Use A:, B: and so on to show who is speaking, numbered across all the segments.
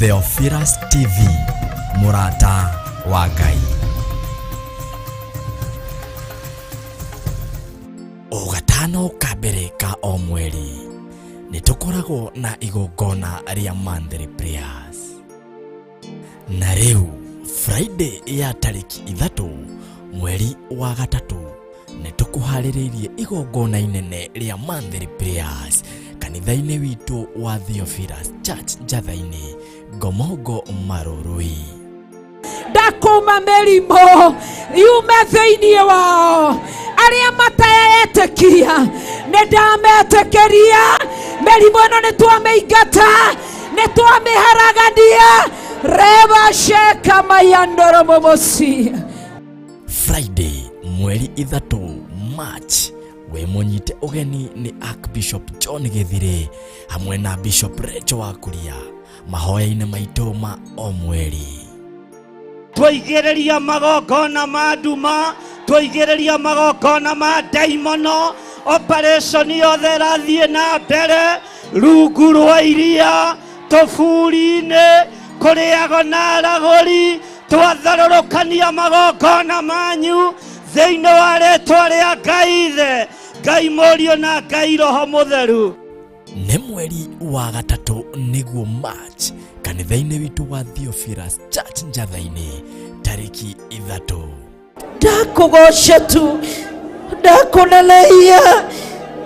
A: Theophilus TV, mũrata wa Ngai. O gatano ka mbere ka o mweri nĩ tũkoragwo na igongona rĩa monthly prayers. Na rĩu Friday ya tarĩki 3 mweri wa 3 nĩ tũkũharĩrĩirie igongona inene rĩa monthly prayers kanitha-inĩ witũ wa Theophilus Church Njatha-inĩ, Ngomongo Marũrũi.
B: Ndakũma mĩrimũ yume thĩinĩ wao, arĩa mataetĩkia nĩ ndametĩkĩria. Mĩrimũ ĩno nĩ twamĩingata, nĩ twamĩharagania. Reba sheka mayandoro momosi.
A: Friday mweri 3 March wĩ mũnyite ũgeni nĩ Archbishop John Gĩthirĩ hamwe na Bishop Rachel wa Kuria mahoya-inĩ maitũ ma o mweri.
C: Twaigĩrĩria magongona ma nduma, twaigĩrĩria magongona ma ndaimono, operation yothe ĩrathiĩ na mbere rungu rwa iria, tũburi-inĩ, kũrĩago na aragũri. Twatharũrũkania magongona manyu thĩinĩ wa rĩtwa rĩa Ngai Ithe, Ngai Mũriũ na Ngai Roho Mũtheru.
A: Nĩ mweri wa 3 nĩguo March kanitha-inĩ witũ wa Theophilus Church Njatha-inĩ tarĩki 3.
B: Ndakũgoca tu, ndakũneneia,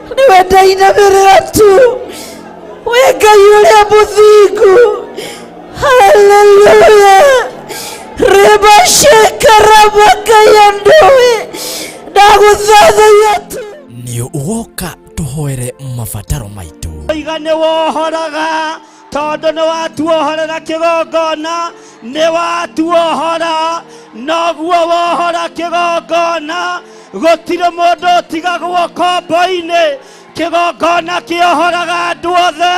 B: nĩwe ndainamĩrĩra tu, wĩ Ngai ũrĩa mũthingu. Haleluya. Reba shekara makaya ndowe. Ndagũthathaiya tu.
A: Nĩ ũgoka tũhoere mabataro maitũ.
C: Iga nĩ wohoraga tondũ nĩ watuohorera kĩgongona, nĩ watuohora, noguo wohora kĩgongona. Gũtirĩ mũndũ ũtigagwo kombo-inĩ. Kĩgongona kĩohoraga andũ othe.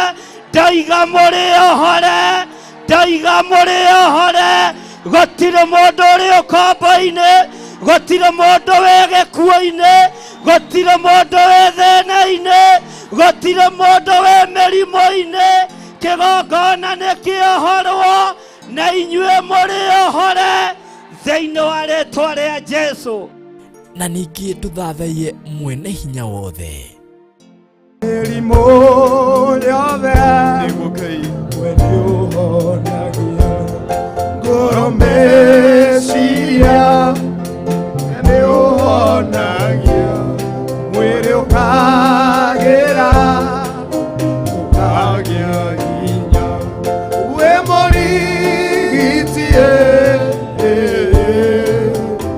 C: Ndaiga mũrĩ ohore, ndaiga mũrĩ ohore. Gũtirĩ mũndũ ũrĩ ũkombo-inĩ, gũtirĩ mũndũ wĩ gĩkuũ-inĩ, gũtirĩ mũndũ wĩ thĩna-inĩ, gũtirĩ mũndũ wĩ mĩrimũ-inĩ. Kĩgongona nĩ kĩohorwo na inyuĩ mũrĩ ohore thĩinĩ wa rĩtwa rĩa Jesũ.
A: Na ningĩ tũthathaiye mwene hinya wothe.
D: Mĩrimũ yothe we nĩũhonagia, ngoro meciria nĩũhonagia, mwĩrĩ ũkagĩra, ũkagĩa hinya, wĩ mũrigiti,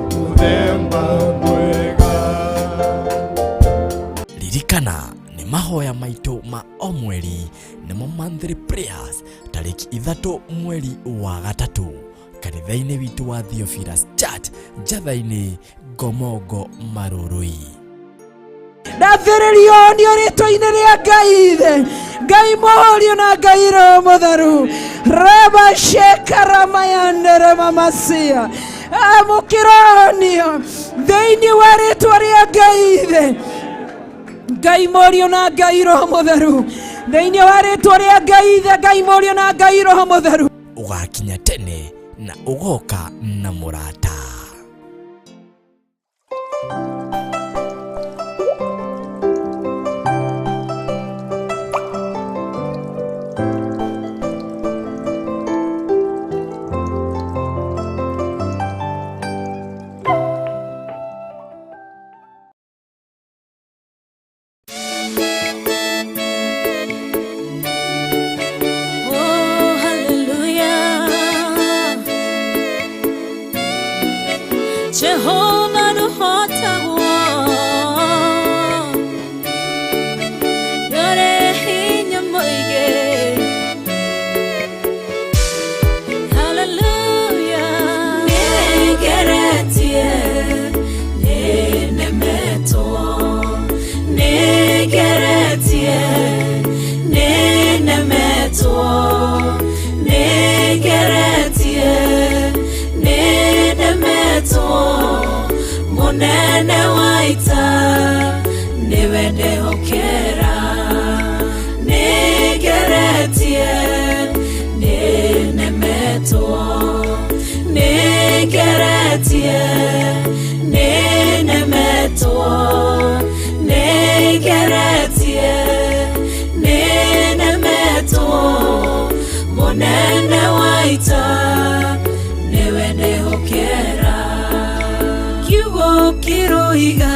D: mũthemba mwega.
A: Ririkana nĩ mahoya maitũ ma o mweri nĩmo monthly prayers tarĩki 3 mweri wa 3 kanitha-inĩ witũ wa Theophilus Church Njatha-inĩ, Ngomongo Marũrũi.
B: Ndathĩrĩrio nĩ rĩtwa-inĩ rĩa Ngai Ithe, Ngai Mũriũ na Ngai Roho Mũtheru. Reba shekara mayandere mamasia. Amũkĩronio thĩinĩ wa rĩtwa rĩa Ngai Ithe, Ngai Mũriũ na Ngai Roho Mũtheru. Thĩinĩ wa rĩtwa rĩa Ngai Ithe, Ngai Mũriũ na Ngai Roho Mũtheru.
A: Ũgakinya tene na ũgoka na mũrata.
E: Oh, hallelujah. Jehovah nuhotagwo, Yore hinya mũingĩ. Hallelujah. Nĩngeretie, nĩnemetwo, nĩngeretie, nĩnemetwo, nĩngeretie, nĩnemetwo. Mũnene wa ita nĩwe ndehokera. Nĩngeretie, nĩnemetwo. Nĩnemetwo, nĩngeretie, nĩnemetwo, mũnene wa ita nĩwe ndĩhokera.
B: Kiugo kĩroiga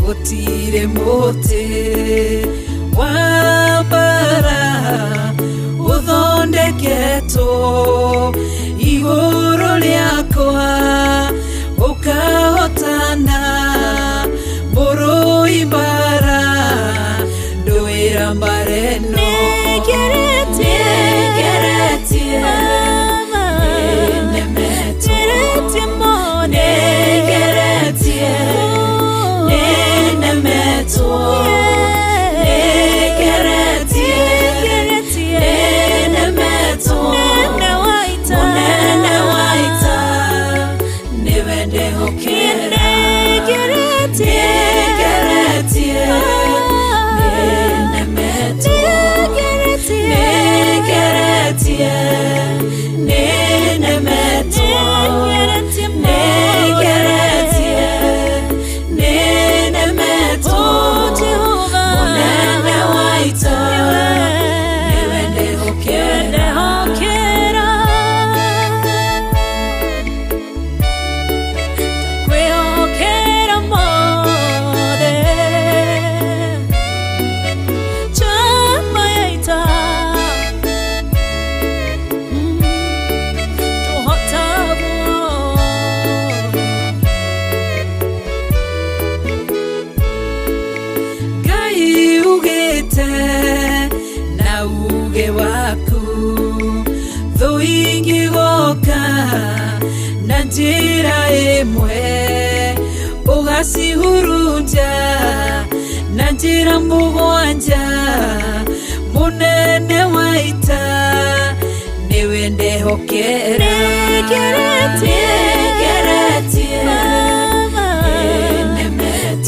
B: gũtirĩ mũtĩ wa mbara ũthondeketwo igũrũ rĩakwa ũkahotana mũrũi mbara ndũĩra mbara ĩno.
E: Nĩngeretie, nĩnemetwo, nĩngeretie, nĩnemetwo, nĩngeretie, nĩnemetwo, mũnene wa ita nĩwe ndĩhokera. Nĩngeretie, nĩnemetwo, nĩngeretie, nĩnemetwo, nĩngeretie, nĩnemetwo, mũnene wa ita nĩwe ndĩhokera.
F: Kwĩhokera mothe chama ya ita tũhotagwo.
B: Ngai ugĩte na uge waku thũ ingĩgoka na njĩra ĩmwe ũgacihurunja na njĩra mũgwanja mũnene wa ita nĩwe ndehokera.
E: Nĩngeretie,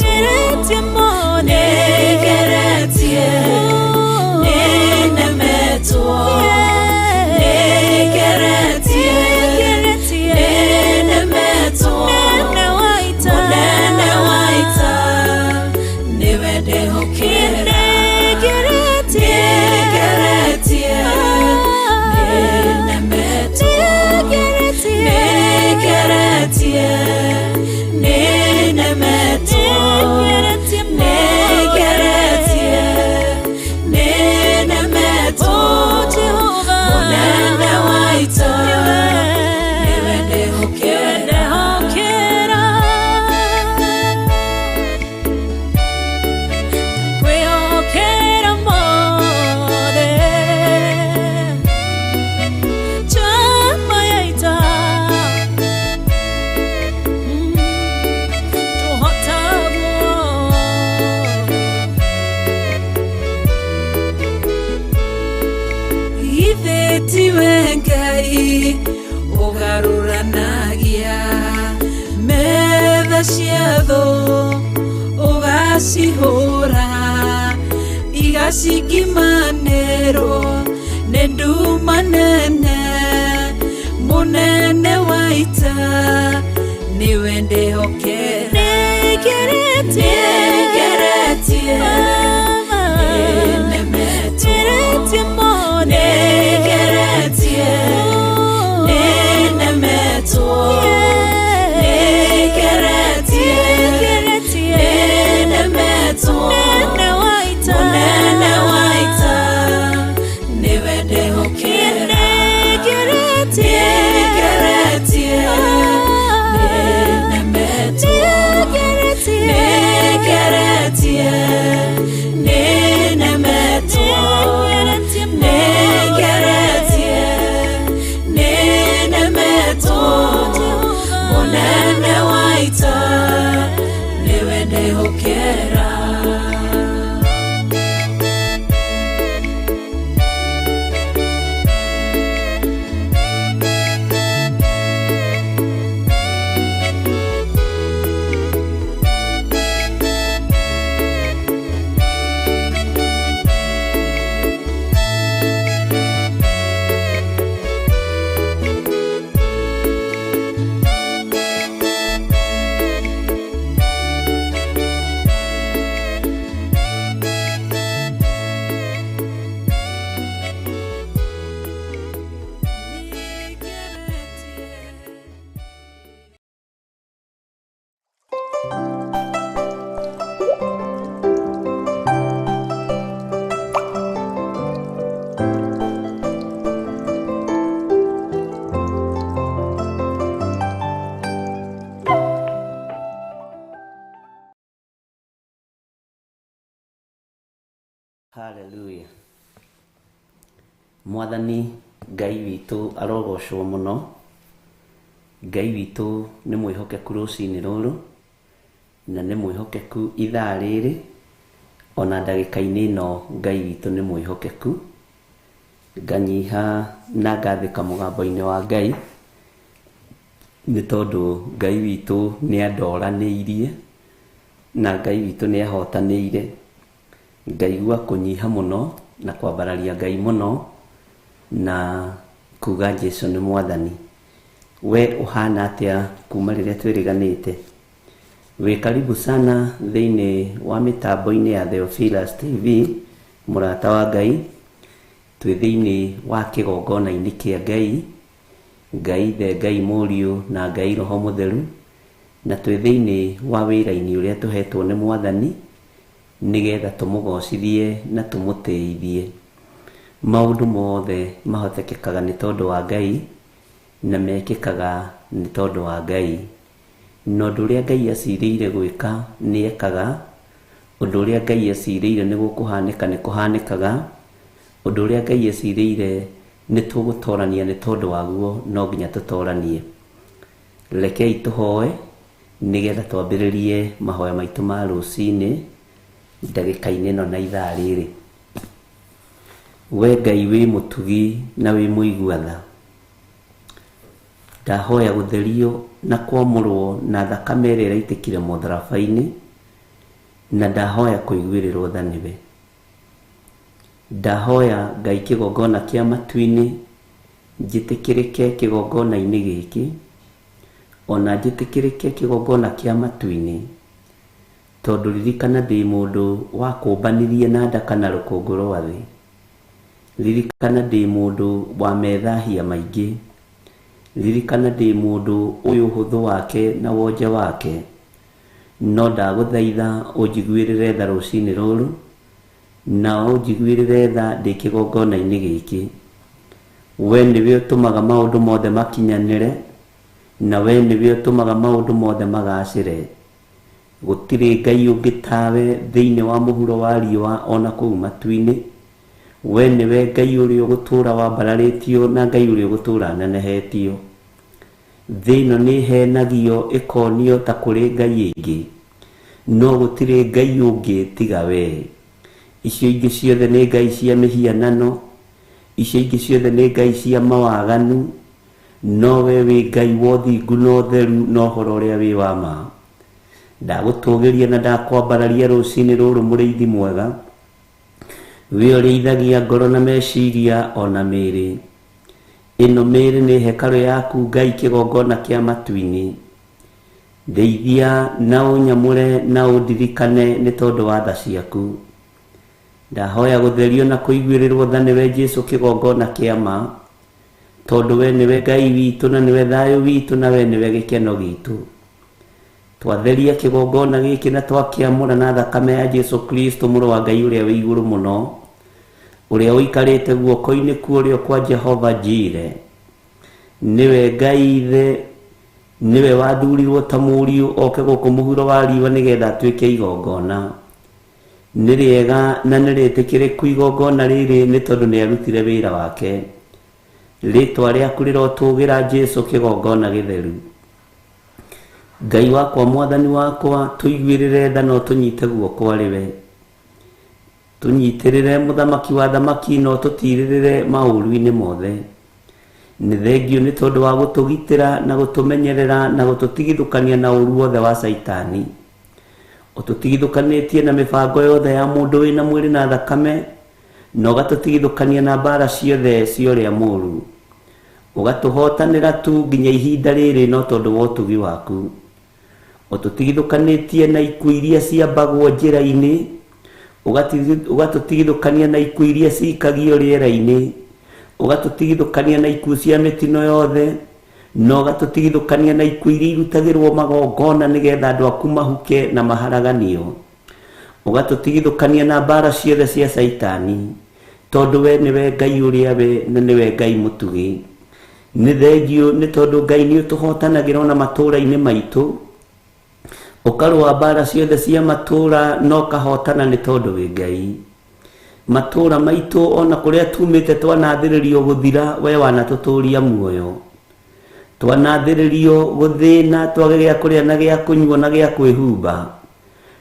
E: nĩnemetwo, nĩngeretie, nĩnemetwo, nĩngeretie, nĩnemetwo, mũnene wa ita nĩwe ndĩhokera. Nĩngeretie, nĩnemetwo, nĩngeretie, nĩnemetwo, nĩngeretie, nĩnemetwo, mũnene wa ita nĩwe ndĩhokera.
F: Kwĩhokera mothe chama ya ita tũhotagwo.
B: Githĩ tiwe Ngai ũgarũranagia metha cia thũ ũgacihũra igacingimanĩrwo nĩ nduma nene mũnene wa ita nĩwe ndĩhokera.
E: Nĩngeretie, nĩnemetwo, nĩngeretie, nĩnemetwo, nĩngeretie, nĩnemetwo, mũnene wa ita nĩwe ndĩhokera. Nĩngeretie, nĩnemetwo, nĩngeretie,
G: Hallelujah. Mwathani Ngai witũ arogocwo mũno. Ngai witũ nĩ mwĩhokeku rũcinĩ rũrũ na nĩ mwĩhokeku ithaa rĩrĩ ona ndagĩka-inĩ ĩno Ngai witũ nĩ mwĩhokeku. Nganyiha na ngathĩka mũgambo-inĩ wa Ngai nĩ tondũ Ngai witũ nĩ andoranĩirie na Ngai witũ nĩ ahotanĩire. Ngaigua kũnyiha mũno na kwambararia Ngai mũno na kuga Jesu nĩ mwathani. We ũhana atĩa kuma rĩrĩa twĩrĩganĩte? Wĩ karibu sana thĩinĩ wa mĩtambo-inĩ ya Theophilus TV, mũrata wa Ngai. Twĩ thĩinĩ wa kĩgongona-inĩ kĩa Ngai, Ngai Ithe, Ngai Mũriũ na Ngai Roho Mũtheru, na twĩ thĩinĩ wa wĩra-inĩ ũrĩa tũhetwo nĩ Mwathani nĩgetha tũmũgocithie na tũmũtĩithie. Maũndũ mothe mahotekekaga nĩ tondũ wa Ngai na mekĩkaga nĩ tondũ wa Ngai. Na ũndũ ũrĩa Ngai acirĩire gwĩka nĩ ekaga, ũndũ ũrĩa Ngai acirĩire nĩ gũkũhanĩka nĩ kũhanĩkaga, ũndũ ũrĩa Ngai acirĩire nĩ tũgũtorania nĩ tondũ waguo no nginya tũtoranie. Rekei tũhoe nĩgetha twambĩrĩrie mahoya maitũ ma rũcinĩ ndagĩka-inĩ ĩno na ithaa rĩrĩ. We Ngai wĩ mũtugi na wĩ mũigua tha, ndahoya gũtherio na kwamũrwo na thakame ĩrĩa ĩraitĩkire mũtharaba-inĩ, na ndahoya kũiguĩrĩrwo tha nĩwe. Ndahoya Ngai kĩgongona kĩa matu-inĩ njĩtĩkĩrĩke kĩgongona-inĩ gĩkĩ, ona njĩtĩkĩrĩke kĩgongona kĩa matu-inĩ, tondũ ririkana ndĩ mũndũ wakũmbanirie na nda kana rũkũngũ rwa thĩ. Ririkana ndĩ mũndũ wa methahia maingĩ. Ririkana ndĩ mũndũ ũyũ ũhũthũ wake na wonje wake. No ndagũthaitha ũnjiguĩrĩre tha rũcinĩ rũrũ, na ũnjiguĩrĩre tha ndĩ kĩgongona-inĩ gĩkĩ. We nĩwe ũtũmaga maũndũ mothe makinyanĩre, na we nĩwe ũtũmaga maũndũ mothe magacĩre. Gũtirĩ Ngai ũngĩ tawe thĩinĩ wa mũhuro wa riũa ona kũu matu-inĩ. We nĩwe Ngai ũrĩa ũgũtũũra wambararĩtio na Ngai ũrĩa ũgũtũũra anenehetio. Thĩ ĩno nĩ ĩhenagio ĩkonio ta kũrĩ Ngai ĩngĩ, no gũtirĩ Ngai ũngĩ tiga we. Icio ingĩ ciothe nĩ ngai cia mĩhianano, icio ingĩ ciothe nĩ ngai cia mawaganu, no we wĩ Ngai wa ũthingu na ũtheru na ũhoro ũrĩa wĩ wa ma. Ndagũtũgĩria na ndakwambararia rũcinĩ rũrũ mũrĩithi mwega, we ũrĩithagia ngoro na meciria ona mĩĩrĩ. Ĩno mĩĩrĩ nĩ hekarũ yaku Ngai kĩgongona kĩa matu-inĩ. Ndeithia na ũnyamũre na ũndirikane nĩ tondũ wa tha ciaku. Ndahoya gũtherio na kũiguĩrĩrwo tha nĩwe Jesu kĩgongona kĩa ma, tondũ we nĩwe Ngai witũ na nĩwe thayũ witũ na we nĩwe gĩkeno gitũ. Twatheria kĩgongona gĩkĩ na twakĩamũra na thakame ya Jesu Kristo mũrũ wa Ngai ũrĩa wĩ igũrũ mũno, ũrĩa ũikarĩte guoko-inĩ kwa ũrĩo kwa Jehova Jire. Nĩwe Ngai Ithe, nĩwe wathurirwo ta mũriũ oke gũkũ mũhuro wa riũa nĩgetha atuĩke igongona. Nĩ rĩega na nĩ rĩtĩkĩrĩku igongona rĩrĩ nĩ tondũ nĩ arutire wĩra wake. Rĩtwa rĩaku rĩrotũgĩra Jesu kĩgongona gĩtheru. Ngai wakwa mwathani wakwa tũiguĩrĩre tha na ũtũnyite guoko arĩ we. Tũnyitĩrĩre mũthamaki wa thamaki na ũtũtirĩrĩre maũru-inĩ mothe. Nĩ thengiũ nĩ tondũ wa gũtũgitĩra na gũtũmenyerera na gũtũtigithũkania na ũru wothe wa Caitani. Ũtũtigithũkanĩtie na mĩbango yothe ya mũndũ wĩna mwĩrĩ na thakame, na ũgatũtigithũkania na mbara ciothe cia ũrĩa mũũru. Ũgatũhotanĩra tu nginya ihinda rĩrĩ no tondũ wa ũtugi waku. Ũtũtigithũkanĩtie na ikuũ iria ciambagwo njĩra-inĩ, ũgatũtigithũkania na ikuũ iria ciikagio rĩera-inĩ, ũgatũtigithũkania na ikuũ cia mĩtino yothe, na ũgatũtigithũkania na ikuũ iria irutagĩrwo magongona nĩgetha andũ aku mahuke na maharaganio. Ũgatũtigithũkania na mbara ciothe cia Caitani, tondũ we nĩwe Ngai ũrĩa we na nĩwe Ngai mũtugi. Nĩ thengiũ nĩ tondũ Ngai nĩ ũtũhotanagĩra ona matũũra-inĩ maitũ, ũkarũa mbara ciothe cia matũũra na ũkahotana nĩ tondũ wĩ Ngai. Matũũra maitũ ona kũrĩa tumĩte twanathĩrĩrio gũthira, we wanatũtũria muoyo. Twanathĩrĩrio gũthĩna twage gĩa kũrĩa na gĩa kũnyua na gĩa kwĩhumba,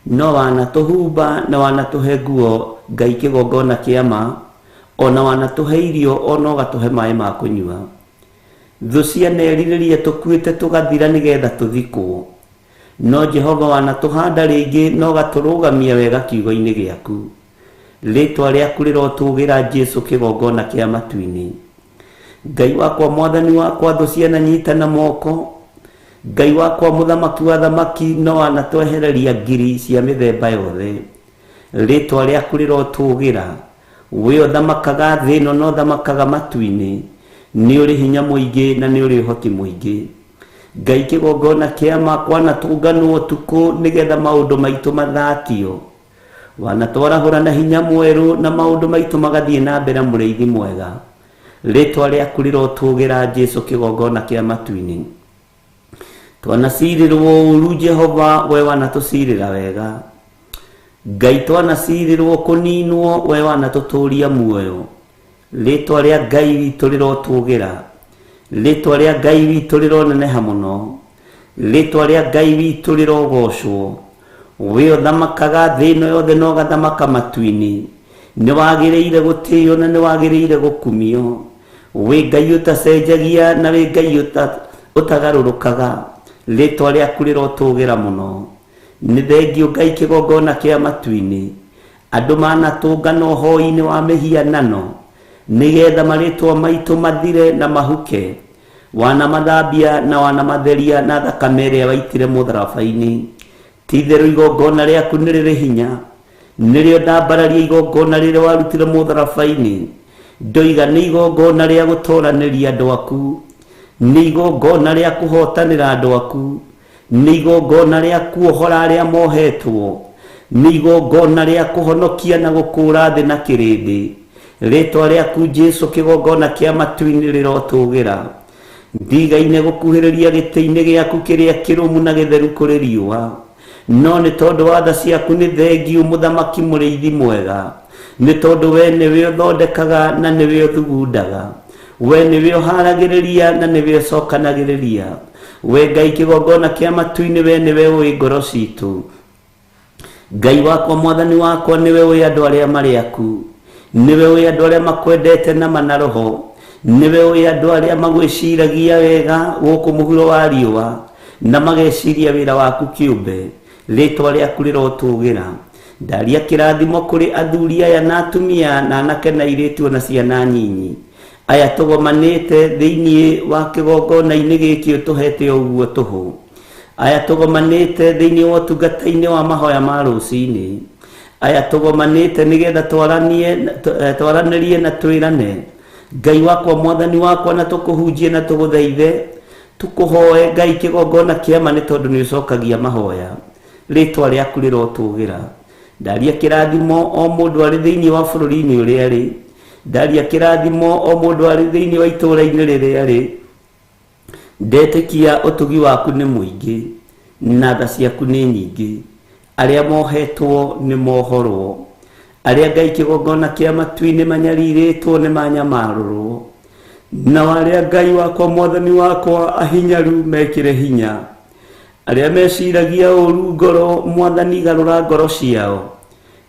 G: no wanatũhumba na wanatũhe nguo Ngai kĩgongona kĩa ma, ona wanatũhe irio ona ũgatũhe maĩ ma kũnyua. Thũ cianerirĩria tũkuĩte tũgathira nĩgetha tũthikwo, no Jehova wanatũhanda rĩngĩ na ũgatũrũgamia wega kiugo-inĩ gĩaku. Rĩtwa rĩaku rĩrotũgĩra Jesu kĩgongona kĩa matu-inĩ. Ngai wakwa mwathani wakwa thũ ciananyita na moko, Ngai wakwa mũthamaki wa thamaki no wanatwehereria ngiri cia mĩthemba yothe. Rĩtwa rĩaku rĩrotũgĩra, we ũthamakaga thĩ ĩno na ũthamakaga matu-inĩ, nĩ ũrĩ hinya mũingĩ na nĩ ũrĩ ũhoti mũingĩ. Ngai kĩgongona kĩa ma kwanatũnganwo ũtukũ nĩgetha maũndũ maitũ mathatio. Wanatwarahũra na hinya mwerũ na maũndũ maitũ magathiĩ na mbere mũrĩithi mwega. Rĩtwa rĩaku rĩrotũgĩra Jesu kĩgongona kĩa matu-inĩ. Twanacirĩrwo ũru Jehova we wanatũcirĩra wega. Ngai twanacirĩrwo kũninwo we wanatũtũria muoyo. Rĩtwa rĩa Ngai witũ rĩrotũgĩra. Rĩtwa rĩa Ngai witũ rĩroneneha mũno. Rĩtwa rĩa Ngai witũ rĩrogocwo. We ũthamakaga thĩ ĩno yothe na ũgathamaka matu-inĩ. Nĩ wagĩrĩire gũtĩo na nĩ wagĩrĩire gũkumio. Wĩ Ngai ũtacenjagia na wĩ Ngai ũtagarũrũkaga. Rĩtwa rĩaku rĩrotũgĩra mũno. Nĩ thengiũ Ngai kĩgongona kĩa matu-inĩ. Andũ manatũngana ũhoi-inĩ wa mĩhianano nĩgetha marĩtwa maitũ mathire na mahuke. Wanamathambia na wanamatheria na thakame ĩrĩa waitire mũtharaba-inĩ. Ti-itherũ igongona rĩaku nĩ rĩrĩ hinya, nĩrĩo ndambararia igongona rĩrĩa warutire mũtharaba-inĩ. Ndoiga nĩ igongona rĩa gũtoranĩria andũ aku, nĩ igongona rĩa kũhotanĩra andũ aku, nĩ igongona rĩa kuohora arĩa mohetwo, nĩ igongona rĩa kũhonokia na gũkũũra thĩ na kĩrĩndĩ. Rĩtwa rĩaku Jesu kĩgongona kĩa matu-inĩ rĩrotũgĩra. Ndigaine gũkuhĩrĩria gĩtĩ-inĩ gĩaku kĩrĩa kĩrũmu na gĩtheru kũrĩ riũa. No nĩ tondũ wa tha ciaku nĩ thengiũ mũthamaki mũrĩithi mwega, nĩ tondũ we nĩwe ũthondekaga na nĩwe ũthugundaga, we nĩwe ũharagĩrĩria na nĩwe ũcokanagĩrĩria. We Ngai kĩgongona kĩa matu-inĩ, we nĩwe ũĩ ngoro citũ. Ngai wakwa mwathani wakwa, nĩwe ũĩ andũ arĩa marĩ aku, nĩwe ũĩ andũ arĩa makwendete na mana roho, nĩwe ũĩ andũ arĩa magwĩciragia wega gũkũ mũhuro wa riũa na mageciria wĩra waku kĩũmbe. Rĩtwa rĩaku rĩrotũgĩra. Ndaria kĩrathimo kũrĩ athuri aya na atumia na anake na airĩtu ona ciana nyinyi aya tũgomanĩte thĩinĩ wa kĩgongona-inĩ gĩkĩ ũtũhete o ũguo tũhũ, aya tũgomanĩte thĩinĩ wa ũtungata-inĩ wa mahoya ma rũcinĩ, aya tũgomanĩte nĩgetha twaranĩrie na twĩrane. Ngai wakwa mwathani wakwa, na tũkũhunjie na tũgũthaithe, tũkũhoe Ngai kĩgongona kĩa ma, nĩ tondũ nĩ ũcokagia mahoya. Rĩtwa rĩaku rĩrotũgĩra. Ndaria kĩrathimo o mũndũ arĩ thĩinĩ wa bũrũri-inĩ ũrĩa arĩ, ndaria kĩrathimo o mũndũ arĩ thĩinĩ wa itũũra-inĩ rĩrĩa arĩ. Ndetĩkia ũtugi waku nĩ mũingĩ na tha ciaku nĩ nyingĩ. Arĩa mohetwo nĩ mohorwo, arĩa Ngai kĩgongona kĩa matu-inĩ manyarirĩtwo nĩ manyamarũrwo, nao arĩa Ngai wakwa mwathani wakwa ahinyaru mekĩre hinya. Arĩa meciragia ũru ngoro, mwathani garũra ngoro ciao,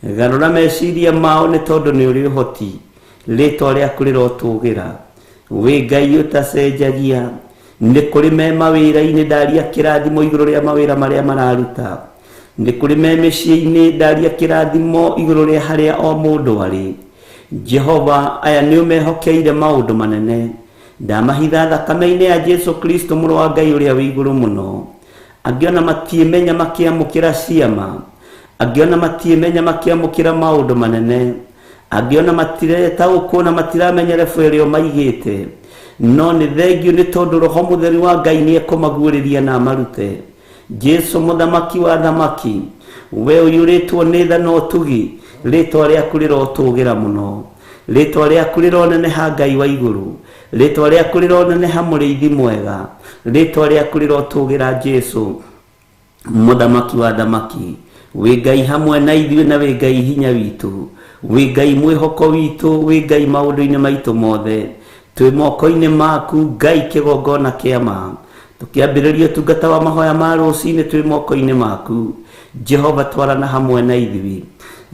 G: garũra meciria mao, nĩ tondũ nĩ ũrĩ ũhoti. Rĩtwa rĩaku rĩrotũgĩra. Wĩ Ngai ũtacenjagia. Nĩ kũrĩ me mawĩra-inĩ, ndaria kĩrathimo igũrũ rĩa mawĩra marĩa mararuta. Nĩ kũrĩ me mĩciĩ-inĩ, ndaria kĩrathimo igũrũ rĩa harĩa o mũndũ arĩ. Jehova, aya nĩ ũmehokeire maũndũ manene. Ndamahitha thakame-inĩ ya Jesu Kristo mũrũ wa Ngai ũrĩa wĩ igũrũ mũno. Angĩ ona matiĩmenya makĩamũkĩra ciama, angĩ ona matiĩmenya makĩamũkĩra maũndũ manene, angĩ ona matiretaũkwo na matiramenya rebu ĩrĩa ũmaigĩte, no nĩ thengiũ nĩ tondũ Roho Mũtheru wa Ngai nĩ ekũmaguũrĩria na amarute. Jesu mũthamaki wa thamaki, we ũiyũrĩtwo nĩ tha na ũtugi, rĩtwa rĩaku rĩrotũgĩra mũno. Rĩtwa rĩaku rĩroneneha Ngai wa igũrũ, rĩtwa rĩaku rĩroneneha mũrĩithi mwega, rĩtwa rĩaku rĩrotũgĩra Jesu mũthamaki wa thamaki. Wĩ Ngai hamwe na ithuĩ na wĩ Ngai hinya witũ. Wĩ Ngai mwĩhoko witũ, wĩ Ngai maũndũ-inĩ maitũ mothe. Twĩ moko-inĩ maku Ngai kĩgongona kĩa ma. Tũkĩambĩrĩria ũtungata wa mahoya ma rũcinĩ twĩ moko-inĩ maku. Jehova twarana hamwe na ithuĩ.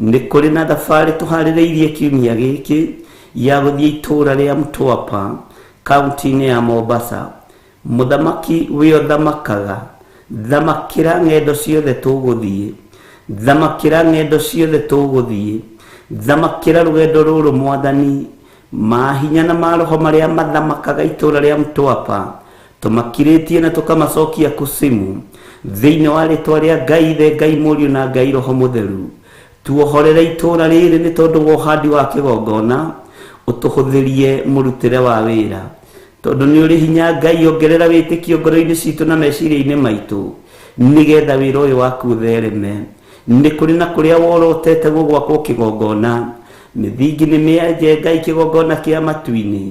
G: Nĩ kũrĩ na thabarĩ tũharĩrĩirie kiumia gĩkĩ ya gũthiĩ itũũra rĩa Mtwapa, kaunti-inĩ ya Mombasa. Mũthamaki wĩ ũthamakaga, thamakĩra ng'endo ciothe tũgũthiĩ, thamakĩra ng'endo ciothe tũgũthiĩ, thamakĩra rũgendo rũrũ Mwathani, mahinya na maroho marĩa mathamakaga itũũra rĩa Mtwapa, tũmakirĩtie na tũkamacokia kusimu, thĩinĩ wa rĩtwa rĩa Ngai Ithe, Ngai Mũriũ na Ngai Roho Mũtheru. Tuohorere itũũra rĩrĩ nĩ tondũ wa ũhandi wa kĩgongona, ũtũhũthĩrie mũrutĩre wa wĩra. Tondũ nĩ ũrĩ hinya Ngai, ongerera wĩtĩkio ngoro-inĩ citũ na meciria-inĩ maitũ, nĩgetha wĩra ũyũ waku ũthereme. Nĩ kũrĩ na kũrĩa worotete gũgwakwo kĩgongona, mĩthingi nĩ mĩenje Ngai kĩgongona kĩa matu-inĩ,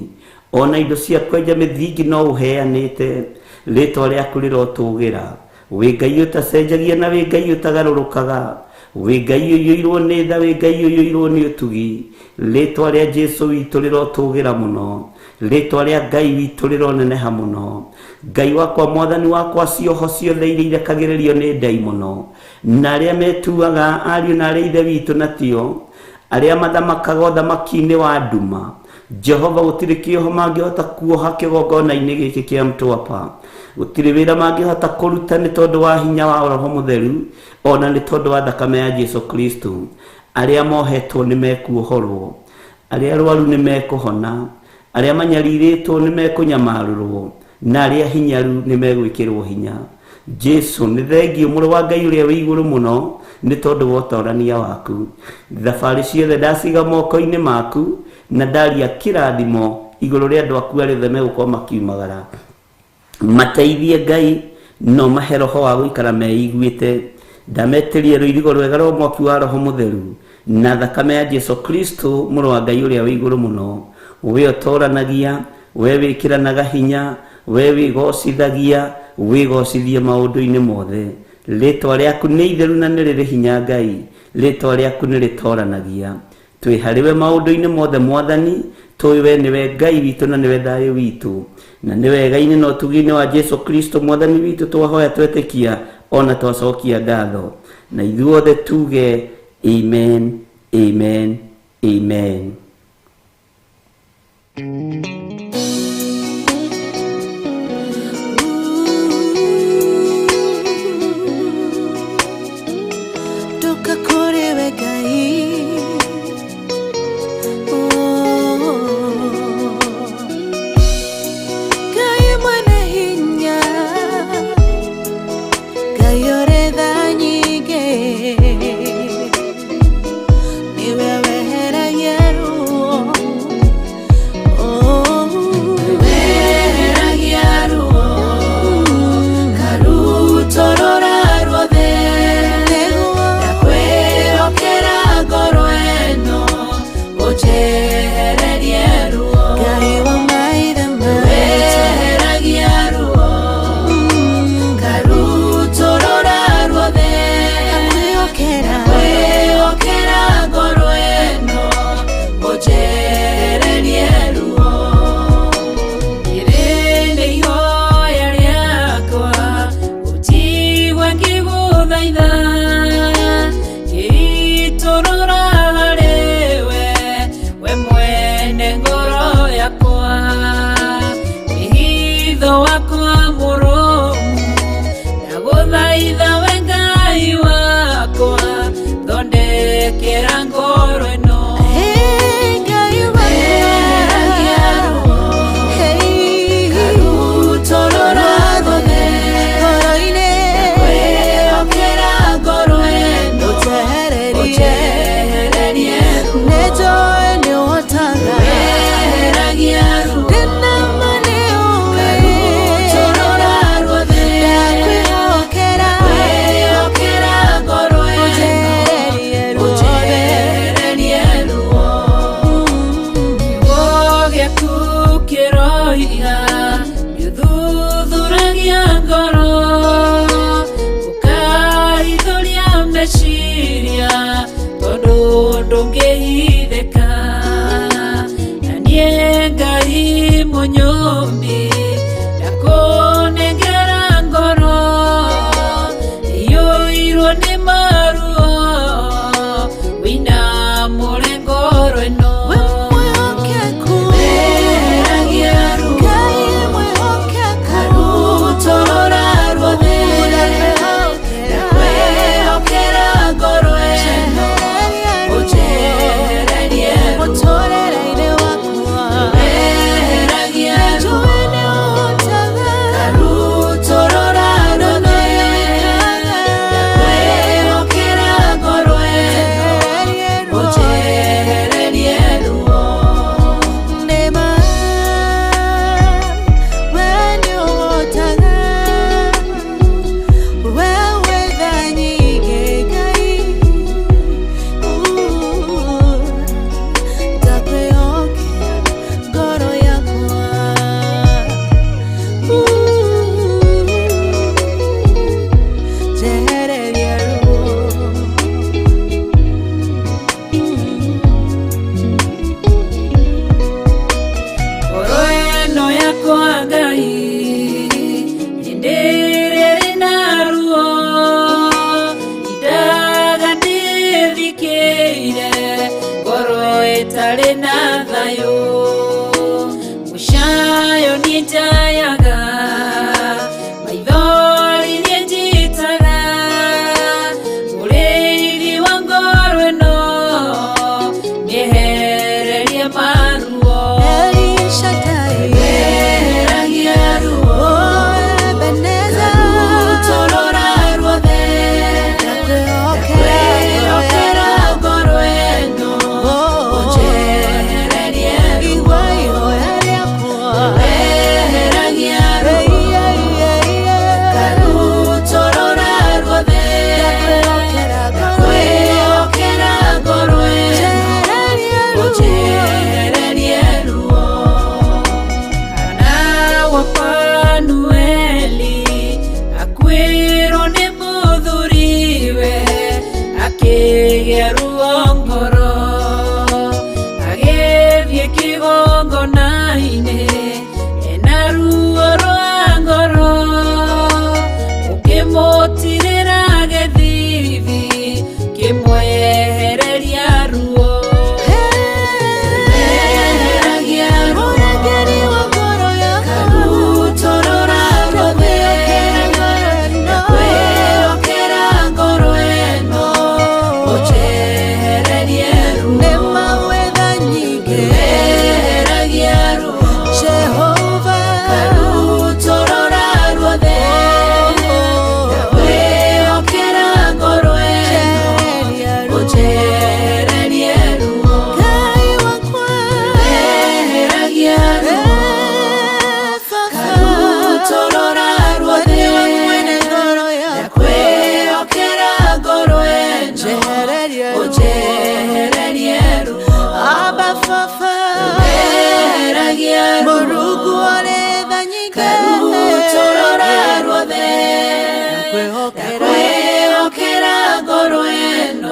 G: ona indo cia kwenja mĩthingi no ũheanĩte, rĩtwa rĩaku rĩrotũgĩra. Wĩ Ngai ũtacenjagia na wĩ Ngai ũtagarũrũkaga, wĩ Ngai ũiyũirwo nĩ tha, wĩ Ngai ũiyũirwo nĩ ũtugi. Rĩtwa rĩa Jesu witũ rĩrotũgĩra mũno, rĩtwa rĩa Ngai witũ rĩroneneha mũno. Ngai wakwa, Mwathani wakwa, cioho ciothe iria irekagĩrĩrio nĩ ndaimono, na arĩa metuaga ariũ na arĩa ithe witũ natio, arĩa mathamakaga ũthamaki-inĩ wa nduma, Jehova gũtirĩ kĩoho mangĩhota kuoha kĩgongona-inĩ gĩkĩ kĩa Mtwapa. Gũtirĩ wĩra mangĩhota kũruta nĩ tondũ wa hinya wa Roho Mũtheru, ona nĩ tondũ wa thakame ya Jesu Kristo. Arĩa mohetwo nĩ mekuohorwo, arĩa arwaru nĩ mekũhona, arĩa manyarirĩtwo nĩ mekũnyamarũrwo, na arĩa hinyaru nĩ megwĩkĩrwo hinya. Jesu nĩ thengio mũrũ wa Ngai ũrĩa wĩ igũrũ mũno nĩ tondũ wa ũtorania waku. Thabarĩ ciothe ndaciga moko-inĩ maku na ndaria kĩrathimo igũrũ rĩa andũ aku arĩa othe megũkorwo makiumagara. Mateithie Ngai no mahe roho wa gũikara meiguĩte. Ndametĩrie rũirigo rwega rwa mwaki wa Roho Mũtheru na thakame ya Jesu Kristo mũrũ wa Ngai ũrĩa wĩ igũrũ mũno. We ũtoranagia, we wĩkĩranaga hinya, we wĩgocithagia, wĩgocithie maũndũ-inĩ mothe. Rĩtwa rĩaku nĩ itheru na nĩ rĩrĩ hinya Ngai, rĩtwa rĩaku nĩ rĩtoranagia. Twĩ harĩwe maũndũ-inĩ mothe Mwathani, tũĩ we nĩwe Ngai witũ na nĩwe thayũ witũ. Na nĩ wega-inĩ na ũtugi-inĩ wa Jesu Kristo Mwathani witũ twahoya twetĩkia ona twacokia ngatho. Na ithuothe tuge amen, amen, amen.
E: Ndoka kũrĩ we Ngai. Oh. Ngai mwene hinya, Ngai ũrĩ tha nyingĩ, nĩwe weheragia ruo. Oh. Weheragia ruo, karutorora ruothe, ndakwĩhokera ngoro ĩno, ũnjehererie ruo. Ngai wa maithe maitũ, weheragia ruo, karutorora ruothe, ndakwĩhokera ngoro ĩno, ũnjehererie ruo. Rĩrĩ nĩ ihoya rĩakwa, ũnjigue ngĩgũthaitha, ngĩitũrũra harĩ we, we mwene.
F: Mũmbi ndakũnengera ngoro iyũirwo nĩ maruo wĩna mũrengoro ĩno
E: We mwĩhokeku,
F: Weheragia ruo
E: Ngai mwĩhokeku,
F: Karutorora ruothe ndakwĩhokera ngoro ĩno ũnjehererie ruo
E: mũtũrĩre-inĩ wakwa
F: Weheragia ruo
E: njũĩ nĩ ũhotaga
F: Karutorora ruothe ndakwĩhokera ngoro ĩno ũnjehererie ruo
E: Nĩma we nĩũhotaga, we wĩ tha nyingĩ Ngai, ndakwĩhokera ngoro yakwa, njehereria ruo.
F: Ngoro ĩno yakwa Ngai hĩndĩ ĩrĩa ĩrĩ na ruo indaga ndĩthikĩire ngoro ĩtarĩ na thayũ mũcayo niĩ njayaga maithori niĩ njitaga mũrĩithi wa ngoro ĩno mĩehererie maruo
E: El Shaddai,
F: Weheragia ruo
E: oh Ebenezer,
F: Karutorora ruothe
E: ndakwĩhokera
F: Ndakwĩhokera ngoro ĩno ũnjehererie ruo
E: igua ihoya rĩakwa.
F: Weheragia ruo Karutorora ruothe Ndakwĩhokera ngoro ĩno ũnjehererie ruo Hana wa Fanueli akuĩrwo nĩ mũthuriwe akĩgĩa ruo ngoro agĩthiĩ kĩgongona-inĩ ena ruo rwa ngoro ũkĩmũtirĩra gĩthithi kĩmwehereria ruo Weheragia ruo Karutorora ruothe ndakwĩhokera ngoro ĩno ũnjehererie ruo Weheragia ruo Karutorora ruothe ndakwĩhokera ngoro ĩno ũnjehererie ruo Weheragia ruo Karutorora ruothe ndakwĩhokera ngoro ĩno ũnjehererie ruo
E: Abba Fafa,
F: Weheragia ruo
E: Mũrungu ũrĩ tha nyingĩ,
F: Karutorora ruothe
E: ndakwĩhokera
F: ndakwĩhokera ngoro ĩno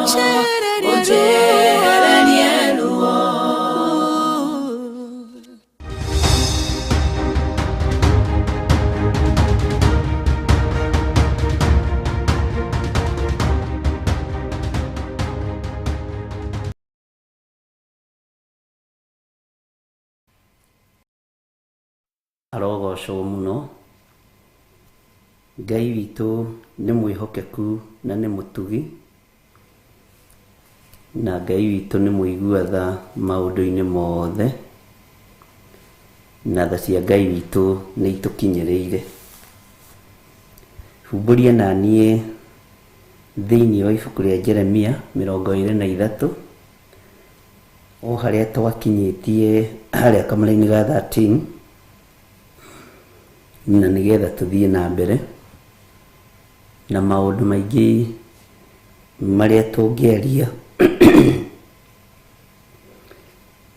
F: ũnjehererie ruo
G: Arogocwo mũno. Ngai witũ nĩ mwĩhokeku na nĩ mũtugi, na Ngai witũ nĩ mũigua tha maũndũ-inĩ mothe, na tha cia Ngai witũ nĩ itũkinyĩrĩire. Humbũria na niĩ thĩinĩ wa ibuku rĩa Jeremia 23 o harĩa twakinyĩtie harĩa kamũra-inĩ ga 13 na nĩgetha tũthiĩ na mbere na maũndũ maingĩ marĩa tũngĩaria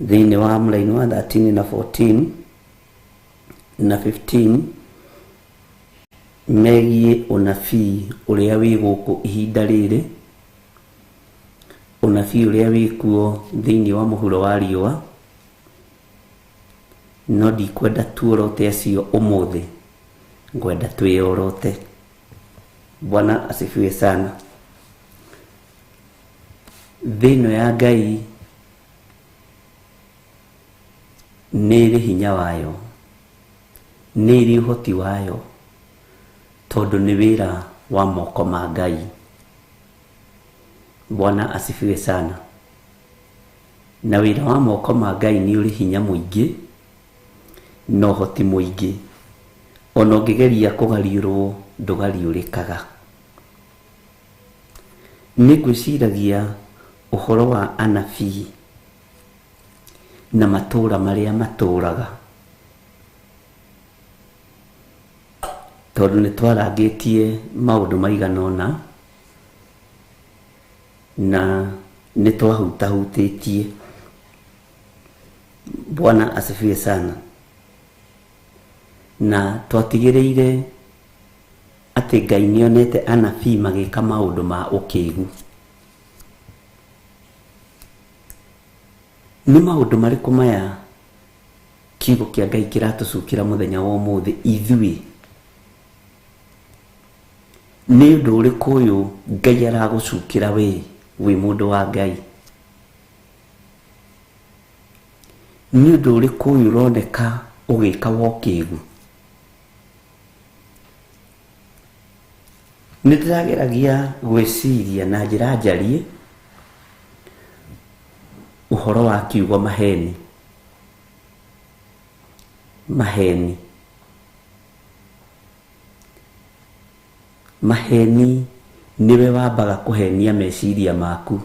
G: thĩinĩ wa mũraini wa 13 na 14 na 15 megiĩ ũnabii ũrĩa wĩ gũkũ ihinda rĩrĩ, ũnabii ũrĩa wĩkuo thĩinĩ wa mũhuro wa riũa, No ndikwenda tuorote acio ũmũthĩ, ngwenda twĩyorote. Bwana asifiwe sana. Thĩ ĩno ya Ngai nĩ ĩrĩ hinya wayo, nĩ ĩrĩ ũhoti wayo, tondũ nĩ wĩra wa moko ma Ngai. Bwana asifiwe sana. Na wĩra wa moko ma Ngai nĩ ũrĩ hinya mũingĩ na ũhoti mũingĩ, ona ũngĩgeria kũgariũrwo ndũgariũrĩkaga. Nĩ ngwĩciragia ũhoro wa anabii na matũũra marĩa matũũraga, tondũ nĩ twarangĩtie maũndũ maigana ũna na nĩ twahutahutĩtie. Bwana asifiwe sana. Na twatigĩrĩire atĩ Ngai nĩ onete anabii magĩka maũndũ ma ũkĩgu. Nĩ maũndũ marĩkũ maya kiugo kĩa Ngai kĩratũcukĩra mũthenya wa ũmũthĩ ithuĩ? Nĩ ũndũ ũrĩkũ ũyũ Ngai aragũcukĩra we wĩ mũndũ wa Ngai? Nĩ ũndũ ũrĩkũ ũyũ ũroneka ũgĩka wa ũkĩgu? Nĩ ndĩrageragia gwĩciria na njĩra njariĩ ũhoro wa kiugo maheni. Maheni. Maheni nĩwe wambaga kũhenia meciria maku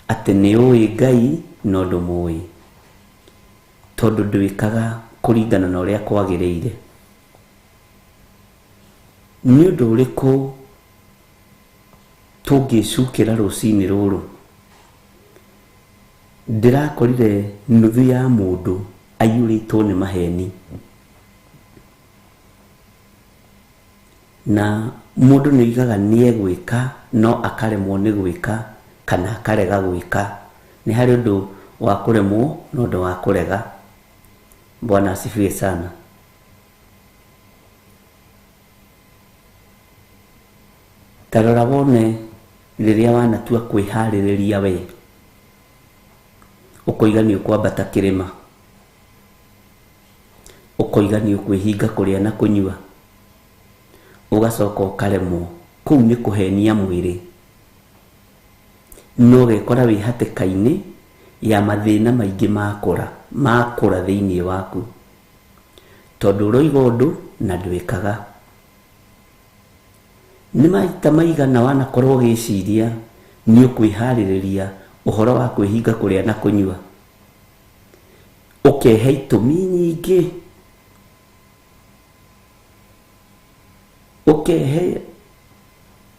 G: atĩ nĩ ũĩ Ngai no ndũmũĩ, tondũ ndwĩkaga kũringana na ũrĩa kwagĩrĩire. Nĩ ũndũ ũrĩkũ tũngĩcukĩra rũcinĩ rũrũ? Ndĩrakorire nuthu ya mũndũ aiyũrĩtwo nĩ maheni. Na mũndũ nĩ oigaga nĩ egwĩka no akaremwo nĩ gwĩka kana akarega gwĩka. Nĩ harĩ ũndũ wa kũremwo na ũndũ wa kũrega. Bwana asifiwe sana. Ta rora wone rĩrĩa wanatua kwĩharĩrĩria we, ũkoiga nĩ ũkwambata kĩrĩma, ũkoiga nĩ ũkwĩhinga kũrĩa na kũnyua, ũgacoka ũkaremwo. Kũu nĩ kũhenia mwĩrĩ, na ũgekora wĩ hatĩka-inĩ ya mathĩna maingĩ makũra, makũra thĩinĩ waku, tondũ ũroiga ũndũ na ndwĩkaga. Nĩ maita maigana wanakorwo ũgĩciria nĩ ũkwĩharĩrĩria ũhoro wa kwĩhinga kũrĩa na kũnyua, ũkehe itũmi nyingĩ, ũkehe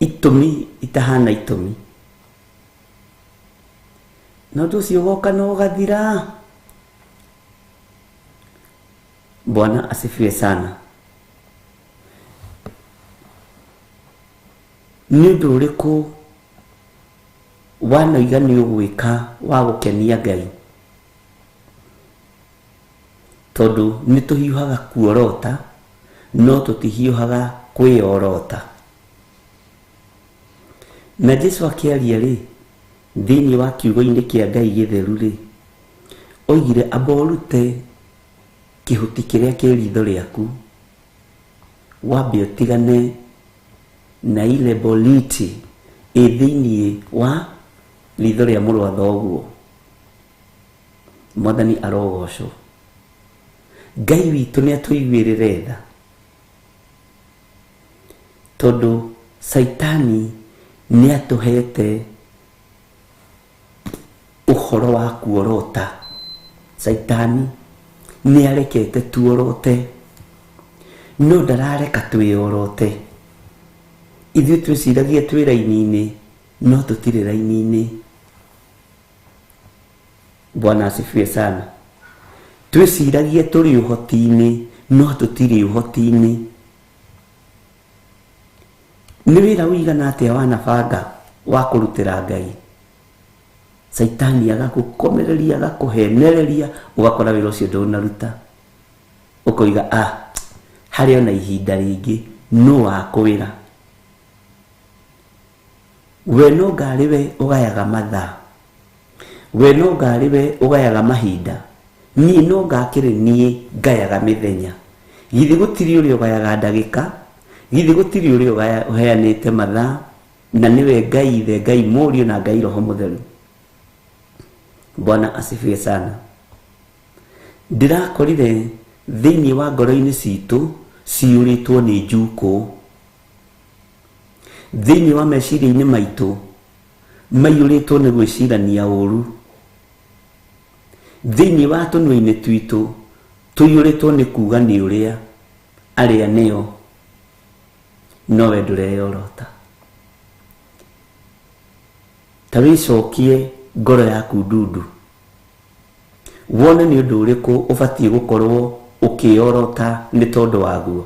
G: itũmi itahana itũmi, na ũndũ ũcio ũgoka na ũgathira. Bwana asifiwe sana. Nĩ ũndũ ũrĩkũ wanoiga nĩ ũgwĩka wa gũkenia Ngai? Tondũ nĩ tũhiũhaga kuorota no tũtihiũhaga kwĩyorota. Na Jesu akĩaria rĩ, thĩinĩ wa kiugo-inĩ kĩa Ngai gĩtheru rĩ, oigire amba ũrute kĩhuti kĩrĩa kĩ ritho rĩaku, wambe ũtigane na ile boliti ĩ thĩinĩ wa ritho rĩa mũrũ wa thoguo. Mwathani arogocwo. Ngai witũ nĩ atũiguĩrĩre tha, tondũ Caitani nĩ atũhete ũhoro wa kuorota. Caitani nĩ arekete tuorote, no ndarareka twĩyorote. Ithuĩ twĩciragia twĩ raini-inĩ, no tũtirĩ raini-inĩ. Bwana asifiwe sana. Twĩciragie tũrĩ ũhoti-inĩ, no tũtirĩ ũhoti-inĩ. Nĩ wĩra ũigana atĩa wanabanga wa kũrutĩra Ngai? Caitani agagũkomereria, agakũhenereria, ũgakora wĩra ũcio ndũnaruta. Ũkoiga, ah, harĩ ona ihinda rĩngĩ, nũ wakwĩra? We no ngarĩ we ũgayaga mathaa. We no ngarĩ we ũgayaga mahinda. Niĩ no ngakĩrĩ niĩ ngayaga mĩthenya. Githĩ gũtirĩ ũrĩa ũgayaga ndagĩka? Githĩ gũtirĩ ũrĩa ũheanĩte mathaa? Na nĩwe Ngai Ithe, Ngai Mũriũ na Ngai Roho Mũtheru. Bwana asifiwe sana. Ndĩrakorire thĩinĩ wa ngoro-inĩ citũ ciyũrĩtwo nĩ njukũ. Thĩinĩ wa meciria-inĩ maitũ maiyũrĩtwo nĩ gwĩcirania ũru. Thĩinĩ wa tũnua-inĩ twitũ tũiyũrĩtwo nĩ kuga nĩ ũrĩa arĩa nĩo, no we ndũreyorota. Ta wĩcokie ngoro yaku ndundu, wone nĩ ũndũ ũrĩkũ ũbatiĩ gũkorwo ũkĩyorota nĩ tondũ waguo.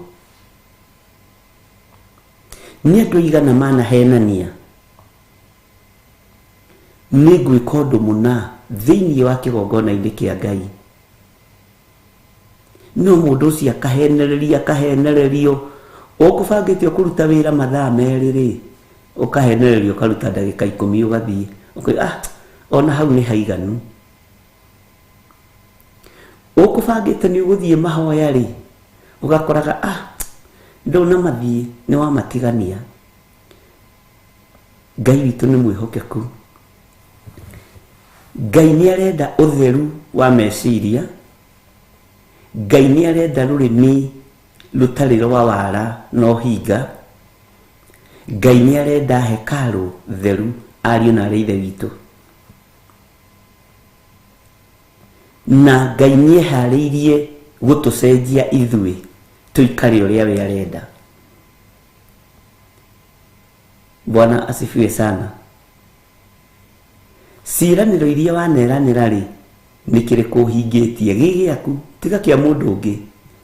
G: Nĩ andũ aigana manahenania nĩ ngwĩka ũndũ mũna thĩinĩ wa kĩgongona-inĩ kĩa Ngai, no mũndũ ũcio akahenereria, akahenererio. Ũkũbangĩte ũkũruta wĩra mathaa merĩ rĩ, ũkahenererio ũkaruta ndagĩka ikũmi ũgathiĩ, ũkoiga, ah, ona hau nĩ haiganu. Ũkũbangĩte nĩ ũgũthiĩ mahoya rĩ, ũgakoraga, ah, ndũnamathiĩ, nĩ wamatigania. Ngai witũ nĩ mwĩhokeku. Ngai nĩ arenda ũtheru wa meciria. Ngai nĩ arenda rũrĩmĩ rũtarĩ rwa wara na ũhinga. Ngai nĩ arenda hekarũ theru, ariũ na aarĩ a Ithe witũ. Na Ngai nĩ eharĩirie gũtũcenjia ithuĩ tũikare ũrĩa we arenda. Bwana asifiwe sana. Ciĩranĩro iria waneranĩra rĩ, nĩ kĩrĩkũ ũhingĩtie gĩ gĩaku, tiga kĩa mũndũ ũngĩ,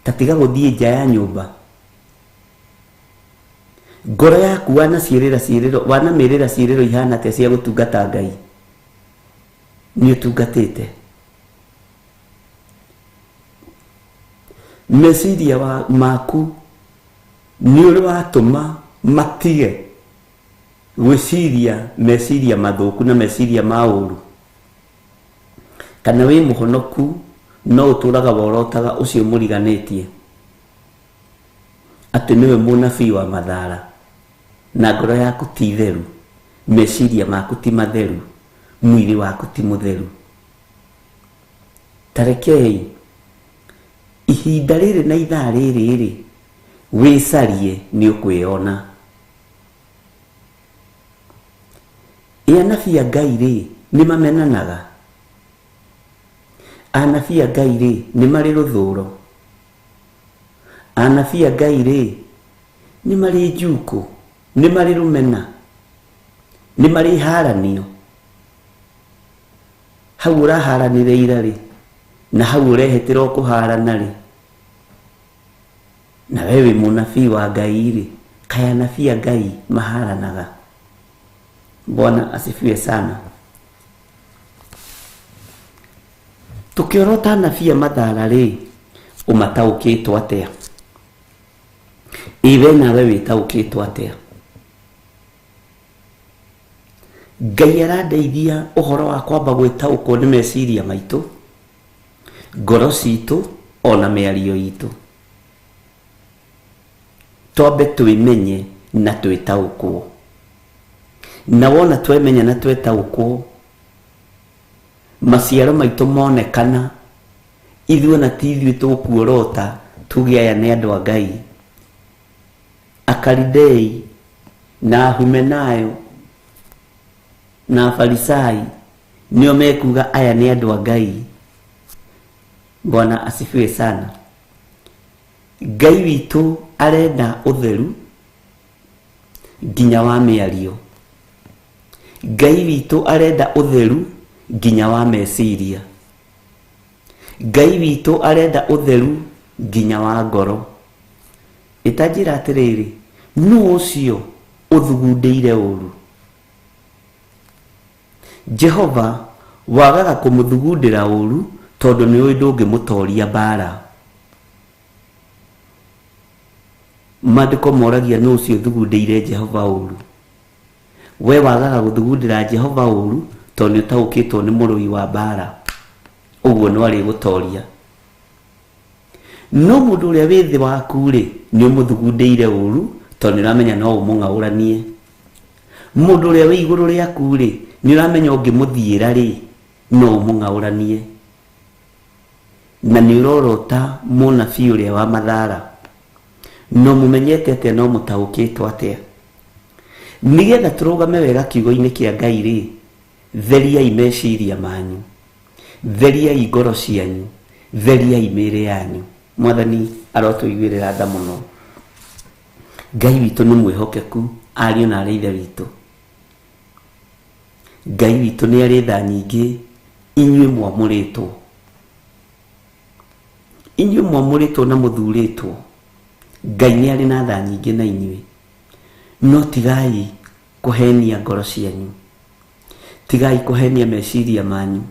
G: ta tiga gũthiĩ nja ya nyũmba. Ngoro yaku wanaciĩrĩra ciĩrĩro, wanamĩrĩra ciĩrĩro ihana atĩa cia gũtungata Ngai? Nĩ ũtungatĩte. Meciria maku nĩ ũrĩ watũma matige gwĩciria meciria mathũku na meciria ma ũru? Kana wĩ mũhonoku no ũtũraga worotaga ũcio mũriganĩtie atĩ nĩwe mũnabii wa mathara, na ngoro yaku ti theru, meciria maku ti matheru, mwĩrĩ waku ti mũtheru? Ta rekei ihinda rĩrĩ na ithaa rĩrĩ-rĩ, wĩcarie nĩ ũkwĩona. Ĩ anabii a Ngai-rĩ, nĩ mamenanaga? Anabii a Ngai-rĩ, nĩ marĩ rũthũũro? Anabii a Ngai-rĩ, nĩ marĩ njukũ? Nĩ marĩ rũmena? Nĩ marĩ haranio? Hau ũraharanĩra ira-rĩ, na hau ũrehĩtĩra ũkũharana-rĩ, na we wĩ mũnabii wa Ngai-rĩ, kaĩ anabii a Ngai maharanaga? Bwana asifiwe sana. Tũkĩorota anabii a mathara-rĩ, ũmataũkĩtwo atĩa? Ĩ we nawe wĩtaũkĩtwo atĩa? Ngai arandeithia ũhoro wa kwamba gwĩtaũkwo nĩ meciria maitũ, ngoro citũ, ona mĩario itũ. Twambe twĩmenye na twĩtaũkwo. Na wona twemenya na twetaũkwo, maciaro maitũ monekana, ithuĩ ona ti ithuĩ tũkuorota tuge aya nĩ andũ a Ngai. Akalidei, na Ahumenayo, na Afarisai nĩo mekuga aya nĩ andũ a Ngai. Bwana asifiwe sana. Ngai witũ arenda ũtheru nginya wa mĩario. Ngai witũ arenda ũtheru nginya wa meciria. Ngai witũ arenda ũtheru nginya wa ngoro. Ĩ ta njĩra atĩrĩrĩ, nũ ũcio ũthugundĩire ũũru? Jehova Wagaga kũmũthugundĩra ũru tondũ nĩ ũĩ ndũngĩmũtoria mbara. Maandĩko moragia nũ ũcio ũthugundĩire Jehova ũru. We wagaga gũthugundĩra Jehova ũru tondũ nĩ ũtaũkĩtwo nĩ mũrũi wa mbara. Ũguo no arĩgũtoria. No mũndũ ũrĩa wĩ thĩ waku-rĩ, nĩ ũmũthugundĩire ũru tondũ nĩ ũramenya no ũmũng'aũranie. Mũndũ ũrĩa wĩ igũrũ rĩaku-rĩ, nĩ ũramenya ũngĩmũthiĩra-rĩ, no ũmũng'aũranie. Na nĩ ũrorota mũnabii ũrĩa wa Mathara. No mũmenyete atĩa no mũtaũkĩtwo atĩa? Nĩgetha tũrũgame wega kiugo-inĩ kĩa Ngai-rĩ, theriai meciria manyu. Theriai ngoro cianyu, theriai mĩĩrĩ yanyu. Mwathani arotũiguĩrĩra tha mũno. Ngai witũ nĩ mwĩhokeku, ariũ na aarĩ a Ithe witũ. Ngai witũ nĩ arĩ tha nyingĩ, inyuĩ mwamũrĩtwo. Inyuĩ mwamũrĩtwo na mũthurĩtwo, Ngai nĩ arĩ na tha nyingĩ na inyuĩ. No tigai kũhenia ngoro cianyu. Tigai kũhenia meciria manyu.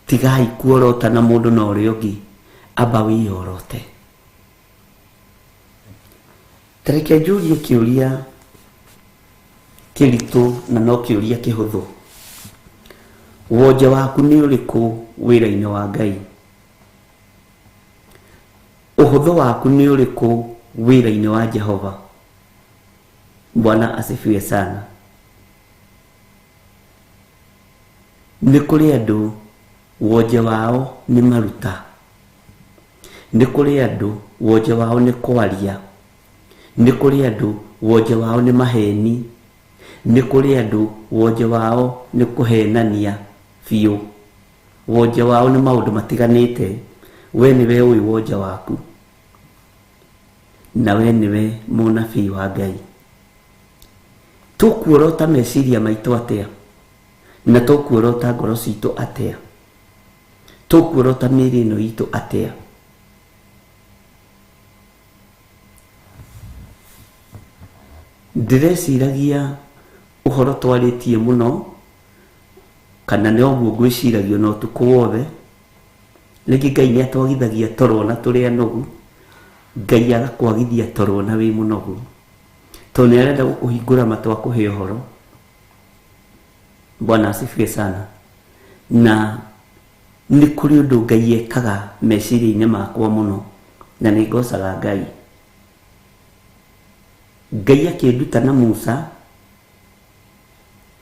G: Tigai kuorota na mũndũ na ũrĩa ũngĩ. Amba wĩyorote. Ta reke njũrie kĩũria kĩritũ na no kĩũria kĩhũthũ. Wonje waku nĩ ũrĩkũ wĩra-inĩ wa Ngai? Ũhũthũ waku nĩ ũrĩkũ wĩra-inĩ wa Jehova? Bwana asifiwe sana. Nĩ kũrĩ andũ wonje wao nĩ maruta. Nĩ kũrĩ andũ wonje wao nĩ kwaria. Nĩ kũrĩ andũ wonje wao nĩ maheni. Nĩ kũrĩ andũ wonje wao nĩ kũhenania biũ. Wonje wao nĩ maũndũ matiganĩte. We nĩwe ũĩ wonje waku. Na we nĩwe mũnabii wa Ngai. Tũkuorota meciria maitũ atĩa? Na tũkuorota ngoro citũ atĩa? Tũkuorota mĩĩrĩ ĩno itũ atĩa? Ndĩreciragia ũhoro twarĩtie mũno, kana nĩ ũguo ngwĩciragia ona ũtukũ wothe. Rĩngĩ Ngai nĩ atwagithagia toro ona tũrĩ anogu, Ngai agakwagithia toro ona wĩ mũnogu. Tondũ nĩ arenda gũkũhingũra matũ akũhe ũhoro. Bwana asifiwe sana. Na nĩ kũrĩ ũndũ Ngai ekaga meciria-inĩ makwa mũno, na nĩ ngocaga Ngai. Ngai akĩnduta na Musa,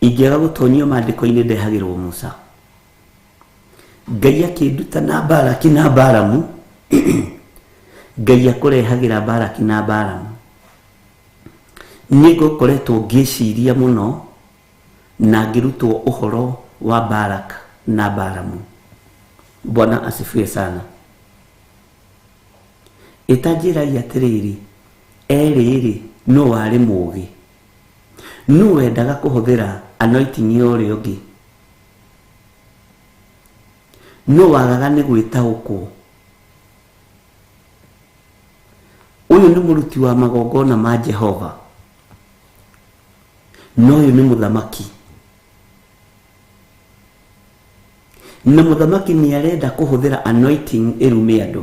G: ingĩaga gũtonyio maandĩko-inĩ ndehagĩrwo Musa. Ngai akĩnduta na Balaki na Balamu, Ngai akũrehagĩra Balaki na Balamu. Nĩ ngokoretwo ngĩciria mũno na ngĩrutwo ũhoro wa Balak na Balamu. Bwana asifiwe sana. Ĩtanjĩrai atĩrĩrĩ, erĩ-rĩ, nũ warĩ mũũgĩ? Nũ wendaga kũhũthĩra anointing ya ũrĩa ũngĩ? Nũ wagaga nĩ gwĩtaũkwo? Ũyũ nĩ mũruti wa magongona ma Jehova, na ũyũ nĩ mũthamaki. Na mũthamaki nĩ arenda kũhũthĩra anointing ĩrume andũ.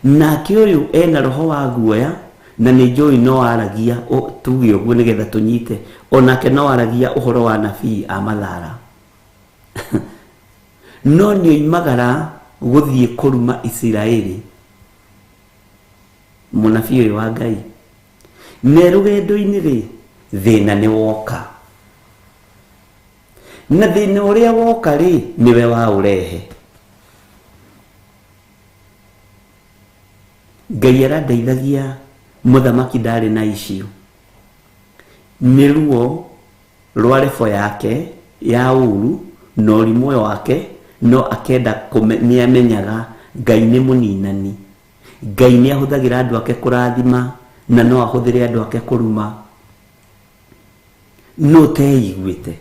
G: Nake ũyũ ena roho wa guoya na nĩ njũĩ no aragia tuge ũguo nĩgetha tũnyite onake no aragia ũhoro wa anabii a mathara no nĩ oimagara gũthiĩ kũruma Isiraeli mũnabii ũyũ wa Ngai me rũgendo-inĩ rĩ thĩna nĩ woka na thĩna ũrĩa woka rĩ nĩwe waũrehe Ngai arandeithagia mũthamaki ndarĩ na issue nĩ ruo rwa level yake ya ũru na ũrimũ wake no akenda nĩ amenyaga Ngai nĩ mũninani Ngai nĩ ahũthagĩra andũ ake kũrathima na no ahũthĩre andũ ake kũruma no ũteiguĩte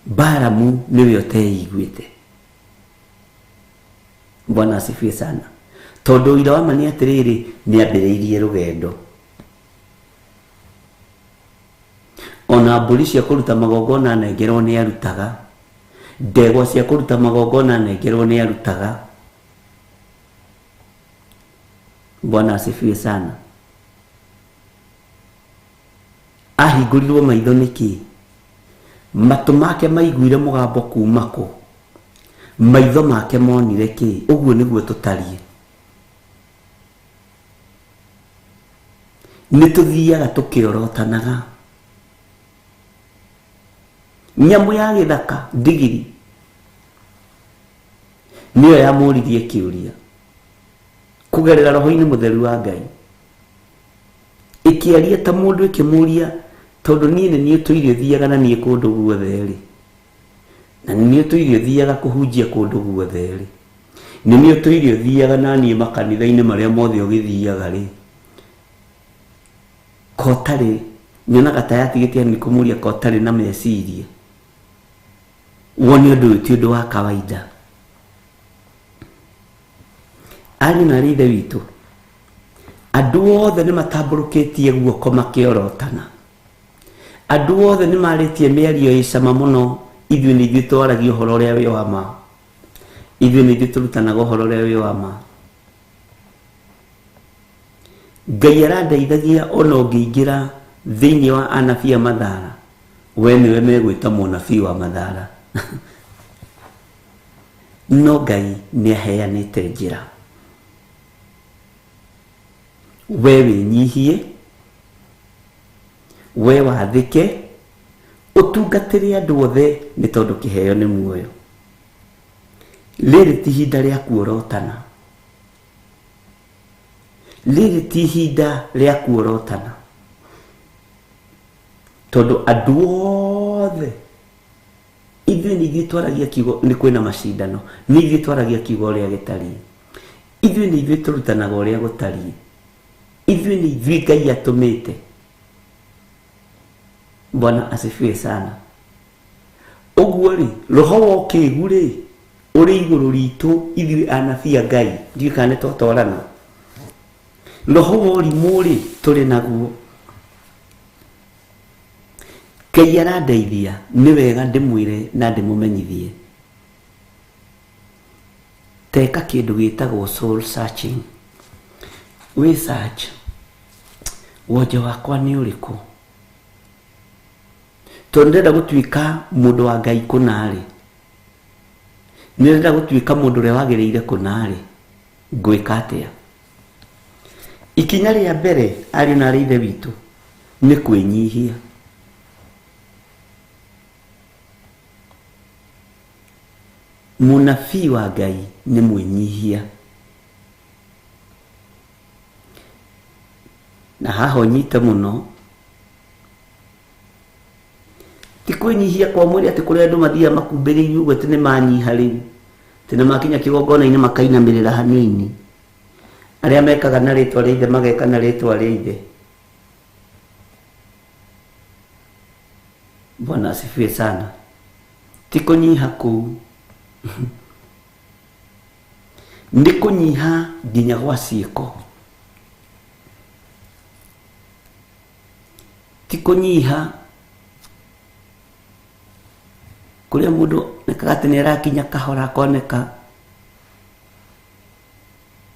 G: Balamu nĩwe ũteiguĩte. Bwana asifiwe sana. Tondũ ũira wa ma nĩ atĩrĩrĩ, nĩ ambĩrĩirie rũgendo. Ona mbũri cia kũruta magongona anengerwo nĩ arutaga, ndegwa cia kũruta magongona anengerwo nĩ arutaga. Bwana asifiwe sana. Ahingũrirwo maitho nĩkĩ? Matũ make maiguire mũgambo kuma kũ? Maitho make monire kĩ? Ũguo nĩguo tũtariĩ. Nĩ tũthiaga tũkĩorotanaga. Nyamũ ya gĩthaka ndigiri nĩyo yamũririe kĩũria kũgerera roho-inĩ mũtheru wa Ngai, ĩkĩaria ta mũndũ ĩkĩmũria, tondũ niĩ nĩ niĩ ũtũire ũthiaga na niĩ kũndũ guothe-rĩ, na nĩ niĩ ũtũire ũthiaga kũhunjia kũndũ guothe-rĩ, nĩ niĩ ũtũire ũthiaga na niĩ makanitha-inĩ marĩa mothe ũgĩthiaga-rĩ, ko ũtarĩ, nyonaga ta yatigĩte hanini kũmũria ko ũtarĩ na meciria, wone ũndũ ũyũ ti ũndũ wa kawaida. Ariũ na aarĩ a Ithe witũ, andũ othe nĩ matambũrũkĩtie guoko makĩorotana. Andũ othe nĩ marĩtie mĩario ĩ cama mũno, ithuĩ nĩ ithuĩ twaragia ũhoro ũrĩa wĩ wa ma. Ithuĩ nĩ ithuĩ tũrutanaga ũhoro ũrĩa wĩ wa ma. Ngai arandeithagia ona ũngĩingĩra thĩinĩ wa anabii a Mathara, we nĩwe megwĩta mũnabii wa Mathara. No Ngai nĩ aheanĩte njĩra. We wĩnyihie, we wathĩke, ũtungatĩre andũ othe nĩ tondũ kĩheo nĩ muoyo. Rĩrĩ ti ihinda rĩa kuorotana. Rĩrĩ ti ihinda rĩa kuorotana. Tondũ andũ othe ithuĩ nĩ ithuĩ twaragia kiugo, nĩ kwĩna macindano, nĩ ithuĩ twaragia kiugo ũrĩa gĩtariĩ, ithuĩ nĩ ithuĩ tũrutanaga ũrĩa gũtariĩ, ithuĩ nĩ ithuĩ Ngai atũmĩte. Bwana asifiwe sana. Ũguo rĩ, roho wa ũkĩgu rĩ ũrĩ igũrũ ritũ ithuĩ anabii a Ngai, ndiũĩ kana nĩ twatwarana. Roho wa ũrimũ rĩ tũrĩ naguo. Ngai arandeithia, nĩ wega ndĩmwĩre na ndĩmũmenyithie. Teka kĩndũ gĩtagwo soul searching. Wĩ search, wonje wakwa nĩ ũrĩkũ? Tondũ ndĩrenda gũtuĩka mũndũ wa Ngai kũna-rĩ, nĩndĩrenda gũtuĩka mũndũ ũrĩa wagĩrĩire kũna-rĩ, ngwĩka atĩa? Ikinya rĩa mbere ariũ na aarĩ a Ithe witũ nĩ kwĩnyihia. Mũnabii wa Ngai nĩ mwĩnyihia. Na haha ũnyite mũno, ti kwĩnyihia kwa mwĩrĩ atĩ kũrĩa andũ mathiaga makumbĩrĩirie ũguo atĩ nĩ manyiha rĩu, atĩ nĩ makinya kĩgongona-inĩ makainamĩrĩra hanini. Arĩa mekaga na rĩtwa rĩa ithe mageka na rĩtwa rĩa ithe. Bwana asifiwe sana. Ti kũnyiha kũu, nĩ kũnyiha nginya gwa ciĩko. Ti kũnyiha kũrĩa mũndũ onekaga atĩ nĩ arakinya kahora akoneka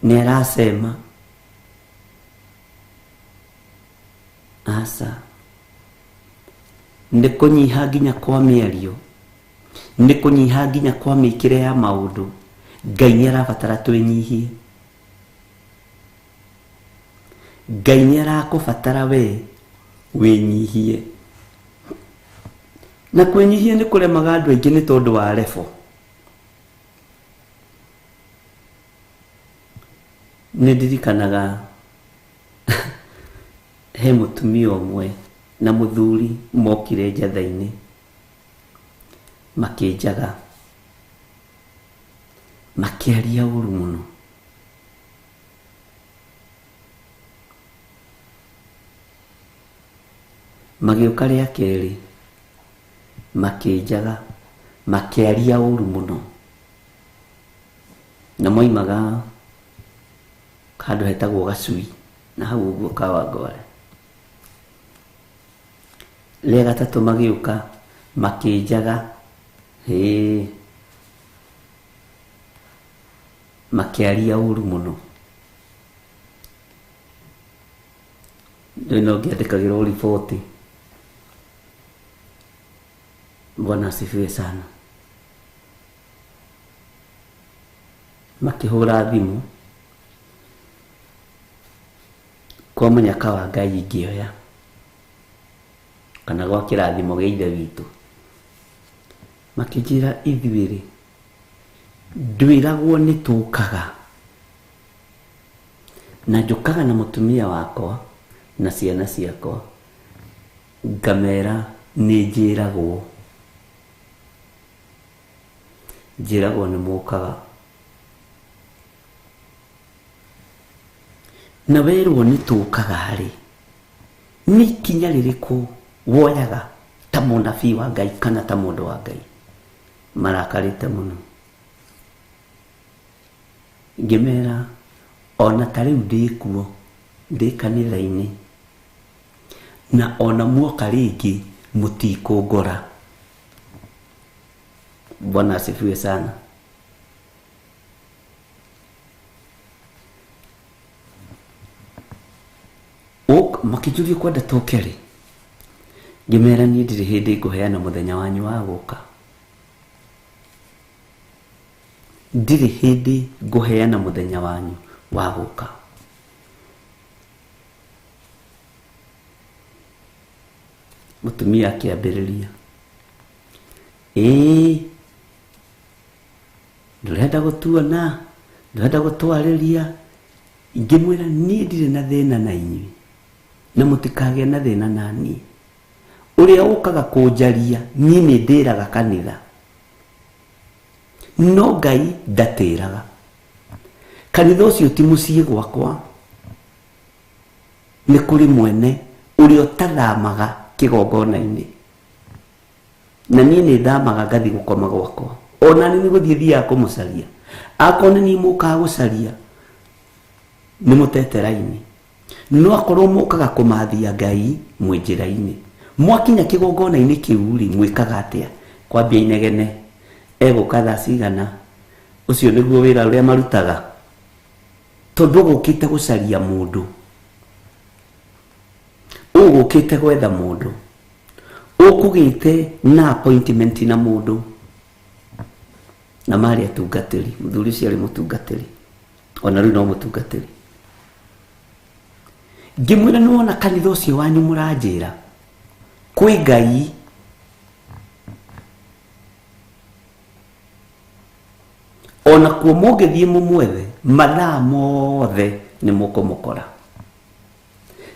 G: nĩ aracema. Aca. Nĩ kũnyiha nginya kwa mĩario, nĩ kũnyiha nginya kwa mĩkĩre ya maũndũ. Ngai nĩ arabatara twĩnyihie. Ngai nĩ arakũbatara we wĩnyihie. Na kwĩnyihia nĩ kũremaga andũ aingĩ nĩ tondũ wa level. Nĩ ndirikanaga he mũtumia ũmwe na mũthuri mokire njatha-inĩ makĩnjaga, makĩaria ũru mũno. Magĩũka rĩa kerĩ makĩnjaga, makĩaria ũru mũno. Na moimaga handũ hetagwo Gacui na hau ũguo Kawangware. Rĩa gatatũ magĩũka makĩnjaga, hĩĩ, makĩaria ũru mũno. Ndũĩ no ngĩandĩkagĩrwo riboti. Bwana asifiwe sana. Makĩhũra thimũ kwa mũnyaka wa Ngai ngĩoya kana gwa kĩrathimo gĩa ithe witũ, makĩnjĩra ithuĩ-rĩ, ndwĩragwo nĩ tũkaga, na njũkaga na mũtumia wakwa na ciana ciakwa, ngamera nĩ njĩragwo, njĩragwo nĩ mũkaga. Na werwo nĩ tũkaga rĩ, nĩ ikinya rĩrĩkũ woyaga ta mũnabii wa Ngai kana ta mũndũ wa Ngai? Marakarĩte mũno. Ngĩmera ona ta rĩu ndĩkuo, ndĩ kanitha-inĩ, na ona muoka rĩngĩ mũtikũngora. Bwana asifiwe sana. Makĩnjũria kwenda tũke rĩ, ngĩmera niĩ ndirĩ hĩndĩ ngũheana mũthenya wanyu wa gũka. Ndirĩ hĩndĩ ngũheana mũthenya wanyu wa gũka. Mũtumia akĩambĩrĩria, ĩĩ ndũrenda gũtuona, ndũrenda gũtwarĩria. Ngĩmwĩra niĩ ndirĩ na thĩna na inyuĩ, na mũtikagĩe na thĩna na niĩ. Ũrĩa ũkaga kũnjaria niĩ nĩ ndĩraga kanitha, no Ngai ndatĩraga. Kanitha ũcio ti mũciĩ gwakwa, nĩ kũrĩ mwene ũrĩa ũtathamaga kĩgongona-inĩ, na niĩ nĩ thamaga ngathiĩ gũkoma gwakwa. Ona niĩ nĩ gũthiĩ thiaga kũmũcaria. Akorwo nĩ niĩ mũkaga gũcaria, nĩ mũtete raini. No akorwo mũkaga kũmathia Ngai mwĩ njĩra-inĩ, mwakinya kĩgongona-inĩ kĩu rĩ, mwĩkaga atĩa? Kwambia inegene, egũka thaa cigana? Ũcio nĩguo wĩra ũrĩa marutaga, tondũ ũgũkĩte gũcaria mũndũ, ũgũkĩte gwetha mũndũ, ũkũgĩte na appointment na mũndũ. Na marĩ atungatĩri, mũthuri ũcio arĩ mũtungatĩri, ona rĩu no mũtungatĩri. Ngĩmwĩra nĩ wona kanitha ũcio wanyu mũranjĩra kwĩ Ngai, ona kuo mũngĩthiĩ mũmwethe mathaa mothe nĩ mũkũmũkora.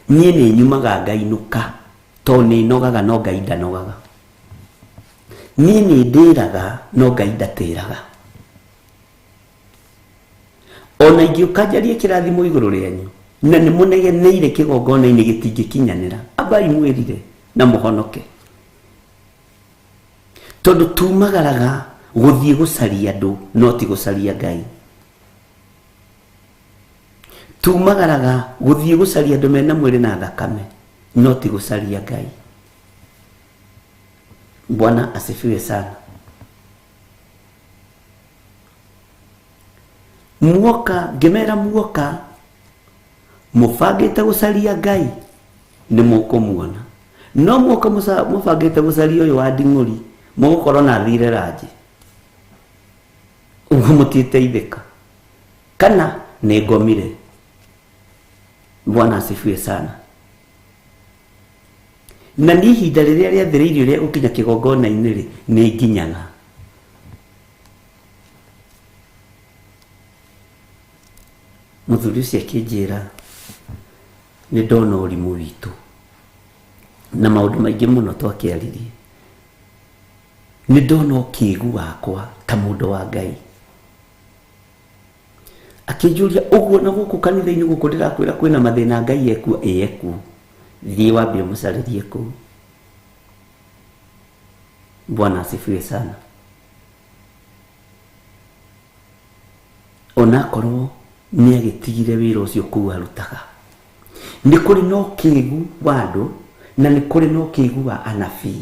G: Niĩ nĩ nyumaga ngainũka, tondũ nĩ nogaga no Ngai ndanogaga. Niĩ nĩ ndĩraga no Ngai ndatĩraga. Ona ingĩũka njarie kĩrathimo igũrũ rĩanyu, na nĩ mũnegeneire kĩgongona-inĩ gĩtingĩkinyanĩra, ambai mwĩrire na mũhonoke. Tondũ tumagaraga gũthiĩ gũcaria andũ, no ti gũcaria Ngai. Tumagaraga gũthiĩ gũcaria andũ mena mwĩrĩ na thakame, no ti gũcaria Ngai. Bwana asifiwe sana. Muoka, ngĩmera muoka mũbangĩte gũcaria Ngai nĩ mũkũmuona, no muoka mũbangĩte gũcaria ũyũ wa nding'ũri, mũgũkorwo na athire ranji, ũguo mũtiteithĩka. Kana nĩ ngomire. Bwana asifiwe sana. Na niĩ ihinda rĩrĩa rĩathĩrĩirio rĩa gũkinya kĩgongona-inĩ rĩ, nĩ nginyaga. Mũthuri ũcio akĩnjĩra nĩ ndona ũrimũ witũ na maũndũ maingĩ mũno twakĩaririe. Nĩ ndona ũkĩgu wakwa ta mũndũ wa Ngai. Akĩnjũria ũguo na gũkũ kanitha-inĩ gũkũ ndĩrakwĩra kwĩna mathĩna Ngai ekuo, ĩĩ ekuo. Thiĩ wambe ũmũcarĩrie kũu. Bwana asifiwe sana. Onakorwo nĩ agĩtigire wĩra ũcio kũu arutaga, nĩ kũrĩ na ũkĩgu wa andũ Na nĩ kũrĩ na ũkĩgu wa anabii.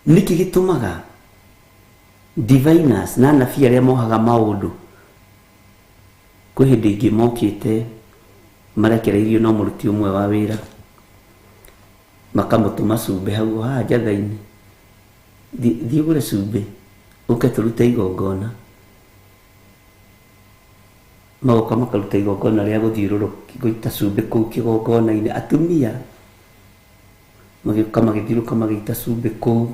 G: Nĩkĩ gĩtũmaga diviners na anabii arĩa mohaga maũndũ kwĩ hĩndĩ ĩngĩ mokĩte marekereirio no mũruti ũmwe wa wĩra makamũtũma cumbĩ hau o haha njatha-inĩ, thiĩ ũgũre cumbĩ ũke tũrute igongona. Magoka makaruta igongona rĩa gũthiũrũrũka gũita cumbĩ kũu kĩgongona-inĩ. Atumia magĩũka magĩthiũrũrũka magĩita cumbĩ kũu,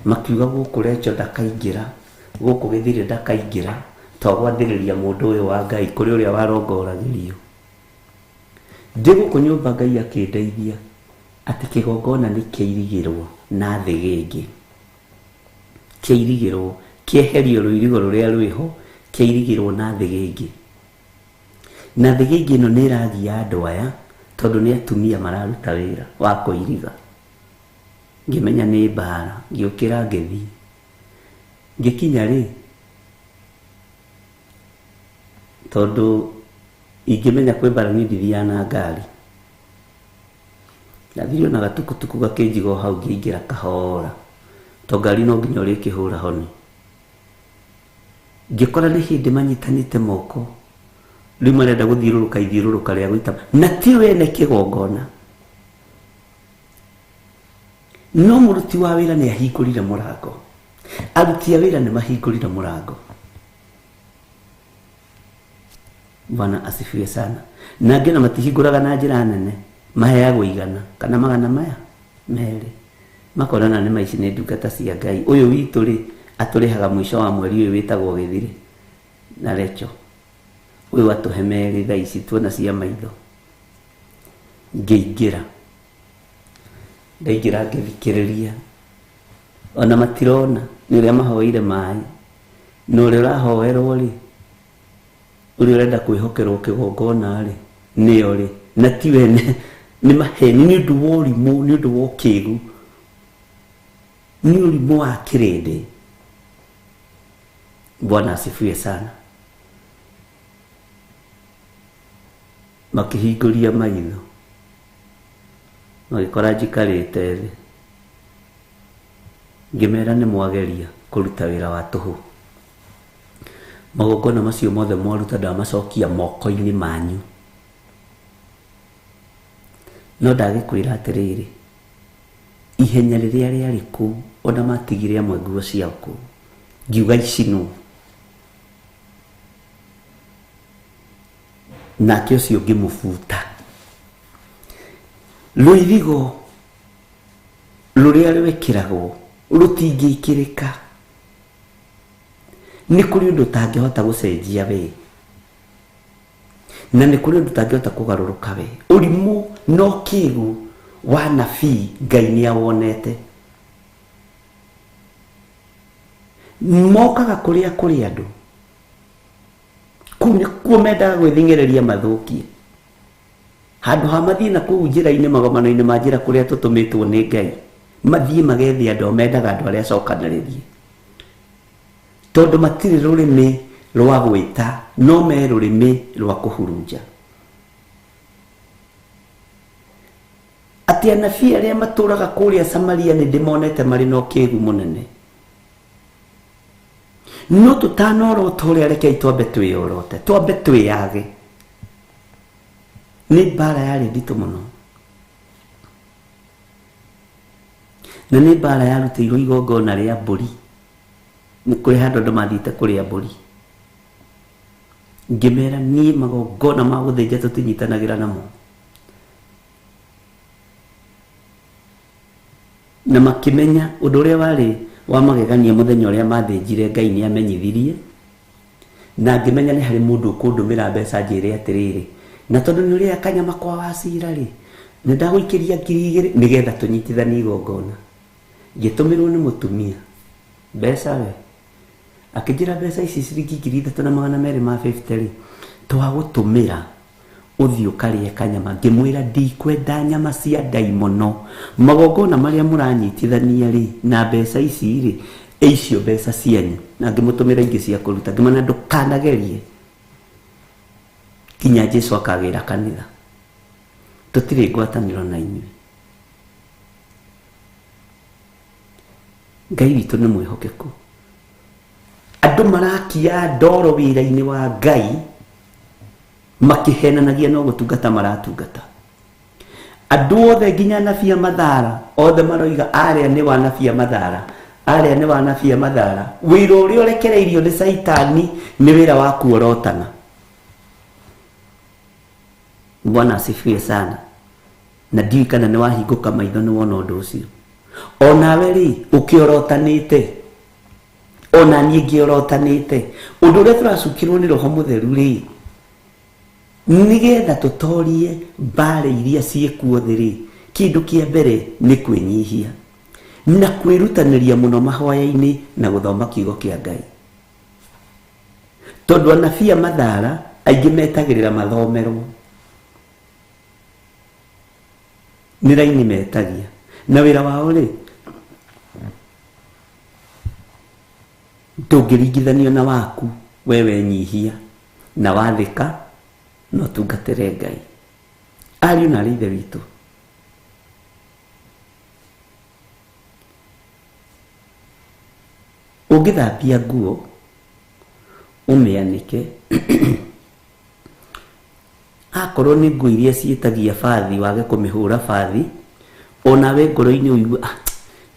G: makiuga gũkũ Recho ndakaingĩra, gũkũ Gĩthirĩ ndakaingĩra, twagwathĩrĩria mũndũ ũyũ wa Ngai kũrĩ ũrĩa warongoragĩrio. Ndĩ gũkũ nyũmba Ngai akĩndeithia atĩ kĩgongona nĩ kĩairigĩrwo na thĩgĩngĩ, kĩairigĩrwo, kĩeherio rũirigo rũrĩa rwĩho, kĩairigĩrwo na thĩgĩngĩ. Na thĩgĩngĩ ĩno nĩ ĩragia andũ aya tondũ nĩ atumia mararuta wĩra wa kũiriga. Ngĩmenya nĩ mbara, ngĩũkĩra ngĩthiĩ. Ngĩkinya rĩ, tondũ ingĩmenya kwĩ mbara niĩ ndithiaga na ngari. Ndathire ona gatukutuku gakĩnjiga o hau ngĩingĩra kahora, to ngari no nginya ũrĩkĩhũra honi. Ngĩkora nĩ hĩndĩ manyitanĩte moko, rĩu marenda gũthiũrũrũka ithiũrũrũka rĩa gũita, na ti wene kĩgongona. No mũruti wa wĩra nĩ ahingũrire mũrango, aruti a wĩra nĩ mahingũrire mũrango. Bwana asifiwe sana. Na angĩ ona matihingũraga na njĩra nene, maheagwo igana kana magana maya merĩ, makonana nĩ maici nĩ ndungata cia Ngai. Ũyũ witũ rĩ atũrĩhaga mũico wa mweri ũyũ wĩtagwo Gĩthirĩ na Recho, ũyũ atũhe merĩ thaa ici tuona cia maitho. Ngĩingĩra, ndaingĩra ngĩthikĩrĩria, ona matirona nĩ ũrĩa mahoeire maĩ, na ũrĩa ũrahoerwo rĩ, ũrĩa ũrenda kwĩhokerwo kĩgongona rĩ, nĩo rĩ, na ti wene, nĩ maheni, nĩ ũndũ wa ũrimũ, nĩ ũndũ wa ũkĩgu, nĩ ũrimũ wa kĩrĩndĩ. Bwana asifiwe sana. Makĩhingũria maitho, magĩkora njikarĩte thĩ. Ngĩmera nĩ mwageria kũruta wĩra wa tũhũ. Magongona macio mothe mwaruta ndamacokia moko-inĩ manyu. No ndagĩkwĩra atĩrĩrĩ, ihenya rĩrĩa rĩarĩ kũu, ona matigire amwe nguo ciao kũu, ngiuga icinwo. Nake ũcio ngĩmũbuta. Rũirigo rũrĩa rwĩkĩragwo rũtingĩkĩrĩka. Nĩ kũrĩ ũndũ ũtangĩhota gũcenjia we, na nĩ kũrĩ ũndũ ũtangĩhota kũgarũrũka we. Ũrimũ na ũkĩgu wa nabii Ngai nĩ awonete. Mokaga kũrĩa kũrĩ andũ, kũu nĩkuo mendaga gwĩthing'ĩrĩria mathũkie. Handũ ha mathiĩ na kũu njĩra-inĩ, magomano-inĩ ma njĩra kũrĩa tũtũmĩtwo nĩ Ngai, mathiĩ magethe andũ, mendaga andũ arĩa acokanĩrĩrie. Tondũ matirĩ rũrĩmĩ rwa gwĩta, no me rũrĩmĩ rwa kũhurunja. Atĩ anabii arĩa matũraga kũrĩa Samaria nĩ ndĩmonete marĩ na ũkĩgu mũnene. No tũtanorota ũrĩa, rekei twambe twĩyorote, twambe twĩyage. Nĩ mbara yarĩ nditũ mũno, na nĩ mbara yarutĩirwo igongona rĩa mbũri. Nĩ kũrĩ handũ andũ mathiĩte kũrĩa mbũri, ngĩmera niĩ magongona ma gũthĩnja tũtinyitanagĩra namo. Na makĩmenya ũndũ ũrĩa warĩ wa magegania mũthenya ũrĩa mathĩnjire, Ngai nĩ amenyithirie, na ngĩmenya nĩ harĩ mũndũ ũkũndũmĩra mbeca njĩre atĩrĩrĩ, na tondũ nĩ ũrĩa kanyama kwa wacira rĩ, nĩ ndagũikĩria 2000 nĩgetha tũnyitithanie igongona. Ngĩtũmĩrwo nĩ mũtumia mbeca we, akĩnjĩra mbeca ici ciringi 3250 rĩ, twagũtũmĩra ũthiĩ ũkarĩe kanyama. Ngĩmwĩra ndikwenda nyama cia ndaimono, magongona marĩa mũranyitithania rĩ na mbeca ici rĩ, icio mbeca cianyu. Na ngĩmũtũmĩra ingĩ cia kũruta, ngĩmwĩra ndũkanagerie. Nginya Jesu akagĩra kanitha. Tũtirĩ ngwatanĩro na inyuĩ. Ngai witũ nĩ mwĩhokeku. Andũ marakia ndoro wĩra-inĩ wa Ngai makĩhenanagia no gũtungata maratungata. Andũ othe nginya anabii a Mathara othe maroiga arĩa nĩ wa anabii a Mathara, arĩa nĩ wa anabii a Mathara. Wĩra ũrĩa ũrekereirio nĩ Caitani nĩ wĩra wa kuorotana. Bwana asifiwe sana. Na ndiũĩ kana nĩ wahingũka maitho nĩ wona ũndũ ũcio. Onawe rĩ, ũkĩorotanĩte, ona niĩ ngĩorotanĩte, ũndũ ũrĩa tũracukĩrwo nĩ Roho Mũtheru rĩ, nĩgetha tũtorie mbara iria ciĩkuo thĩ rĩ, kĩndũ kĩa mbere nĩ kwĩnyihia na kwĩrutanĩria mũno mahoya-inĩ na gũthoma kiugo kĩa Ngai. Tondũ anabii a Mathara aingĩ metagĩrĩra mathomerwo. Nĩ raini metagia. Na wĩra wao rĩ, ndũngĩringithanio na waku we wenyihia na wathĩka na ũtungatĩre Ngai. Ariũ na arĩ Ithe witũ, ũngĩthambia nguo ũmĩanĩke akorwo nĩ nguo iria ciĩtagia bathi wage kũmĩhũra bathi onawe ngoro-inĩ ũigue ah,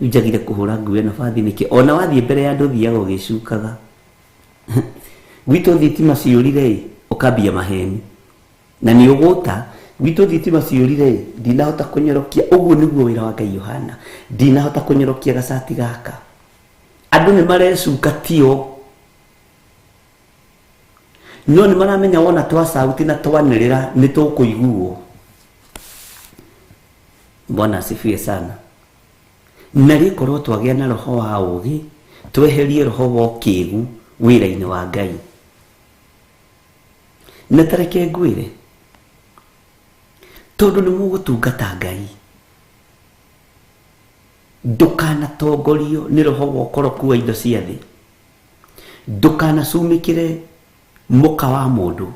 G: rĩu njagire kũhũra nguo ĩno bathi nĩkĩ ona wathiĩ mbere ya andũ ũthiaga ũgĩcukaga gwitũ thitima ciũrire ĩ ũkambia maheni na nĩ ũgũta gwitũ thitima ciũrire ĩ ndinahota kũnyorokia ũguo nĩguo wĩra wa Ngai ũhana ndinahota kũnyorokia gacati gaka andũ nĩ marecuka tio no nĩ maramenya wona twa sauti na twanĩrĩra nĩ tũkũiguo Bwana asifiwe sana na rĩkorwo twagĩa na roho wa ũũgĩ tweherie roho wa ũkĩgu wĩra-inĩ wa Ngai na tareke ngwĩre tondũ nĩ mũgũtungata Ngai ndũkanatongorio nĩ roho wa ũkoroku wa indo cia thĩ ndũkanacumĩkĩre mũka wa mũndũ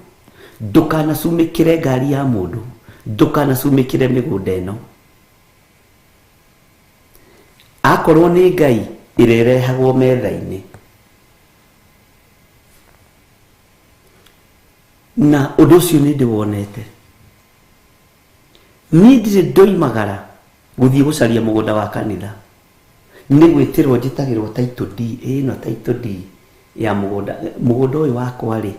G: ndũkanacumĩkĩre ngari ya mũndũ ndũkanacumĩkĩre mĩgũnda ĩno akorwo nĩ Ngai ĩrĩrehagwo metha-inĩ na ũndũ ũcio nĩ ndĩwonete niĩ ndirĩ ndoimagara gũthiĩ gũcaria mũgũnda wa kanitha nĩ gwĩtĩrwo njĩtagĩrwo title deed ĩno title deed ya mũgũnda mũgũnda ũyũ wakwa rĩ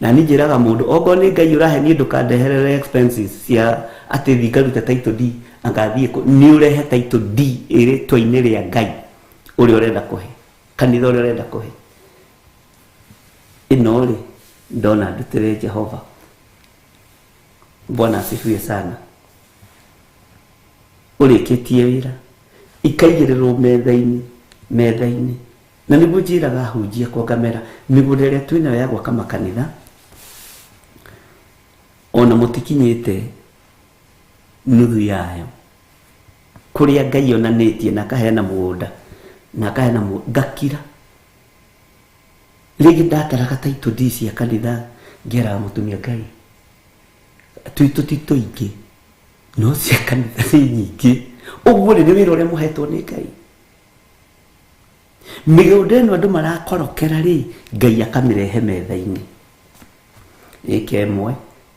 G: na niĩ njĩraga mũndũ okorwo nĩ Ngai ũrahe niĩ ndũkandeherere expenses cia atĩ thiĩ ngarute title deed anga thiĩ kũ nĩ ũrehe title deed ĩrĩtwa-inĩ rĩa Ngai ũrĩa ũrenda kũhe kanitha ũrĩa ũrenda kũhe ĩno rĩ ndona ndutĩre Jehova Bwana asifiwe sana ũrĩkĩtie wĩra ikaigĩrĩrwo metha-inĩ metha-inĩ na nĩguo njĩraga ahunjia kwa ngamera mĩgũnda ĩrĩa twĩnayo ya gwaka makanitha ona mũtikinyĩte nuthu yayo kũrĩa Ngai onanĩtie na akaheana mũgũnda na akaheana mũgũnda ngakira rĩngĩ ndataraga title deed cia kanitha ngeraga mũtumia Ngai twitũ ti tũingĩ no cia kanitha nĩ nyingĩ ũguo rĩ nĩ wĩra ũrĩa mũhetwo nĩ Ngai mĩgũnda ĩno andũ marakorokera rĩ Ngai akamĩrehe metha-inĩ ĩka ĩmwe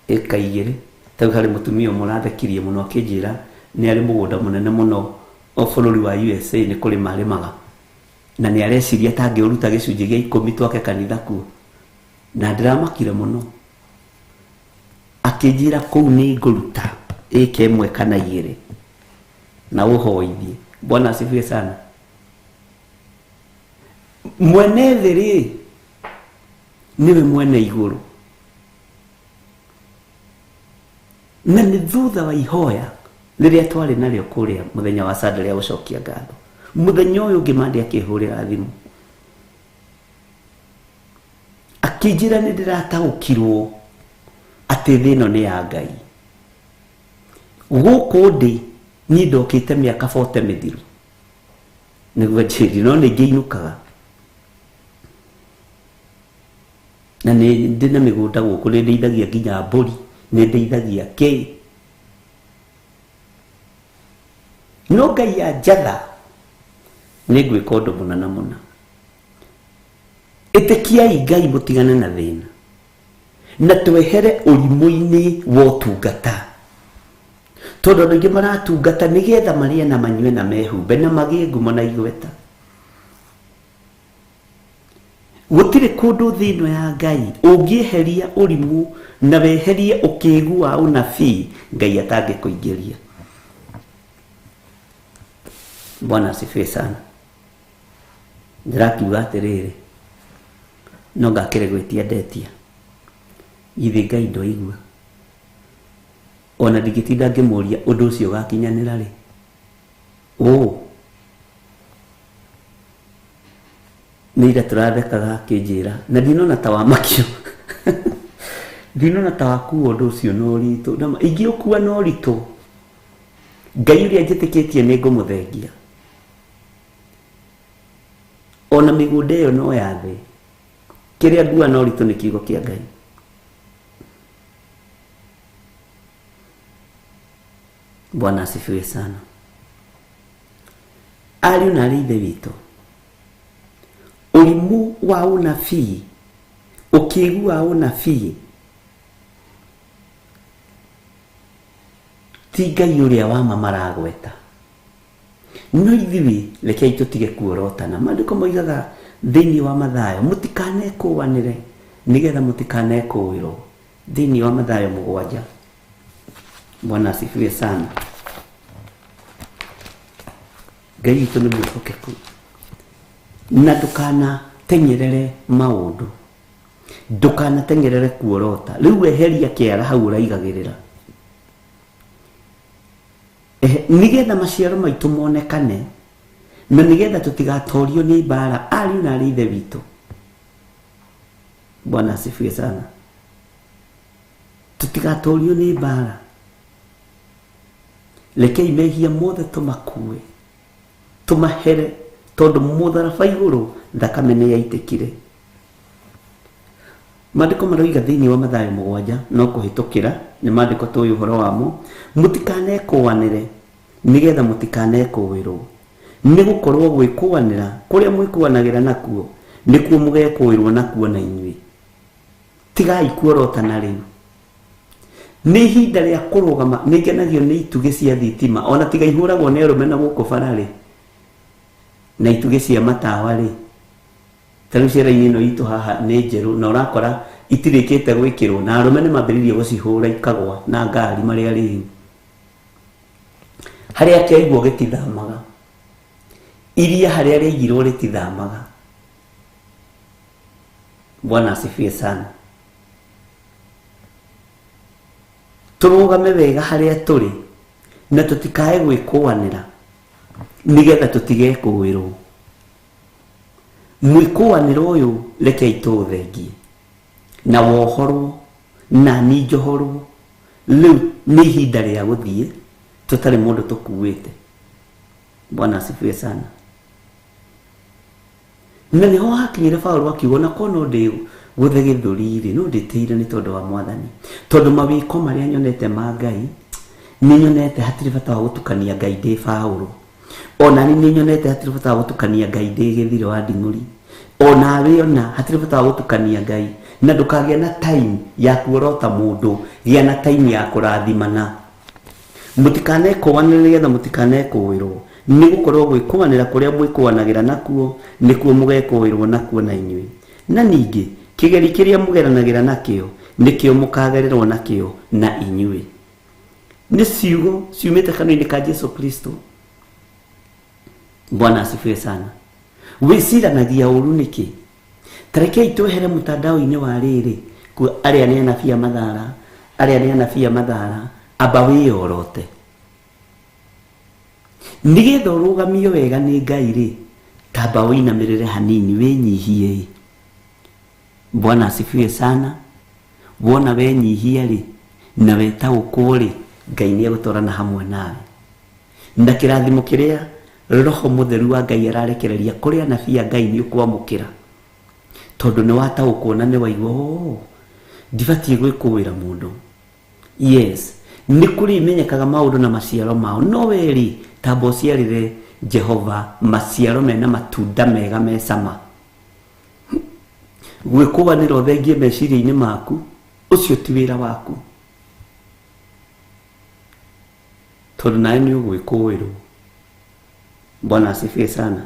G: ĩka igĩrĩ tarĩu harĩ mũtumia ũmwe ũrathekirie mũno akĩnjĩra nĩ arĩ mũgũnda mũnene mũno o bũrũri wa USA nĩ kũrĩma arĩmaga na nĩ areciria ta angĩũruta gĩcunjĩ gĩa ikũmi twake kanitha kuo na ndĩramakire mũno akĩnjĩra kũu nĩ ngũruta ĩka ĩmwe kana igĩrĩ na ũhoithie Bwana asifiwe sana mwene thĩ rĩ nĩwe mwene igũrũ na nĩ thutha wa ihoya rĩrĩa twarĩ narĩo kũrĩa mũthenya wa Sunday rĩa gũcokia ngatho mũthenya ũyũ ũngĩ Mandy akĩhũrĩra thimũ akĩnjĩra nĩ ndĩrataũkirwo atĩ thĩ ĩno nĩ ya Ngai gũkũ ndĩ niĩ ndokĩte mĩaka 40 mĩthiru nĩguo njĩri no nĩ ngĩinũkaga Na nĩ ndĩ na mĩgũnda gũkũ, nĩ ndĩithagia nginya mbũri, nĩ ndĩithagia kĩ. No Ngai anjatha nĩ ngwĩka ũndũ mũna na mũna. Ĩtĩkiai Ngai mũtigane na thĩna. Na twehere ũrimũ-inĩ wa ũtungata. Tondũ andũ aingĩ maratungata nĩgetha marĩe na manyue na mehumbe na magĩe ngumo na igweta. Gũtirĩ kũndũ thĩ ĩno ya Ngai ũngĩeheria ũrimũ na weherie ũkĩgu wa ũnabii Ngai atangĩkũingĩria. Bwana asifiwe sana. Ndĩrakiuga atĩrĩrĩ, no ngakĩrĩ gwĩtia ndetia. Githĩ Ngai ndoigua? Ona ndingĩtinda ngĩmũria ũndũ ũcio ũgakinyanĩra rĩ. Ũũ. Nĩ ira tũrathekaga akĩnjĩra na ndinona ta wamakio ndinona ta wakuo ũndũ ũcio na ũritũ Na ingĩũkua na ũritũ Ngai ũrĩa njĩtĩkĩtie nĩ ngũmũthengia ona mĩgũnda ĩyo no ya thĩ kĩrĩa ngua na ũritũ nĩ kiugo kĩa Ngai. Bwana asifiwe sana. Ariũ na arĩ ithe witũ, ũrimũ wa ũnabii, ũkĩgu wa ũnabii ti Ngai ũrĩa wa ma maragweta. No ithuĩ rekei tũtige kuorotana. Maandĩko moigaga thĩinĩ wa Mathayo, mũtikanekũanĩre nĩgetha mũtikanekũĩrwo. Thĩinĩ wa Mathayo 7. Bwana asifiwe sana. Ngai witũ nĩ mwĩhokeku na ndũkanatenyerere maũndũ, ndũkanatenyerere kuorota. Rĩu eheria kĩara hau ũraigagĩrĩra nĩgetha maciaro maitũ monekane na nĩgetha tũtigatorio nĩ mbara ariũ na arĩ ithe witũ. Bwana asifiwe sana. Tũtigatorio nĩ mbara. Rekei mehia mothe tũmakue, tũmahere, tondũ mũtharaba igũrũ thakame nĩ yaitĩkire. Maandĩko maroiga thĩinĩ wa Mathayo 7 no kũhĩtũkĩra, nĩ maandĩko tũĩ ũhoro wamo, mũtikanekũanĩre nĩgetha mũtikanekũĩrwo. Nĩ gũkorwo gwĩkũanĩra kũrĩa mwĩkũanagĩra nakuo, nĩkuo mũgekũĩrwo nakuo na inyuĩ. Tigai kuorotana rĩu. Nĩ ihinda rĩa kũrũgama. Nĩ ngenagio nĩ itugĩ cia thitima, o na tiga ihũragwo nĩ arũme na gũkũ bara-rĩ, na itugĩ cia matawa-rĩ, ta rĩu ciara-inĩ ĩno itũ haha nĩ njerũ na ũrakora itirĩkĩte gwĩkĩrwo na arũme nĩ mambĩrĩirie gũcihũra ikagwa na ngari marĩ arĩu. Harĩa kĩaigwo gĩtithamaga. Iria harĩa rĩaigirwo rĩtithamaga. Bwana asifiwe sana. Tũrũgame wega harĩa tũrĩ na tũtikae gwĩkũanĩra nĩgetha tũtigekũĩrwo. Mwĩkũanĩro ũyũ rekei tũũthengie na wohorwo na niĩ njohorwo. Rĩu nĩ ihinda rĩa gũthiĩ tũtarĩ mũndũ tũkuĩte. Bwana asifiwe sana. Na nĩho hakinyire Paũlũ akiuga, ona korwo no ndĩgũthe gĩthũri-rĩ, no ndĩtĩire nĩ tondũ wa Mwathani. Tondũ mawĩko marĩa nyonete ma Ngai, nĩ nyonete hatirĩ bata wa gũtukania Ngai ndĩ Paũlũ. Ona niĩ nĩ nyonete hatirĩ bata wa gũtukania Ngai ndĩ Gĩthirĩ wa Nding'ũri. Onawe ona hatirĩ bata wa gũtukania Ngai. Na ndũkagĩa na time ya kuorota mũndũ, gĩa na time ya kũrathimana. Mũtikanekũũanĩre nĩgeetha mũtikanekũũĩrwo, nĩgũkorwo gwĩkũũanĩra kũrĩa mwĩkũũanagĩra nakuo, nĩkuo mũgeekũũĩrwo nakuo na inyuĩ. Na ningĩ, kĩgeri kĩrĩa mũgeranagĩra nakĩo, nĩkĩo mũkaagererwo nakĩo na inyuĩ. Nĩ ciugo ciumĩte kanua-inĩ ka Jesu Kristo. Bwana asifiwe sana. Wĩciranagia ũru nĩkĩ? Ta rekei twehere mũtandao-inĩ wa rĩrĩ, kuo arĩa nĩ anabii a mathara, arĩa nĩ anabii a mathara, amba wĩyorote. Nĩgetha ũrũgamio wega nĩ Ngai rĩ, tamba ũinamĩrĩre hanini wĩnyihie ĩ. Bwana asifiwe sana. Wona wenyihia rĩ, na wetaũkwo rĩ, Ngai nĩ egũtwarana hamwe nawe. Na kĩrathimo kĩrĩa Roho Mũtheru wa Ngai ararekereria kũrĩ anabii a Ngai nĩ ũkwamũkĩra. Tondũ nĩ wataũkwo na nĩ waigua, oh, ndibatiĩ gwĩkũĩra mũndũ. Yes, nĩ kũrĩ imenyekaga maũndũ na maciaro mao. No we-rĩ, tamba ũciarĩre Jehova maciaro mena matunda mega me cama. Gwĩkũanĩra ũthengie meciria-inĩ maku, ũcio ti wĩra waku. Tondũ nawe nĩ ũgwĩkũĩrwo. Bwana asifiwe sana.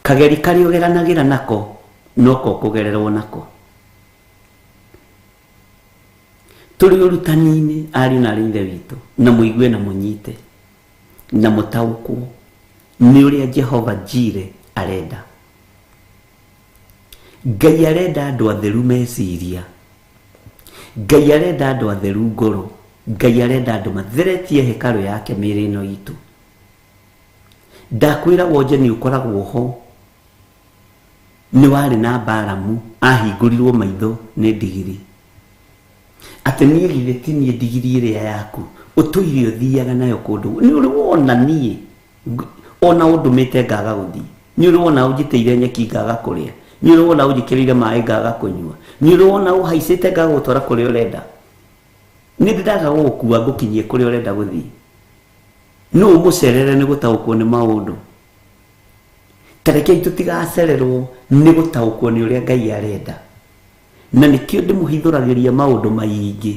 G: Kageri karĩa ũgeranagĩra nako noko ũkũgererwo nako. Tũrĩ ũrutani-inĩ ariũ na arĩ ithe witũ, na mũigue na mũnyite na mũtaũkwo nĩ ũrĩa Jehova Jire arenda. Ngai arenda andũ atheru meciria. Ngai arenda andũ atheru ngoro. Ngai arenda andũ matheretie hekarũ yake mĩĩrĩ ĩno itũ. Ndakwĩra wonje nĩ ũkoragwo ho. Nĩ warĩ na Balamu ahingũrirwo maitho nĩ ndigiri. Atĩ niĩ githĩ ti niĩ ndigiri ĩrĩa yaku ũtũire ũthiaga nayo kũndũ. Nĩ ũrĩ wona niĩ ona ũndũmĩte ngaga gũthiĩ. Nĩ ũrĩ wona ũnjitĩire nyeki ngaga kũrĩa. Nĩ ũrĩ wona ũnjĩkĩrĩire maĩ ngaga kũnyua. Nĩ ũrĩ wona ũhaicĩte ngaga gũtwara kũrĩa ũrenda. Nĩ ndĩraga gũgũkua ngũkinyie kũrĩa ũrenda gũthiĩ. No ũmũcerere nĩ gũtaũkwo nĩ maũndũ. Ta rekei tũtigacererwo nĩ gũtaũkwo nĩ ũrĩa Ngai arenda. Na nĩkĩo ndĩmũhithũragĩria maũndũ maingĩ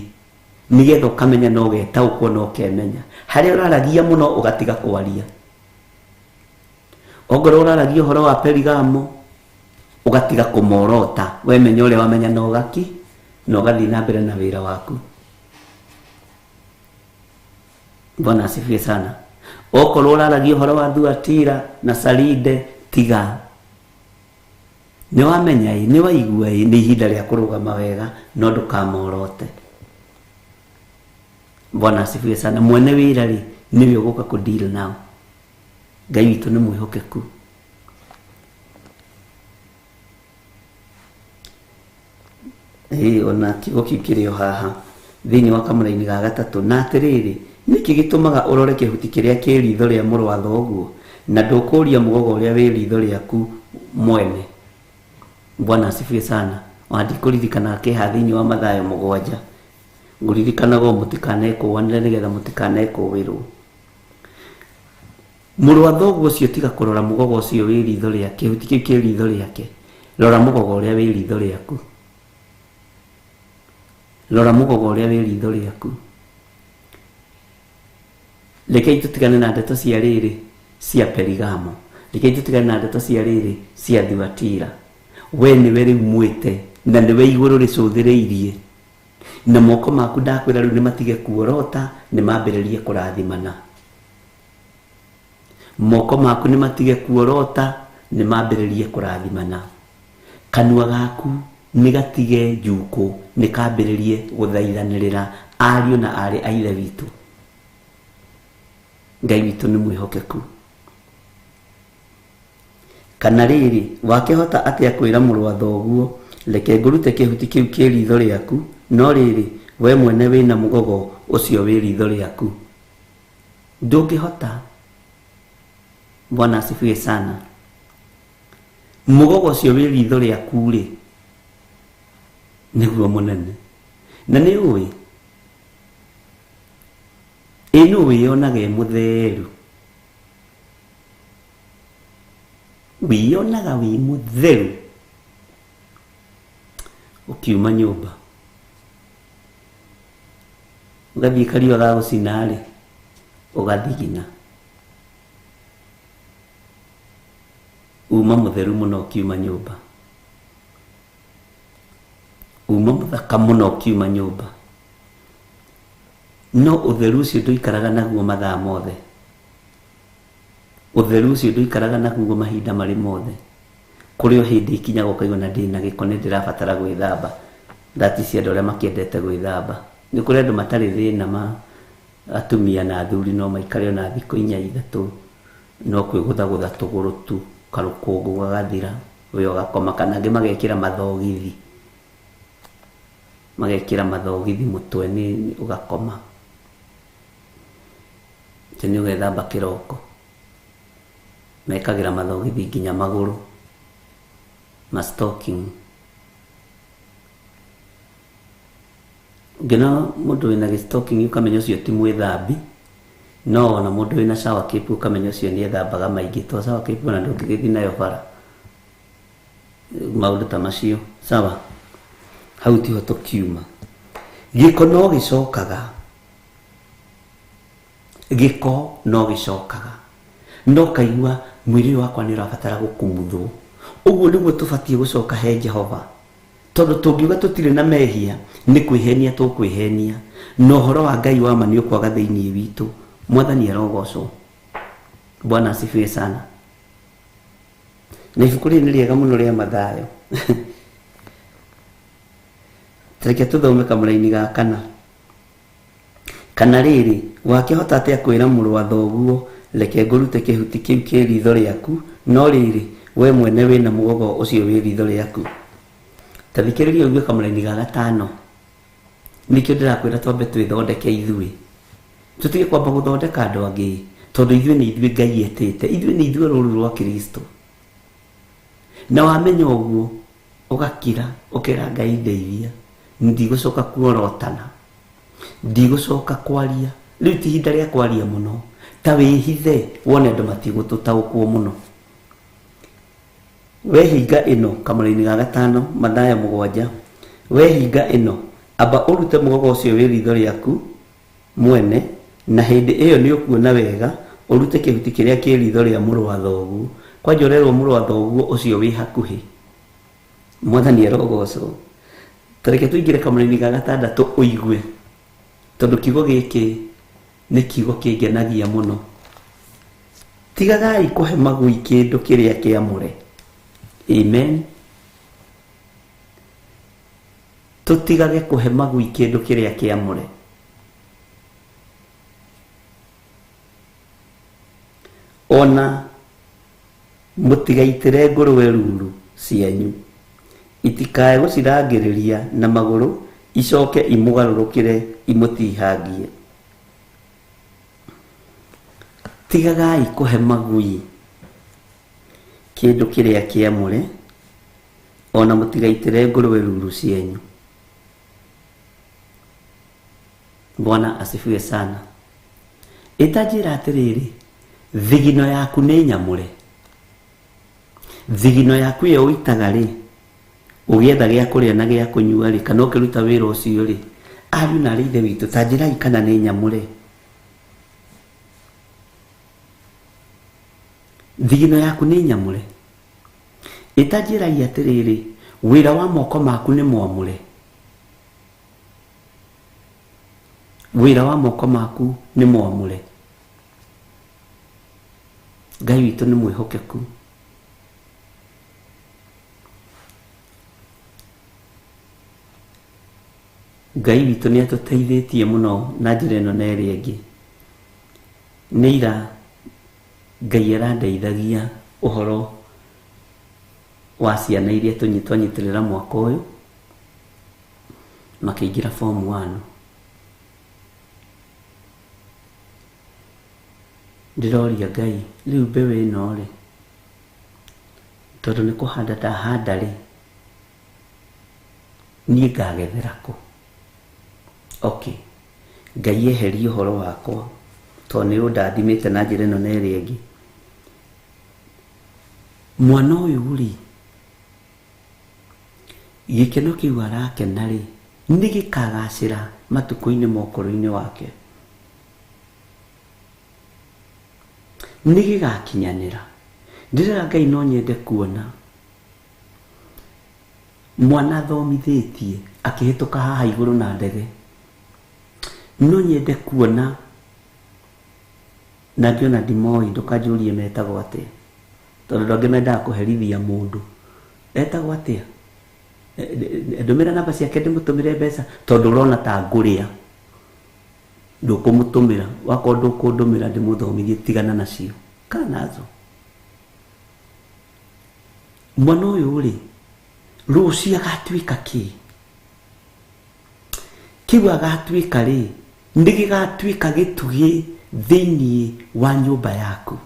G: nĩgetha ũkamenya na ũgetaũkwo na ũkemenya. Harĩa ũraragia mũno ũgatiga kwaria. Ongorwo ũraragia ũhoro wa Perigamo ũgatiga kũmorota, wemenya ũrĩa wamenya na ũgaki na ũgathiĩ na mbere na wĩra waku. Bwana asifiwe sana. Okorwo ũraragia ũhoro wa Thuatira na Saride, tiga. Nĩ wamenya ĩ, nĩ waigua ĩ, nĩ ihinda rĩa kũrũgama wega, no ndũkamorote. Bwana asifiwe sana. Mwene wĩra rĩ, nĩwe ũgũka kũ deal nao. Ngai witũ nĩ mwĩhokeku. Ĩĩ, ona kiugo kĩu kĩrĩ o haha thĩinĩ wa kamũraini ga gatatũ. Na atĩrĩrĩ, nĩkĩ gĩtũmaga ũrore kĩhuti kĩrĩa kĩ riitho rĩa mũrũ wa thoguo, na ndũkũũria mũgogo ũrĩa wĩ riitho rĩaku mwene? Bwana asifiwe sana. Ona ndikũririkanaga kĩha thĩinĩ wa Mathayo 7. Ngũririkanaga o mũtikanekũũanĩre nĩgetha mũtikanekũũĩrwo. Mũrũ wa thoguo ũcio tiga kũrora mũgogo ũcio wĩ riitho rĩake, kĩhuti kĩu kĩ riitho rĩake. Rora mũgogo ũrĩa wĩ riitho rĩaku. Rora mũgogo ũrĩa wĩ riitho rĩaku. Rekei tũtigane na ndeto cia rĩrĩ cia Perigamo. Rekei tũtigane na ndeto cia rĩrĩ cia Thuatira. We nĩwe rĩu mwĩte na nĩwe igũrũ rĩcũthĩrĩirie. Na moko maku ndakwĩra rĩu nĩmatige kuorota, nĩmambĩrĩrie kũrathimana. Moko maku nĩmatige kuorota, nĩmambĩrĩrie kũrathimana. Kanua gaku nĩgatige njukũ, nĩkambĩrĩrie gũthaithanĩrĩra ariũ na aarĩ a Ithe witũ. Ngai witũ nĩ mwĩhokeku. Kana rĩrĩ, wakĩhota atĩa kwĩra mũrũ wa thoguo, reke ngũrute kĩhuti kĩu kĩ riitho rĩaku, no rĩrĩ, we mwene wĩna mũgogo ũcio wĩ riitho rĩaku? Ndũngĩhota. Bwana asifiwe sana. Mũgogo ũcio wĩ riitho rĩaku rĩ, nĩguo mũnene. Na nĩ ũĩ, ĩ nũ wĩyonaga e mũtheru? Wĩyonaga wĩ mũtheru ũkiuma nyũmba ũgathiĩ kariũa ga gũcina rĩ, ũgathigina. Uma mũtheru mũno ũkiuma nyũmba. Uma mũthaka mũno ũkiuma nyũmba. No ũtheru ũcio ndũikaraga naguo mathaa mothe. Ũtheru ũcio ndũikaraga naguo mahinda marĩ mothe. Kũrĩ o hĩndĩ ikinyaga ũkaigua na ndĩna gĩko nĩ ndĩrabatara gwĩthamba. That is andũ arĩa makĩendete gwĩthamba. Nĩ kũrĩ andũ matarĩ thĩna ma atumia na athuri no maikare ona thikũ inya ithatũ no kwĩgũthagũtha tũgũrũ tu karũkũngũ gagathira we ũgakoma, kana angĩ magekĩra mathogithi. Magekĩra mathogithi mũtwe nĩ ũgakoma. Atĩ nĩ ũgethamba kĩroko. Mekagĩra mathogithi nginya magũrũ, ma stocking. Ũngĩona mũndũ wĩna gĩ stocking ũkamenya ũcio ti mwĩthambi, no wona mũndũ wĩna shower cap ũkamenya ũcio nĩ ethambaga maingĩ, tondũ shower cap ona ndũngĩgĩthiĩ nayo bara. Maũndũ ta macio. Sawa? Hau tiho tũkiuma. Gĩko no gĩcokaga. Gĩko no gĩcokaga. No ũkaigua mwĩrĩ ũyũ wakwa nĩ ũrabatara gũkumuthwo. Ũguo nĩguo tũbatiĩ gũcoka he Jehova. Tondũ tũngiuga tũtirĩ na mehia, nĩ kwĩhenia tũkwĩhenia, na ũhoro wa Ngai wa ma nĩ ũkwaga thĩinĩ witũ. Mwathani arogocwo. Bwana asifiwe sana. Na ibuku rĩrĩ nĩ rĩega mũno rĩa Mathayo. Reke tũthome kamũraini ga kana. Kana rĩrĩ, wakĩhota atĩa kwĩra mũrũ wa thoguo, 'Reke ngũrute kĩhuti kĩu kĩ riitho rĩaku, no rĩrĩ, wee mwene wĩ na mũgogo ũcio wĩ riitho rĩaku? Ta thikĩrĩria ũigue kamũraini ga gatano. Nĩkĩo ndĩrakwĩra twambe twĩthondeke ithuĩ. Tũtige kwamba gũthondeka andũ angĩ, tondũ ithuĩ nĩ ithuĩ Ngai etĩte. Ithuĩ nĩ ithuĩ rũũru rwa Kristo. Na wamenya ũguo, ũgakira, ũkera Ngai ndeithia, ndigũcoka kuorotana. Ndigũcoka kwaria. Rĩu ti ihinda rĩa kwaria mũno. Ta wĩhithe wone andũ matigũtũtaũkwo mũno. We hinga ĩno, kamũraini ga gatano, Mathayo mũgwanja, We hinga ĩno, amba ũrute mũgogo ũcio wĩ riitho rĩaku mwene, na hĩndĩ ĩyo nĩũkuona wega ũrute kĩhuti kĩrĩa kĩ riitho rĩa mũrũ wa thoguo. Kwanja ũrerwo mũrũ wa thoguo ũcio wĩ hakuhĩ. Mwathani arogocwo. Ta reke tũingĩre kamũraini ga gatandatũ ũigue, tondũ kiugo gĩkĩ nĩ kiugo kĩngenagia mũno. Tigagai kũhe magui kĩndũ kĩrĩa kĩamũre. Amen. Tũtigage kũhe magui kĩndũ kĩrĩa kĩamũre. Ona Mũtigaitĩre ngũrũe ruru cianyu, itikae gũcirangĩrĩria na magũrũ icoke imũgarũrũkĩre imũtihangie. Tigagai kũhe magui kĩndũ kĩrĩa kĩamũre, o na mũtigaitĩre ngũrũe ruru cianyu. Bwana asifiwe sana. Ĩtanjĩra atĩrĩrĩ, thigino yaku nĩ nyamũre. Thigino yaku ĩyo ũitaga rĩ, ũgĩetha gĩa kũrĩa na gĩa kũnyua rĩ, kana ũkĩruta wĩra ũcio rĩ, ariũ na arĩ ithe witũ, ta njĩrai kana nĩ nyamũre. Thigino yaku nĩ nyamũre. Ĩtanjĩrai atĩrĩrĩ, wĩra wa moko maku nĩ mwamũre. Wĩra wa moko maku nĩ mwamũre. Ngai witũ nĩ mwĩhokeku. Ngai witũ nĩ atũteithĩtie mũno na njĩra ĩno na ĩrĩa ĩngĩ. Nĩ ira Ngai arandeithagia ũhoro wa ciana iria twanyitĩrĩra mwaka ũyũ. Makĩingĩra form one. Ndĩroria Ngai, rĩu mbeũ ĩno rĩ, tondũ nĩ kũhanda ndahanda rĩ, niĩ ngagethera kũ? Okay, Ngai eherie ũhoro wakwa tondũ nĩ ũndathimĩte na njĩra ĩno na ĩrĩa ĩngĩ. Mwana ũyũ rĩ, Gĩkeno kĩu arakena-rĩ, nĩ gĩkagacĩra matukũ-inĩ ma ũkũrũ-inĩ wake? Nĩ gĩgakinyanĩra? Ndĩrera Ngai no nyende kuona mwana thomithĩtie akĩhĩtũka haha igũrũ na ndege. No nyende kuona na ngĩona ndimoĩ ndũkanjũrie metagwo atĩa. Tondũ andũ angĩ mendaga kũherithia mũndũ. Etagwo atĩa? Ndũmĩra namba ciake ndĩmũtũmĩre mbeca tondũ ũrona ta ngũrĩa. Ndũkũmũtũmĩra. Wakorwo ndũkũndũmĩra ndĩmũthomithie tigana nacio. Kaa nazo. Mwana ũyũ rĩ, rũciũ agatuĩka kĩ? Kĩu agatuĩka rĩ, nĩ gĩgatuĩka gĩtugĩ thĩiniĩ wa nyũmba yaku.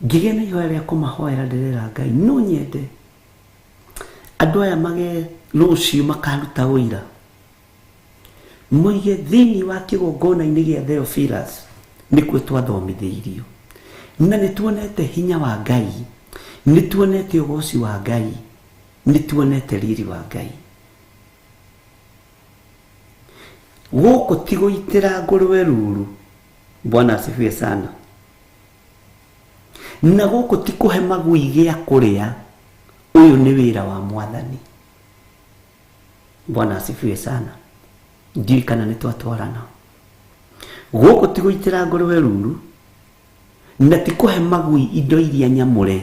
G: Ngĩgĩa na ihoya rĩa kũmahoera ndĩrera Ngai no nyende andũ aya mage rũciũ makaruta ũira moige thĩinĩ wa kĩgongona-inĩ gĩa Theophilus nĩkuo twathomithĩirio na nĩ tuonete hinya wa Ngai, nĩ tuonete ũgoci wa Ngai, nĩ tuonete riri wa Ngai. Gũkũ ti gũitĩra ngũrwe ruru. Bwana asifiwe sana. Na gũkũ ti kũhe magui gĩa kũrĩa, ũyũ nĩ wĩra wa Mwathani. Bwana asifiwe sana. Ndiũĩ kana nĩ twatwarana. Gũkũ ti gũitĩra ngũrwe ruru na ti kũhe magui indo iria nyamũre,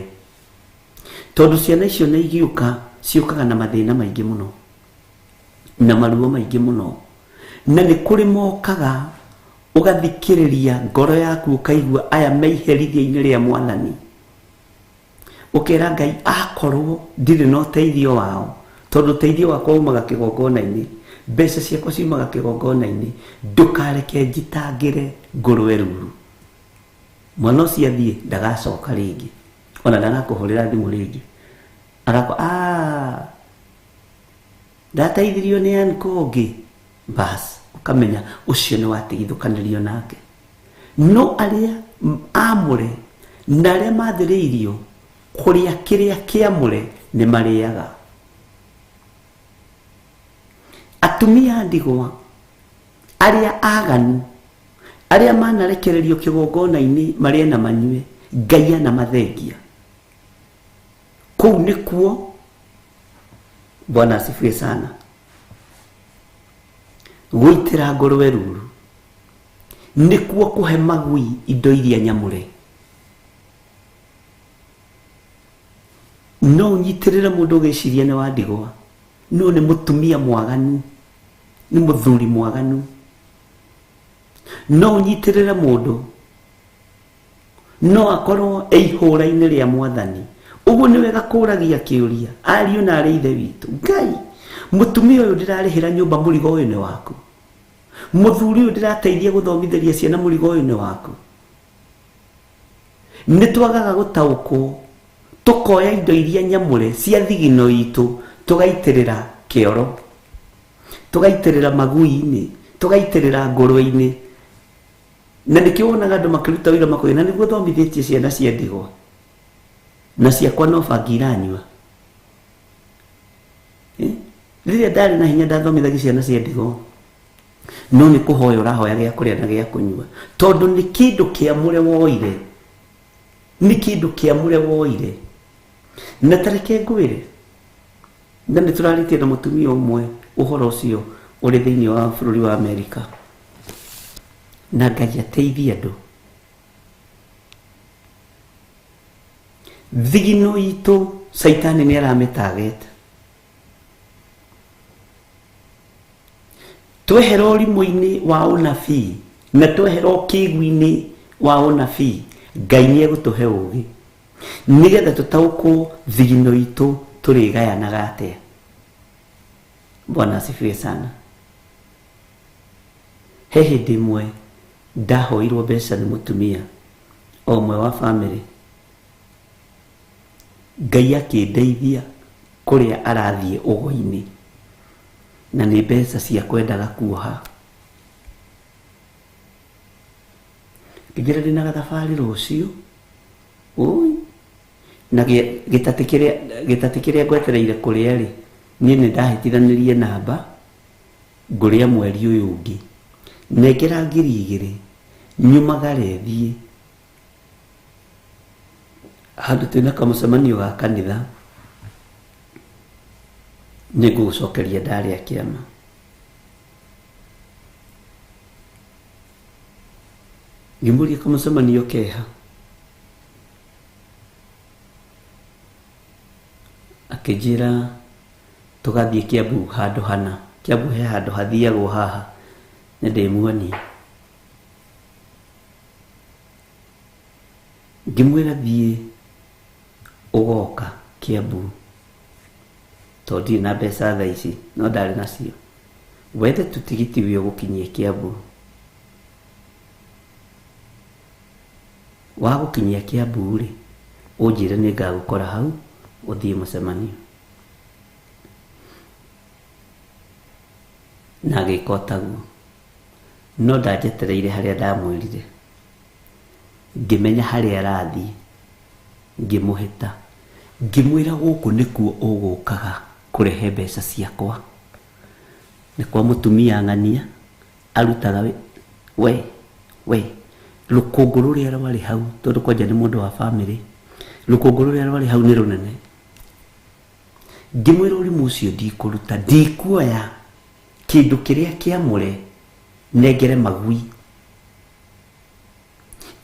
G: tondũ ciana icio nĩ igĩũka ciũkaga na mathĩna maingĩ mũno na maruo maingĩ mũno, na nĩ kũrĩ mokaga ũgathikĩrĩria ngoro yaku ũkaigua aya me iherithia-inĩ rĩa Mwathani, ũkera Ngai akorwo ndirĩ na ũteithio wao, tondũ ũteithio wakwa umaga kĩgongona-inĩ, mbeca ciakwa ciumaga kĩgongona-inĩ, ndũkareke njitangĩre ngũrwe ruru. Mwana ũcio athiĩ ndagacoka rĩngĩ, ona ndagakũhũrĩra thimũ rĩngĩ, agakwa ndateithirio nĩ uncle ũngĩ, bas ũkamenya ũcio nĩ watigithũkanĩrio nake. No arĩa amũre na arĩa mathĩrĩirio kũrĩa kĩrĩa kĩamũre nĩ marĩaga. Atumia a ndigwa arĩa aganu arĩa manarekererio kĩgongona-inĩ marĩe na manyue, Ngai anamathengia. Kũu nĩkuo Bwana asifiwe sana. Gũitĩra ngũrwe ruru nĩkuo kũhe magui indo iria nyamũre. No ũnyitĩrĩre mũndũ ũgĩciria nĩ wa ndigwa, no nĩ mũtumia mwaganu, nĩ mũthuri mwaganu. No ũnyitĩrĩre mũndũ no akorwo e ihũra-inĩ rĩa Mwathani. Ũguo nĩ wega kũragia kĩũria, ariũ na arĩ ithe witũ, Ngai, mũtumia ũyũ ndĩrarĩhĩra nyũmba mũrigo ũyũ nĩ waku, mũthuri ũyũ ndĩrateithia gũthomithĩria ciana mũrigo ũyũ nĩ waku. Nĩ twagaga gũtaũkwo, tũkoya indo iria nyamũre cia thigino itũ tũgaitĩrĩra kĩoro, tũgaitĩrĩra magui-inĩ, tũgaitĩrĩra ngũrwe-inĩ. Na nĩkĩo wonaga andũ makĩruta wĩra makoiga na nĩguo thomithĩtie ciana cia ndigwa na ciakwa no bangi iranyua. Rĩrĩa ndarĩ na hinya ndathomithagia ciana cia ndigwa, no nĩ kũhoya ũrahoya gĩa kũrĩa na gĩa kũnyua, tondũ nĩ kĩndũ kĩamũre woire, nĩ kĩndũ kĩamũre woire. Na ta reke ngwĩre, na nĩ tũrarĩtie na mũtumia ũmwe ũhoro ũcio ũrĩ thĩinĩ wa bũrũri wa Amerika, na Ngai ateithie andũ. Thigino itũ Caitani nĩ aramĩtagete. Twehera ũrimũ-inĩ wa ũnabii na twehera ũkĩgu-inĩ wa ũnabii, Ngai nĩ egũtũhe ũgĩ nĩgetha tũtaũkwo thigino itũ tũrĩgayanaga atĩa. Bwana asifiwe sana. He hĩndĩ ĩmwe ndahoirwo mbeca nĩ mũtumia o ũmwe wa bamĩrĩ, Ngai akĩndeithia kũrĩa arathiĩ ũgo-inĩ, na nĩ mbeca cia kwendaga kuoha. Ngĩnjĩra ndĩna gathabarĩ rũciũ, ũi, na gĩtatĩ kĩrĩa ngwetereire kũrĩa rĩ, niĩ nĩ ndahĩtithanirie namba ngũrĩa mweri ũyũ ũngĩ, nengera 2,000 nyumagare thiĩ handũ twĩna kamũcemanio ga kanitha, nĩ ngũgũcokeria ndarĩa kĩama. Ngĩmũria kamũcemanio keha, akĩnjĩra tũgathiĩ Kiambu handũ hana. Kiambu he handũ hathiagwo haha, nĩ ndĩmuonie. Ngĩmwĩra thiĩ ũgoka Kiambu, tondũ ndirĩ na mbeca thaa ici, no ndarĩ nacio. Wethe tu tigiti wĩ ũgũkinyie Kiambu. Wagũkinyia Kiambu rĩ, Ũnjĩre nĩ ngagũkora hau ũthiĩ mũcemanio. Na agĩka o taguo. No ndanjetereire harĩa ndamwĩrire. Ngĩmenya harĩa arathiĩ. Ngĩmũhĩta. Ngĩmwĩra gũkũ nĩkuo ũgũkaga kũrehe mbeca ciakwa. Nĩ kwa mũtumia ng'ania arutaga wĩ we we rũkũngũ rũrĩa rwarĩ hau tondũ kwanja nĩ mũndũ wa bamĩrĩ rũkũngũ rũrĩa rwarĩ hau nĩ rũnene. Ngĩmwĩra ũrimũ ũcio ndikũruta ndikuoya kĩndũ kĩrĩa kĩamũre nengere magui.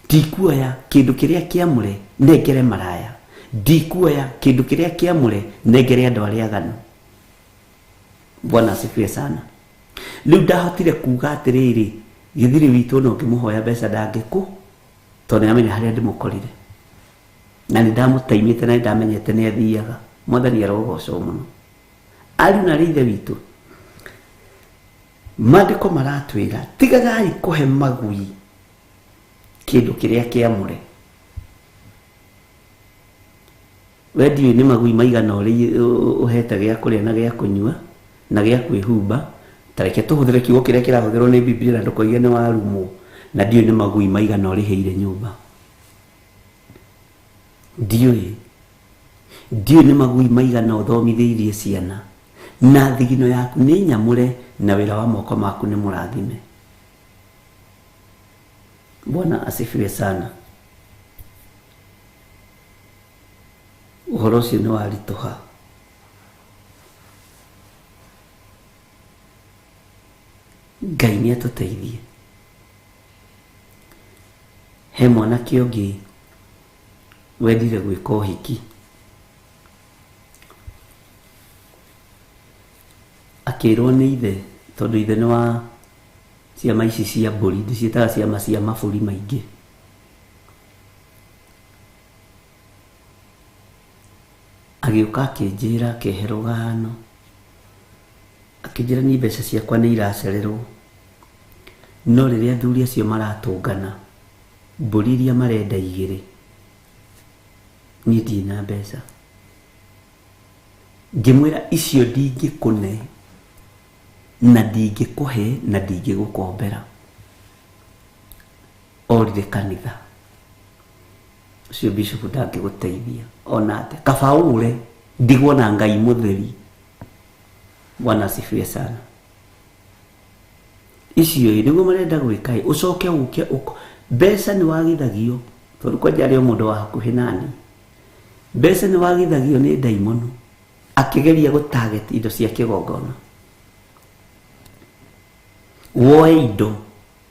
G: Ndikuoya kĩndũ kĩrĩa kĩamũre nengere maraya. Ndikuoya kĩndũ kĩrĩa kĩamũre nengere andũ arĩa aganu. Bwana asifiwe sana. Rĩu ndahotire kuga atĩrĩrĩ, gĩthiri witũ ona ũngĩmũhoya mbeca ndangĩkũ tondũ nĩamenya harĩa ndĩmũkorire. Na nĩ ndamũtaimĩte na nĩ ndamenyete nĩ athiaga. Mwathani arogocwo mũno. Ariũ na arĩ ithe witũ, maandĩko maratwĩra tigagai kũhe magui kĩndũ kĩrĩa kĩamũre. We ndiũĩ nĩ magui maigana ũhete gĩa kũrĩa na gĩa kũnyua na gĩa kwĩhumba. Ta reke tũhũthĩre kiugo kĩrĩa kĩrahũthĩrwo nĩ Bibilia na ndũkoige nĩ warumwo. Na ndiũĩ nĩ magui maigana ũrĩhĩire nyũmba. Ndiũĩ. Ndiũĩ nĩ magui maigana ũthomithĩirie ciana. Na thigino yaku nĩ nyamũre na wĩra wa moko maku nĩ mũrathime. Bwana asifiwe sana. Ũhoro ũcio nĩ waritũha. Ngai nĩ atũteithie. He mwanake ũngĩ wendire gwĩka ũhiki. Akĩrwo nĩ ithe, tondũ ithe nĩ wa ciama ici cia mbũri, ndĩciĩtaga ciama cia mabũri maingĩ. Agĩũka akĩnjĩra akĩhe rũgano, akĩnjĩra niĩ mbeca ciakwa nĩ iracererwo, no rĩrĩa athuri acio maratũngana, mbũri iria marenda igĩrĩ, niĩ ndirĩ na mbeca. Ngĩmwĩra icio ndingĩkũne, na ndingĩkũhe, na ndingĩgũkombera. Orire kanitha. Ũcio bishop ndangĩgũteithia ona atĩa. Kaba ũre ndigwo na Ngai mũtheri. Bwana asifiwe sana. Icio ĩ nĩguo marenda gwĩka ĩ ũcoke ũke ũko mbeca nĩ wagithagio tondũ kwanja arĩ o mũndũ wa hakuhĩ nani. Mbeca nĩ wagithagio nĩ ndaimono akĩgeria gũ target indo cia kĩgongona. Woe indo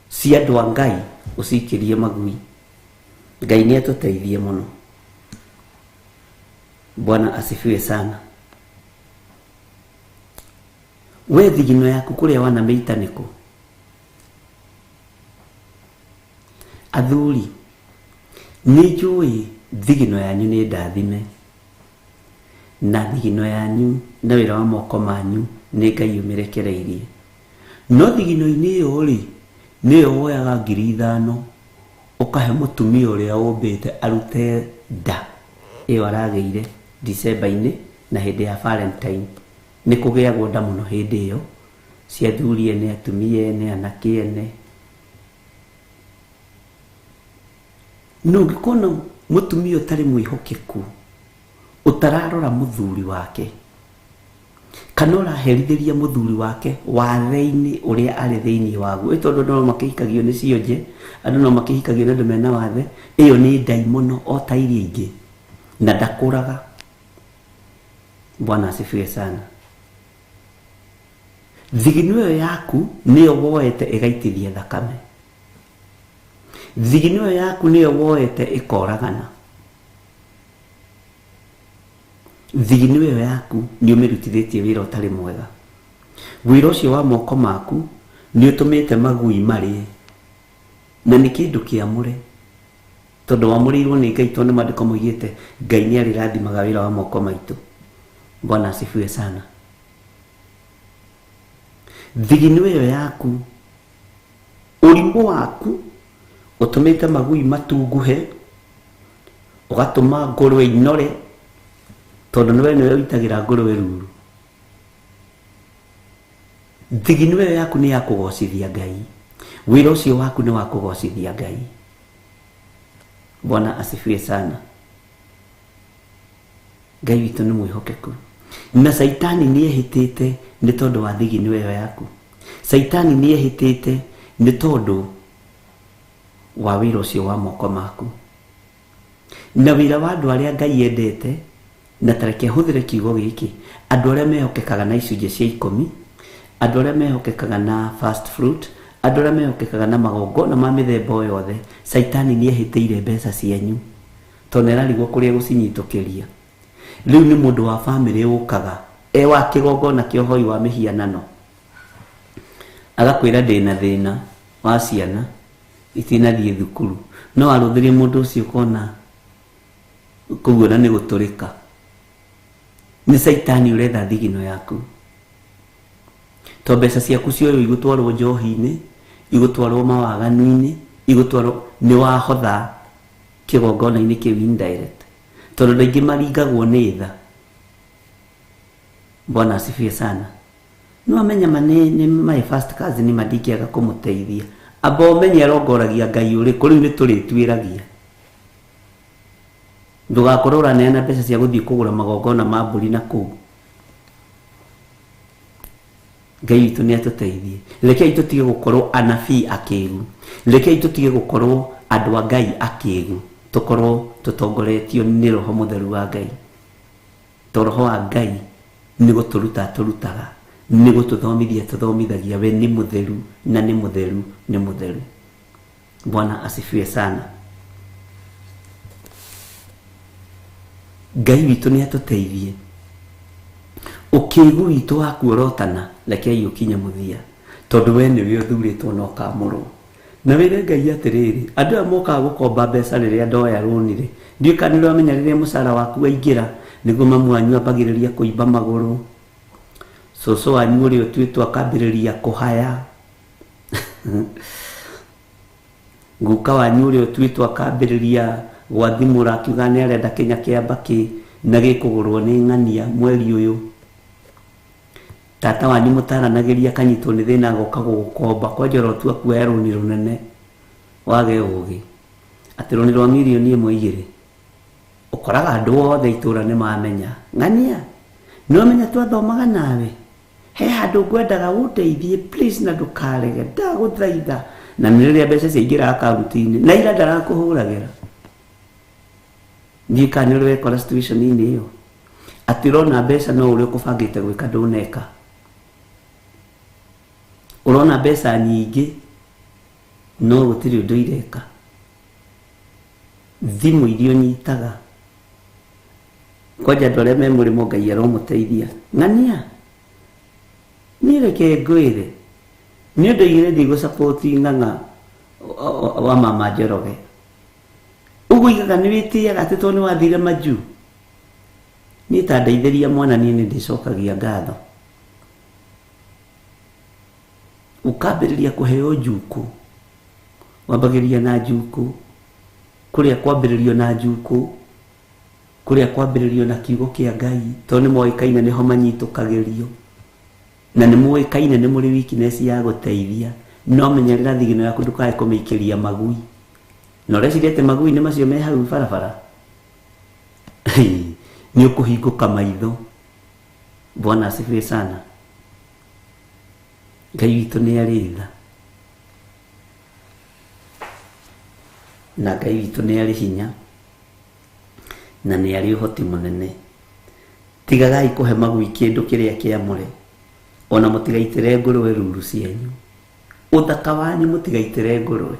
G: cia andũ a Ngai ũcikĩrie magui. Ngai nĩ atũteithie mũno. Bwana asifiwe sana. We thigino yaku kũrĩa wanamĩita nĩkũ? Athuri, nĩ njũĩ thigino yanyu nĩ ndathime, na thigino yanyu na wĩra wa moko manyu nĩ Ngai ũmĩrekereirie. No thigino-inĩ ĩyo-rĩ, nĩyo woyaga 5,000 ũkahe mũtumia ũrĩa ũmbĩte arute nda ĩyo aragĩire December-inĩ na hĩndĩ ya Valentine. Nĩ kũgĩagwo nda mũno hĩndĩ ĩyo, cia athuri ene, atumia ene, anake ene. Na ũngĩkona mũtumia ũtarĩ mwĩhokeku, ũtararora mũthuri wake, kana ũraherithĩria mũthuri wake wathe-inĩ ũrĩa arĩ thĩinĩ waguo, ĩ tondũ andũ no makĩhikagio nĩ cionje, andũ no makĩhikagio nĩ andũ mena wathe, ĩyo nĩ ndaimono o ta iria ingĩ, na ndakũraga. Bwana asifiwe sana. Thigino ĩyo yaku nĩyo woete ĩgaitithia thakame. Thigino ĩyo yaku nĩyo woete ĩkoragana. Thigino ĩyo yaku nĩ ũmĩrutithĩtie wĩra ũtarĩ mwega. Wĩra ũcio wa moko maku nĩ ũtũmĩte magui marĩe. Na nĩ kĩndũ kĩamũre. Tondũ wamũrĩirwo nĩ Ngai tondũ maandĩko moigĩte Ngai nĩ arĩrathimaga wĩra wa moko maitũ. Bwana asifiwe sana. Thigino ĩyo yaku, ũrimũ waku ũtũmĩte magui matunguhe, Ũgatũma ngũrwe inore tondũ nĩwe nĩwe ũitagĩra ngũrwe ruru. Thigino ĩyo yaku nĩ ya kũgocithia Ngai. Wĩra ũcio waku nĩ wa kũgocithia Ngai. Bwana asifiwe sana. Ngai witũ nĩ mwĩhokeku. Na Caitani nĩ ehĩtĩte nĩ tondũ wa thigino ĩyo yaku. Caitani nĩ ehĩtĩte nĩ tondũ wa wĩra ũcio wa moko maku. Na wĩra wa andũ arĩa Ngai endete, na ta reke hũthĩre kiugo gĩkĩ, andũ arĩa mehokekaga na icunjĩ cia ikũmi, andũ arĩa mehokekaga na first fruit, andũ arĩa mehokekaga na magongona ma mĩthemba o yothe, Caitani nĩ ehĩtĩire mbeca cianyu, tondũ nĩ ararigwo kũrĩa egũcinyitũkĩria. Rĩu nĩ mũndũ wa bamĩrĩ ũkaga e wa kĩgongona kĩa ũhoi wa mĩhianano, agakwĩra ndĩna thĩna wa ciana itinathiĩ thukuru, no arũthĩrie mũndũ ũcio ũkona kũguo na nĩ gũtũrĩka. Nĩ Caitani ũretha thigino yaku, to mbeca ciaku cioywo igũtwarwo njohi-inĩ, igũtwarwo mawaganu-inĩ, igũtwarwo nĩ wahotha kĩgongona-inĩ kĩu indirect, tondũ andũ aingĩ maringagwo nĩ tha. Bwana asifiwe sana. No amenya ma nĩ my first cousin ma ndingĩaga kũmũteithia. Amba ũmenye arongoragia Ngai ũrĩkũ, rĩu nĩ tũrĩtuĩragia. Ndũgakorwo ũraneana mbeca cia gũthiĩ kũgũra magongona ma mbũri na kũu. Ngai witũ nĩ atũteithie. Rekei tũtige gũkorwo anabii akĩgu. Rekei tũtige gũkorwo andũ a Ngai akĩgu. Tũkorwo tũtongoretio nĩ Roho Mũtheru wa Ngai. To Roho wa Ngai nĩ gũtũruta atũrutaga, nĩ gũtũthomithia atũthomithagia. We nĩ mũtheru na nĩ mũtheru nĩ mũtheru. Bwana asifiwe sana. Ngai witũ nĩ atũteithie. Ũkĩgu witũ wa kuorotana rekei ũkinye mũthia, tondũ we nĩwe ũthurĩtwo na ũkamũrwo. Na wĩre Ngai atĩrĩrĩ, andũ aya mokaga gũkomba mbeca rĩrĩa ndoya rũni rĩ, ndiũĩ kana nĩ ũramenya rĩrĩa mũcara waku waingĩra nĩguo mamu wanyu ambagĩrĩria kũimba magũrũ, cũcũ wanyu ũrĩa ũtuĩtwo akambĩrĩria kũhaya, guka wanyu ũrĩa ũtuĩtwo akambĩrĩria gwathimũra akiuga nĩ arenda kĩnya kĩa mbakĩ na gĩkũgũrwo nĩ ng'ania mweri ũyũ. Tata wanyu mũtaranagĩria akanyitwo nĩ thĩna agoka gũgũkomba kwanja ũrotua kuoya rũni rũnene wage ũgĩ atĩ rũni rwa mirioni ĩmwe igĩrĩ ũkoraga andũ othe itũra nĩ mamenya ng'ania nĩ wamenya twathomaga nawe he handũ ngwendaga ũndeithie please na ndũkarege ndagũthaitha. Na nĩ rĩrĩa mbeca ciaingĩra akaunti-inĩ na ira ndarakũhũragĩra. Ndiũĩ kana nĩ ũrĩ wekora situation-inĩ ĩyo atĩ ũrona mbeca no ũrĩa ũkũbangĩte gwĩka ndũneka. Ũrona mbeca nyingĩ no gũtirĩ ũndũ ireka. Thimũ iria ũnyitaga kwanja andũ arĩa me mũrĩmo Ngai aromũteithia. Ng'ania niĩ reke ngwĩre nĩ ũndũ igĩrĩ ndigũ support ng'ang'a wa mama Njoroge. Ũguo igaga nĩ wĩtĩaga atĩ tondũ nĩ wathire majuu. Niĩ ta ndeithĩria mwana niĩ nĩ ndĩcokagia ngatho. Ũkambĩrĩria kũheo njukũ, wambagĩrĩria na njukũ, kũrĩa kwambĩrĩrio na njukũ, kũrĩa kwambĩrĩrio na kiugo kĩa Ngai, tondũ nĩ moĩkaine nĩho manyitũkagĩrio. Na nĩ mũĩkaine nĩ mũrĩ weakness ya gũteithia, no menyerera thigino yaku ndũkae kũmĩikĩria magui. Na ũreciria atĩ magui nĩ macio me hau barabara? Nĩ ũkũhingũka maitho. Bwana asifiwe sana. Ngai witũ nĩ arĩ tha. Na Ngai witũ nĩ arĩ hinya. Na nĩ arĩ ũhoti mũnene. Tigagai kũhe magui kĩndũ kĩrĩa kĩamũre, ona mũtigaitĩre ngũrwe ruru cianyu. Ũthaka wanyu mũtigaitĩre ngũrwe,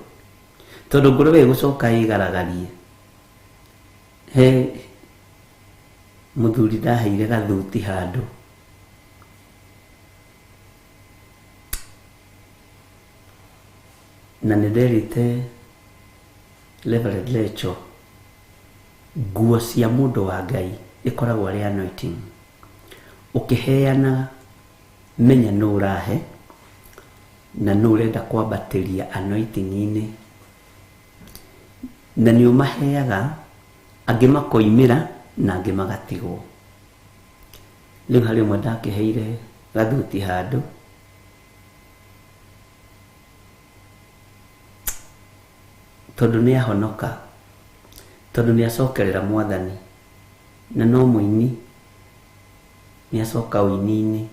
G: tondũ ngũrwe ĩgũcoka ĩgaragarie. He mũthuri ndaheire gathuti handũ. Na nĩ nderĩte Reverend Rachel, nguo cia mũndũ wa Ngai ĩkoragwo arĩ anointing. Ũkĩheana menya nũ ũrahe na nũ ũrenda kwambatĩria anointing-inĩ. Na nĩ ũmaheaga Angĩ makoimĩra na angĩ magatigwo. Rĩu harĩ ũmwe ndakĩheire gathuti handũ, tondũ nĩ ahonoka, tondũ nĩ acokerera Mwathani, na no mũini, nĩ acoka ũini-inĩ.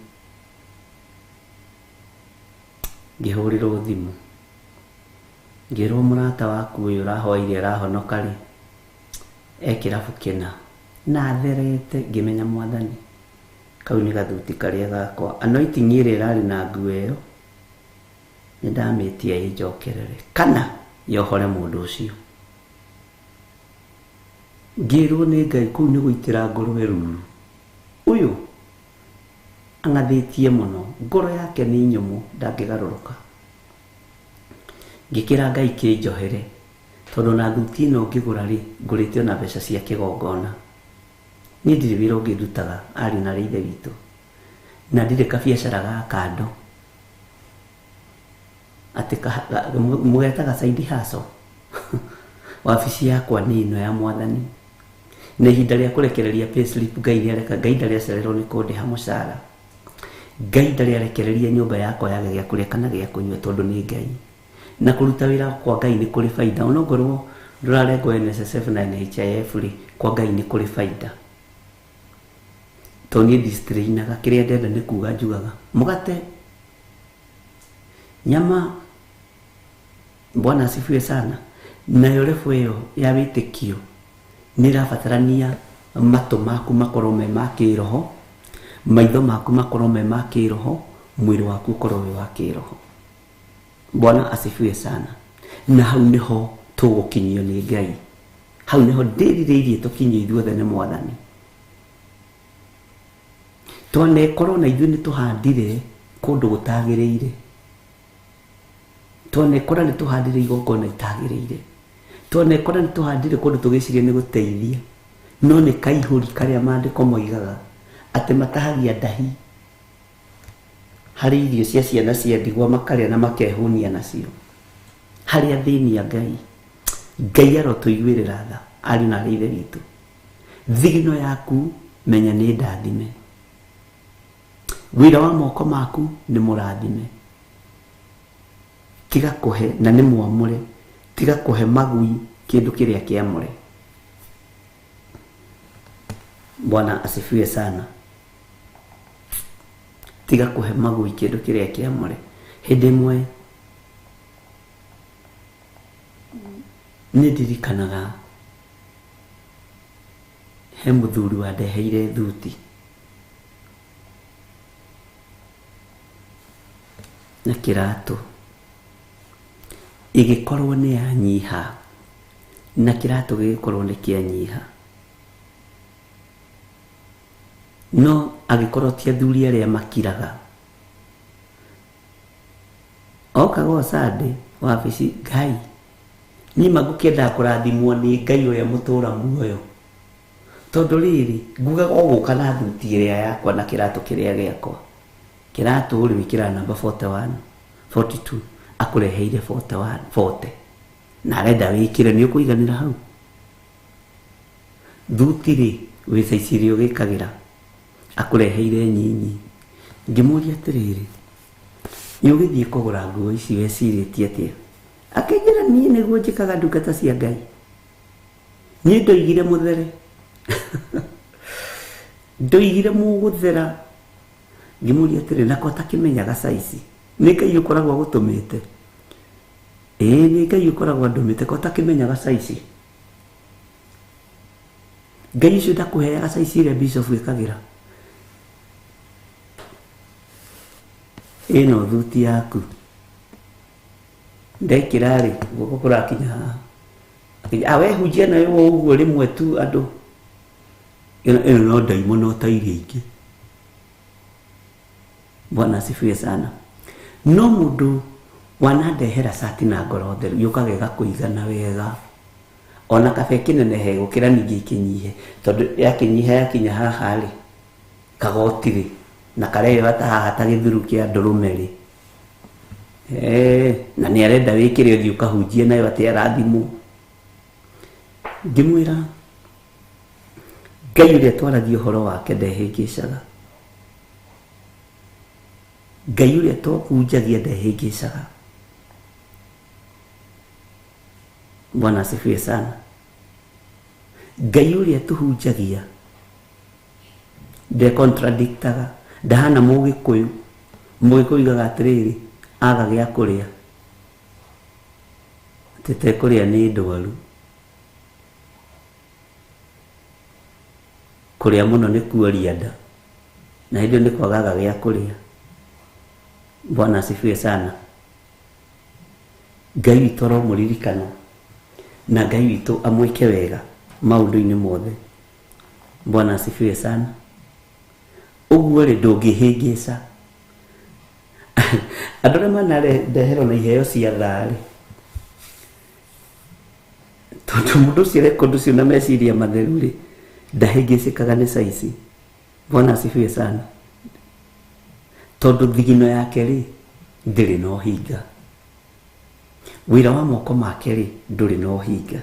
G: Ngĩhũrĩrwo thimũ, ngĩrwo mũrata waku ũyũ ũrahoeire arahonoka rĩ, e kĩrabu kĩna, na atherete, ngĩmenya Mwathani, kau nĩ gathuti karĩa gakwa. Anointing ĩrĩa ĩrarĩ na nguo ĩyo, nĩ ndamĩtia ĩnjokerere, kana yohore mũndũ ũcio. Ngĩrwo nĩ Ngai kũu nĩ gũitĩra ngũrwe ruru. Ũyũ ang'athĩtie mũno, ngoro yake nĩ nyũmũ, ndangĩgarũrũka. Ngĩkĩra Ngai kĩnjohere, tondũ ona thuti ĩno ngĩgũra rĩ, ngũrĩte ona mbeca cia kĩgongona. Niĩ ndirĩ wĩra ũngĩ ndutaga, ariũ na aarĩ a Ithe witũ, na ndirĩ kabiacara ga kando, atĩ mũgetaga side hustle. Wabici yakwa nĩ ĩno ya Mwathani. Na ihinda rĩa kũrekereria payslip Ngai nĩ areka, Ngai ndarĩ acererwo nĩ kũndĩha mũcara. Ngai ndarĩ arekereria nyũmba yakwa yage gĩa kũrĩa kana gĩa kũnyua tondũ nĩ Ngai. Na kũruta wĩra kwa Ngai nĩ kũrĩ baida. Ona ongorwo ndũrarengwo NSSF na NHIF rĩ, kwa Ngai nĩ kũrĩ baida. Tondũ niĩ ndistrainaga, kĩrĩa ndenda nĩ kuga njugaga. Mũgate, nyama, Bwana asifiwe sana. Nayo level ĩyo ya wĩtĩkio nĩ ĩrabatarania matũ maku makorwo me ma kĩroho, maitho maku makorwo me ma kĩroho, mwĩrĩ waku ũkorwo wĩ wa kĩroho. Bwana asifiwe sana. Na hau nĩho tũgũkinyio nĩ Ngai. Hau nĩho ndĩrirĩirie tũkinyio ithuothe nĩ Mwathani. Twanekorwo na ithuĩ nĩ tũhandire kũndũ gũtagĩrĩire. Twanekora nĩ tũhandire igongona itagĩrĩire. Twanekora nĩ tũhandire kũndũ tũgĩciria nĩ gũteithia, no nĩ kaihũri karĩa maandĩko moigaga atĩ matahagia ndahi harĩ irio cia ciana cia ndigwa makarĩa na makehũnia nacio. Harĩ athĩni a Ngai. Ngai arotũiguĩrĩra tha, ariũ na aarĩ a Ithe witũ. Thigino yaku menya nĩ ndathime. Wĩra wa moko maku nĩ mũrathime. Tiga kũhe, na nĩ mwamũre, tiga kũhe magui kĩndũ kĩrĩa kĩamũre. Bwana asifiwe sana. Tiga kũhe magui kĩndũ kĩrĩa kĩamũre. Hĩndĩ ĩmwe nĩ ndirikanaga he mũthuri wandeheire thuti. Na kĩratũ ĩgĩkorwo nĩ yanyiha na kĩratũ gĩgĩkorwo nĩ kĩanyiha no agĩkorwo ti athuri arĩa makiraga okaga o Sunday wabici Ngai niĩ ma ngũkĩendaga kũrathimwo nĩ Ngai ũrĩa mũtũra muoyo Tondũ rĩrĩ, ngugaga o gũka na thuti ĩrĩa yakwa na kĩratũ kĩrĩa gĩakwa. Kĩratũ rĩ, wĩkĩraga namba 41, 42, akũreheire 41, 40. Na arenda wĩkĩre, nĩ ũkũiganĩra hau? Thuti rĩ, wĩ size ĩrĩa ũgĩkagĩra, akũreheire nyinyi. Ngĩmũria atĩrĩrĩ, nĩ ũgĩthiĩ kũgũra nguo ici wecirĩtie atĩa? Akĩnjĩra niĩ nĩguo njĩkaga ndungata cia Ngai. Niĩ ndoigire mũthere. Ndoigire mũgũthera. Ngĩmũria atĩrĩ, na ko atakĩmenyaga saici? Nĩ Ngai ũkoragwo agũtũmĩte? Ĩĩ nĩ Ngai ũkoragwo andũmĩte, ko atakĩmenyaga saici? Ngai ũcio ndakũheaga saici ĩrĩa bishop ĩkagĩra. Ĩno thuti yaku. Ndekĩra rĩ, guoko kũrakinya haha. Ah, we hunjia nayo o ũguo rĩmwe tu andũ. Ĩno ĩno no ndaimono ta iria ingĩ. Bwana asifiwe sana. No mũndũ wanandehera cati na ngoro theru yũkaga ĩgakũigana wega. Ona kaba ĩkĩnenehe gũkĩra ningĩ ĩkĩnyihe. Tondũ yakĩnyiha yakinya haha rĩ, kagoti rĩ, na kareyoa ta haha ta gĩthuru kĩa ndũrũme rĩ, Eh, na nĩ arenda wĩkĩre ũthiĩ ũkahunjie nayo atĩ arathimwo. Ngĩmwĩra Ngai ũrĩa twaragia ũhoro wake ndehĩngĩcaga. Ngai ũrĩa tũhunjagia ndehĩngĩcaga. Bwana asifiwe sana. Ngai ũrĩa tũhunjagia ndekontradiktaga, ndahana Mũgĩkũyũ. Mũgĩkũyũ oigaga atĩrĩrĩ, aga gĩa kũrĩa, atĩ tekũrĩa nĩ ndwaru. Kũrĩa mũno nĩ kuoria nda, na hĩndĩ ĩyo nĩ kwagaga gĩa kũrĩa. Bwana asifiwe sana. Ngai witũ aromũririkana na Ngai witũ amwĩke wega maũndũ-inĩ mothe. Bwana asifiwe sana. Ũguo rĩ ndũngĩhĩngĩca. Andũ arĩa manareherwo na iheo cia thaa rĩ, tondũ mũndũ ũcio areka ũndũ ũcio na meciria matheru rĩ, ndahĩngĩcĩkaga nĩ caici. Bwana asifiwe sana. Tondũ thigino yake rĩ, ndĩrĩ na ũhinga. Wĩra wa moko make rĩ, ndũrĩ na ũhinga.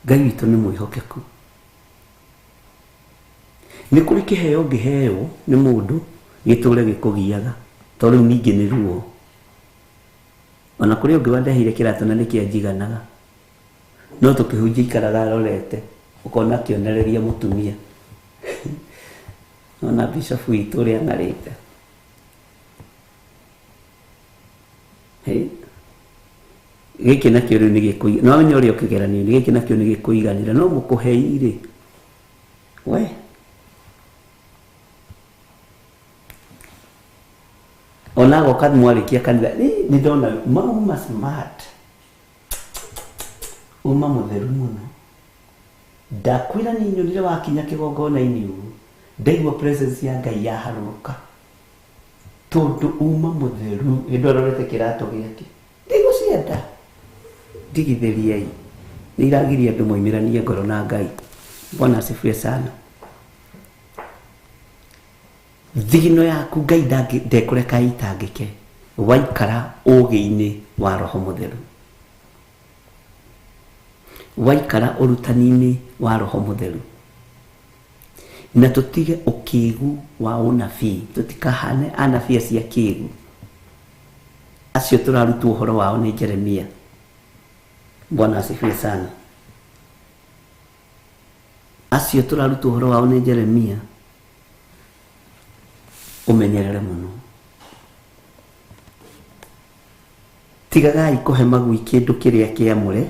G: Ngai witũ nĩ mwĩhokeku. Nĩ kũrĩ kĩheo ũngĩheo nĩ mũndũ gĩtũre gĩkũgiaga, to rĩu ningĩ nĩ ruo. Ona kũrĩ ũngĩ wandeheire kĩratũ na nĩkĩanjiganaga, no tũkĩhunjia aikaraga arorete, ũkona akĩonereria mũtumia. Ona bishop witũ ũrĩa ang'arĩte. Hĩ. Gĩkĩ nakĩo rĩu nĩ gĩkũiganĩra, no wamenya ũrĩa ũkĩgeranio-inĩ, gĩkĩ nakĩo nĩ gĩkũiganĩra, no mũkũhei rĩ, we ona agoka mwarĩkia kanitha, "Ĩ, nĩ ndona mauma smart, uma mũtheru mũno, ndakwĩra niĩ nyonire wakinya kĩgongona-inĩ ũguo, ndaigua presence ya Ngai yaharũrũka, tondũ uma mũtheru." Hĩndĩ ĩyo arorete kĩratũ gĩake, ndigũcienda, ndigithĩriai, nĩ iragiria andũ moimĩranie ngoro na Ngai. Bwana asifiwe sana. Thigino yaku Ngai ndekũreka ĩitangĩke waikara ũũgĩ-inĩ wa Roho Mũtheru, waikara ũrutani-inĩ wa Roho Mũtheru. Na tũtige ũkĩgu wa ũnabii, tũtikahane anabii acio akĩgu, acio tũrarutwo ũhoro wao nĩ Jeremia. Bwana asifiwe sana. Acio tũrarutwo ũhoro wao nĩ Jeremia, ũmenyerere mũno. Tigagai kũhe magui kĩndũ kĩrĩa kĩamũre,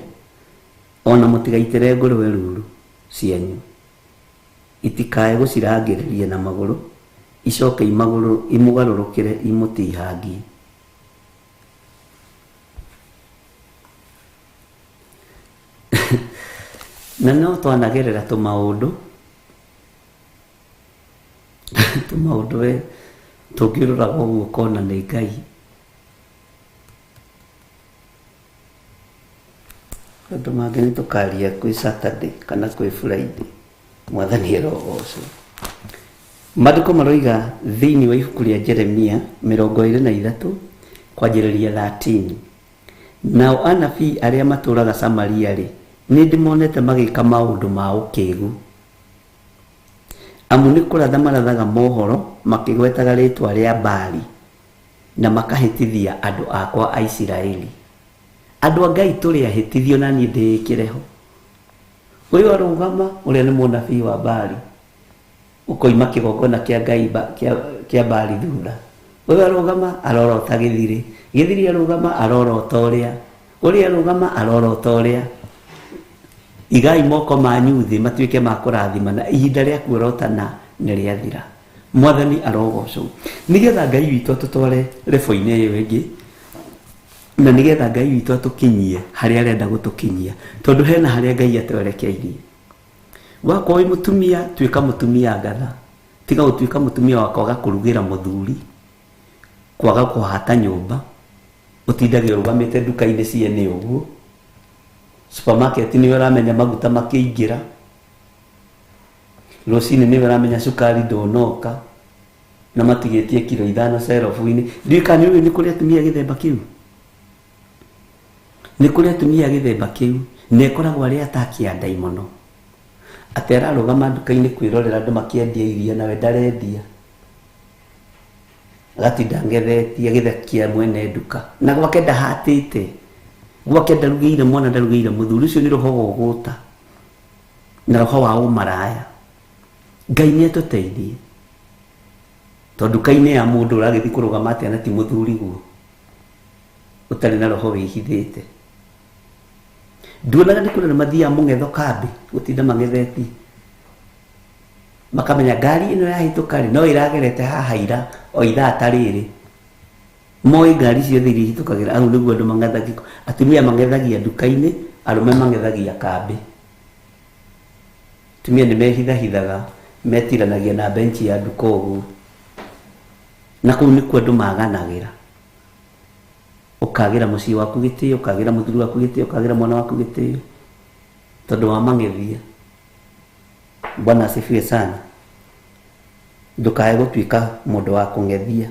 G: o na mũtigaitĩre ngũrwe ruru cianyu, itikae gũcirangĩrĩria na magũrũ, icoke imũgarũrũkĩre imũtihangie. Na no twanagerera tũmaũndũ tũmaũndũ we tũngĩroraga ũguo ũkona nĩ Ngai. Maũndũ mangĩ nĩ tũkaria kwĩ Saturday kana kwĩ Friday. Mwathani arogocwo. Maandĩko maroiga thĩinĩ wa ibuku rĩa Jeremia 23 kwanjĩrĩria 13, nao anabii arĩa matũũraga Samaria-rĩ, nĩndĩmonete magĩka maũndũ ma ũkĩgu. Amu nĩ kũratha marathaga mohoro makĩgwetaga rĩĩtwa rĩa Baali, na makahĩtithia andũ akwa a Isiraeli. Andũ a Ngai tũrĩ ahĩtithio na niĩ ndĩĩkĩre ho. Ũyũ arũgama, ũrĩa nĩ mũnabii wa Baali, ũkoima kĩgongona kĩa Ngai kĩa Baali thutha. Ũyũ arũgama, arorota gĩthirĩ. Gĩthirĩ arũgama, arorota ũrĩa. Ũrĩa arũgama, arorota ũrĩa. Igai moko manyu thĩ matuĩke ma kũrathimana, ihinda rĩa kuorotana nĩ rĩathira. Mwathani arogocwo. Nĩgetha Ngai witũ atũtware rebo-inĩ ĩyo ĩngĩ, na nĩgetha Ngai witũ atũkinyie harĩa arenda gũtũkinyia, tondũ hena harĩa Ngai atwerekeirie. Wakorwo wĩ mũtumia, tuĩka mũtumia ngatha. Tiga gũtuĩka mũtumia wa kwaga kũrugĩra mũthuri, kwaga kũhata nyũmba, ũtindage ũrũgamĩte nduka-inĩ ciene ũguo, supermarket nĩwe ũramenya maguta makĩingĩra, rũcinĩ nĩwe ũramenya cukari ndũnoka, na matigĩtie kiro 5 cerobu-inĩ. Ndiũĩ kana nĩ ũĩ nĩ kũrĩ atumia gĩthemba kĩu? Nĩ kũrĩ atumia gĩthemba kĩu, na ĩkoragwo arĩ ataki ya ndaimono. Atĩ ararũgama nduka-inĩ kwĩrorera andũ makĩendia iria nawe ndarendia. Agatinda ang'ethetie agĩthekia mwene nduka. Na gwake ndahatĩte. Gwake ndarugĩire mwana ndarugĩire mũthuri. Ũcio nĩ roho wa ũgũta. Na roho wa ũmaraya. Ngai nĩ atũteithie. Tondũ nduka-inĩ ya mũndũ ũragĩthiĩ kũrũgama atĩa na ti mũthuriguo. Ũtarĩ na roho wĩhithĩte. Nduonaga nĩ kũrĩ andũ mathiaga mũng'etho kambĩ gũtinda mang'ethetie. Makamenya ngari ĩno yahĩtũka rĩ, no ĩragerete haha ira o ithaa ta rĩrĩ. Moĩ ngari ciothe iria ihĩtũkagĩra hau nĩguo andũ mang'ethagia. Atumia mang'ethagia nduka-inĩ, arũme mang'ethagia kambĩ. Atumia nĩ mehithahithaga, metiranagia na benchi ya nduka ũguo. Na kũu nĩkuo andũ maganagĩra. Ũkagĩra mũciĩ waku gĩtĩo, ũkagĩra mũthuri waku gĩtĩo, ũkagĩra mwana waku gĩtĩo, tondũ wa mang'ethia. Bwana asifiwe sana. Ndũkae gũtuĩka mũndũ wa kũng'ethia.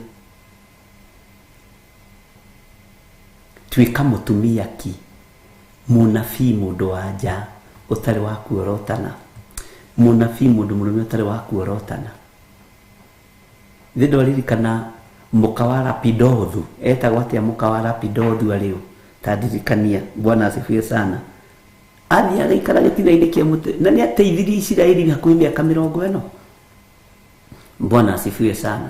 G: Tuĩka mũtumia ki, mũnabii mũndũ wa nja ũtarĩ wa kuorotana, mũnabii mũndũ mũrũme ũtarĩ wa kuorotana. Thĩ ndwaririkana mũka wa Lapidothu, etagwo atĩa mũka wa Lapidothu arĩ ũ? Ta ndirikania. Bwana asifiwe sana. Athiĩ agĩikara gĩtina-inĩ kĩa mũtĩ na nĩ ateithirie Isiraeli hakuhĩ mĩaka mĩrongo ĩno. Bwana asifiwe sana.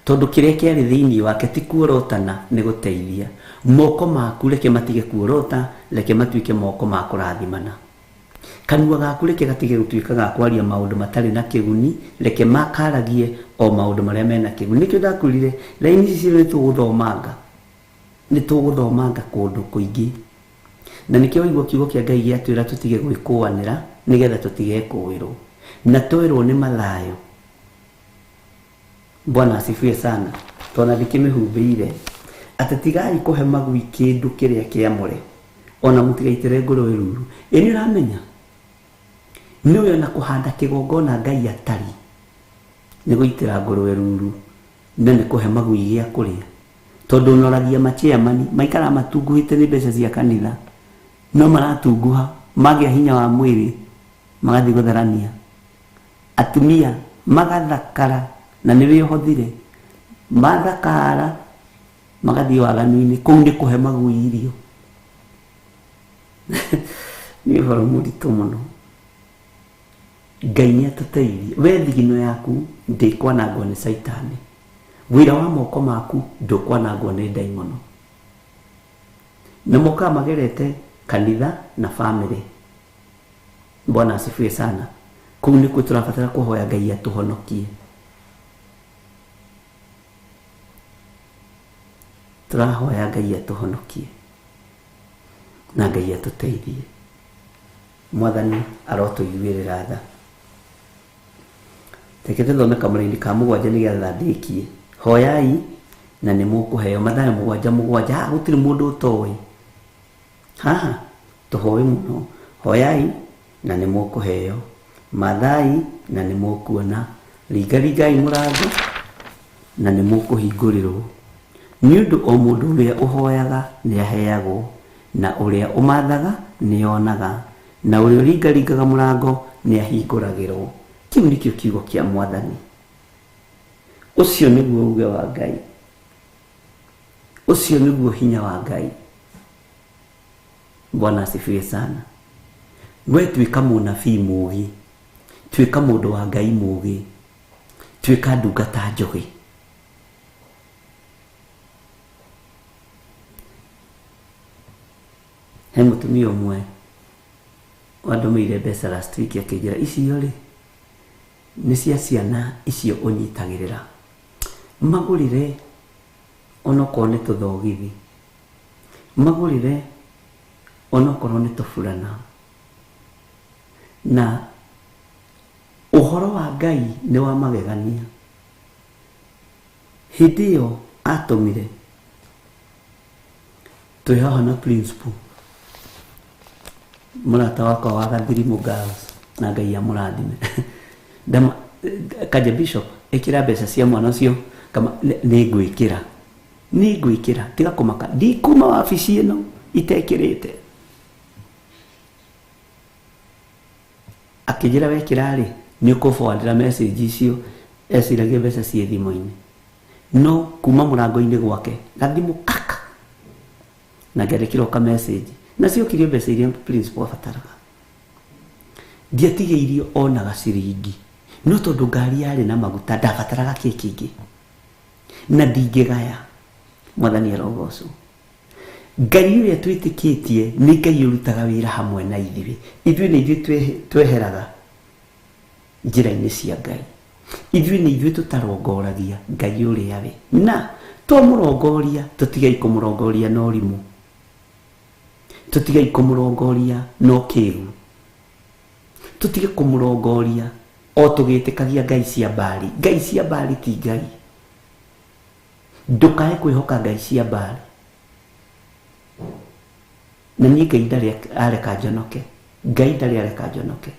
G: Tondũ kĩrĩa kĩarĩ thĩinĩ wake ti kuorotana, nĩ gũteithia. Moko maku reke matige kuorota, reke matuĩke moko ma kũrathimana. Kanua gaku reke gatige gũtuĩka ga kwaria maũndũ matarĩ na kĩguni, reke makaragie o maũndũ marĩa mena kĩguni. Nĩkĩo ndakwĩrire, raini ici ciothe nĩ tũgũthomanga. Nĩ tũgũthomanga kũndũ kũingĩ. Na nĩkĩo waigua kiugo kĩa Ngai gĩatwĩra tũtige gwĩkũanĩra nĩgetha tũtigekũĩrwo. Na twerwo nĩ Mathayo. Bwana asifiwe sana. Twana ndikĩmĩhumbĩire. Atĩ tigai kũhe magui kĩndũ kĩrĩa kĩamũre. Ona mũtigaitĩre ngũrũwe ruru. Ĩ nĩ ũramenya? Nĩũĩ ona kũhanda kĩgongona Ngai atari nĩ gũitĩra ngũrũwe ruru na nĩ kũhe magui gĩa kũrĩa. Tondũ ũnoragia machairman maikaraga matunguhĩte nĩ mbeca cia kanitha. No maratunguha magĩa hinya wa mwĩrĩ magathiĩ gũtharania. Atumia magathakara na nĩ wĩhothire. Mathakara magathiĩ waganu-inĩ. Kũu nĩ kũhe magui irio. Nĩ ũhoro mũritũ mũno. Ngai nĩ atũteithie. We thigino yaku ndĩkwanangwo nĩ Caitani. Wĩra wa moko maku ndũkwanangwo nĩ ndaimono. Na mokaga magerete kanitha na famĩlĩ. Bwana asifiwe sana. Kũu nĩkuo tũrabatara kũhoya Ngai atũhonokie. Tũrahoya Ngai atũhonokie na Ngai atũteithie. Mwathani arotũiguĩrĩra tha. Reke tũthome kamũraini ka mũgwanja nĩgetha ndĩkie. Hoyai na nĩ mũkũheo. Mathayo mũgwanja mũgwanja. Haha gũtirĩ mũndũ ũtoĩ. Haha tũhoe mũno. Hoyai na nĩ mũkũheo. Mathai na nĩ mũkuona. Ringaringai mũrango na nĩ mũkũhingũrĩrwo. Nĩ ũndũ o mũndũ ũrĩa ũhoyaga nĩ aheagwo, na ũrĩa ũmathaga nĩ onaga, na ũrĩa ũringaringaga mũrango nĩ ahingũragĩrwo. Kĩu nĩkĩo kiugo kĩa Mwathani. Ũcio nĩguo uge wa Ngai. Ũcio nĩguo hinya wa Ngai. Bwana asifiwe sana. We tuĩka mũnabii mũgĩ, tuĩka mũndũ wa Ngai mũgĩ, tuĩka ndungata njũgĩ. He mũtumia ũmwe wandũmĩire mbeca last week akĩnjĩra icio rĩ nĩ cia ciana icio ũnyitagĩrĩra, magũrĩre onokorwo nĩ tũthogithi, magũrĩre onokorwo nĩ tũburana. Na ũhoro wa Ngai nĩ wa magegania. Hĩndĩ ĩyo atũmire twĩ haha na principal mũrata wakwa wa Gathirimu Girls, na Ngai amũrathime. Ndama, Kanja Bishop, ĩkĩra mbeca cia mwana ũcio kama nĩ ngwĩkĩra. Nĩ ngwĩkĩra, tiga kũmaka. Ndikuma wabici ĩno itekĩrĩte. Akĩnjĩra wekĩra rĩ, nĩ ũkũ-forwardĩra message icio, eciragia mbeca ciĩ thimũ-inĩ. No kuma mũrango-inĩ gwake, gathimũ kaka, na ngĩandĩkĩrwo ka message, na ciokire mbeca iria principal abataraga. Ndiatigĩirio ona gaciringi, no tondũ ngari yarĩ na maguta ndabataraga kĩ kĩngĩ, na ndingĩgaya. Mwathani arogocwo. Ngai ũrĩa twĩtĩkĩtie nĩ Ngai ũrutaga wĩra hamwe na ithuĩ. Ithuĩ nĩ ithuĩ tweheraga njĩra-inĩ cia Ngai. Ithuĩ nĩ ithuĩ tũtarongoragia Ngai ũrĩa we. Na twamũrongoria, tũtigei kũmũrongoria na ũrimũ. Tũtigei kũmũrongoria na ũkĩgu. Tũtige kũmũrongoria o tũgĩtĩkagia ngai cia Baali. Ngai cia Baali ti Ngai. Ndũkae kwĩhoka ngai cia Baali. Na niĩ Ngai ndarĩ areka njonoke. Ngai ndarĩ areka njonoke.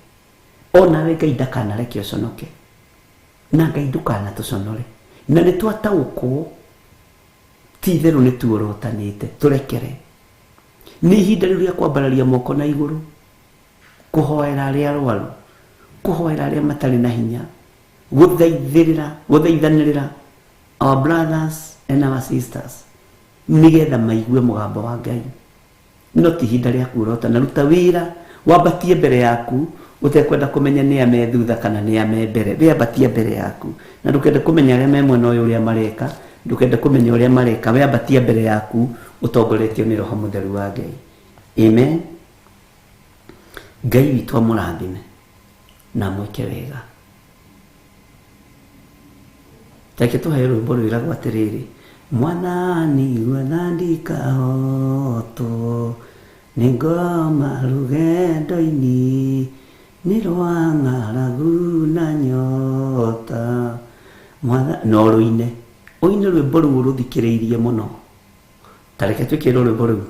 G: O nawe Ngai ndakanareke ũconoke. Na Ngai ndũkanatũconore. Na nĩ twataũkwo ti itherũ nĩ tuorotanĩte, tũrekere. Nĩ ihinda rĩu rĩa kwambararia moko na igũrũ, kũhoera arĩa arwaru, kũhoera arĩa matarĩ na hinya, gũthaithĩrĩra, gũthaithanĩrĩra our brothers and our sisters, nĩgetha maigue mũgambo wa Ngai. No ti ihinda rĩa kuorota, na ruta wĩra wambatie mbere yaku ũtekwenda kũmenya nĩ a me thutha kana nĩ a me mbere. We ambatia mbere yaku, na ndũkende kũmenya arĩa me mwena ũyũ ũrĩa mareka, ndũkende kũmenya ũrĩa mareka. We ambatia mbere yaku ũtongoretio nĩ Roho Mũtheru wa Ngai. Amen. Ngai witũ amũrathime na amwĩke wega. Reke tũheo rwĩmbo rwĩragwo atĩrĩrĩ, Mwathani gwetha ndikahotwo nĩ ngoma rũgendo-inĩ, nĩ rwa ng'aragu na nyota. No rũine, ũine rwĩmbo rũu rũthikĩrĩirie mũno. Ta reke twĩkĩrwo rwĩmbo rũu.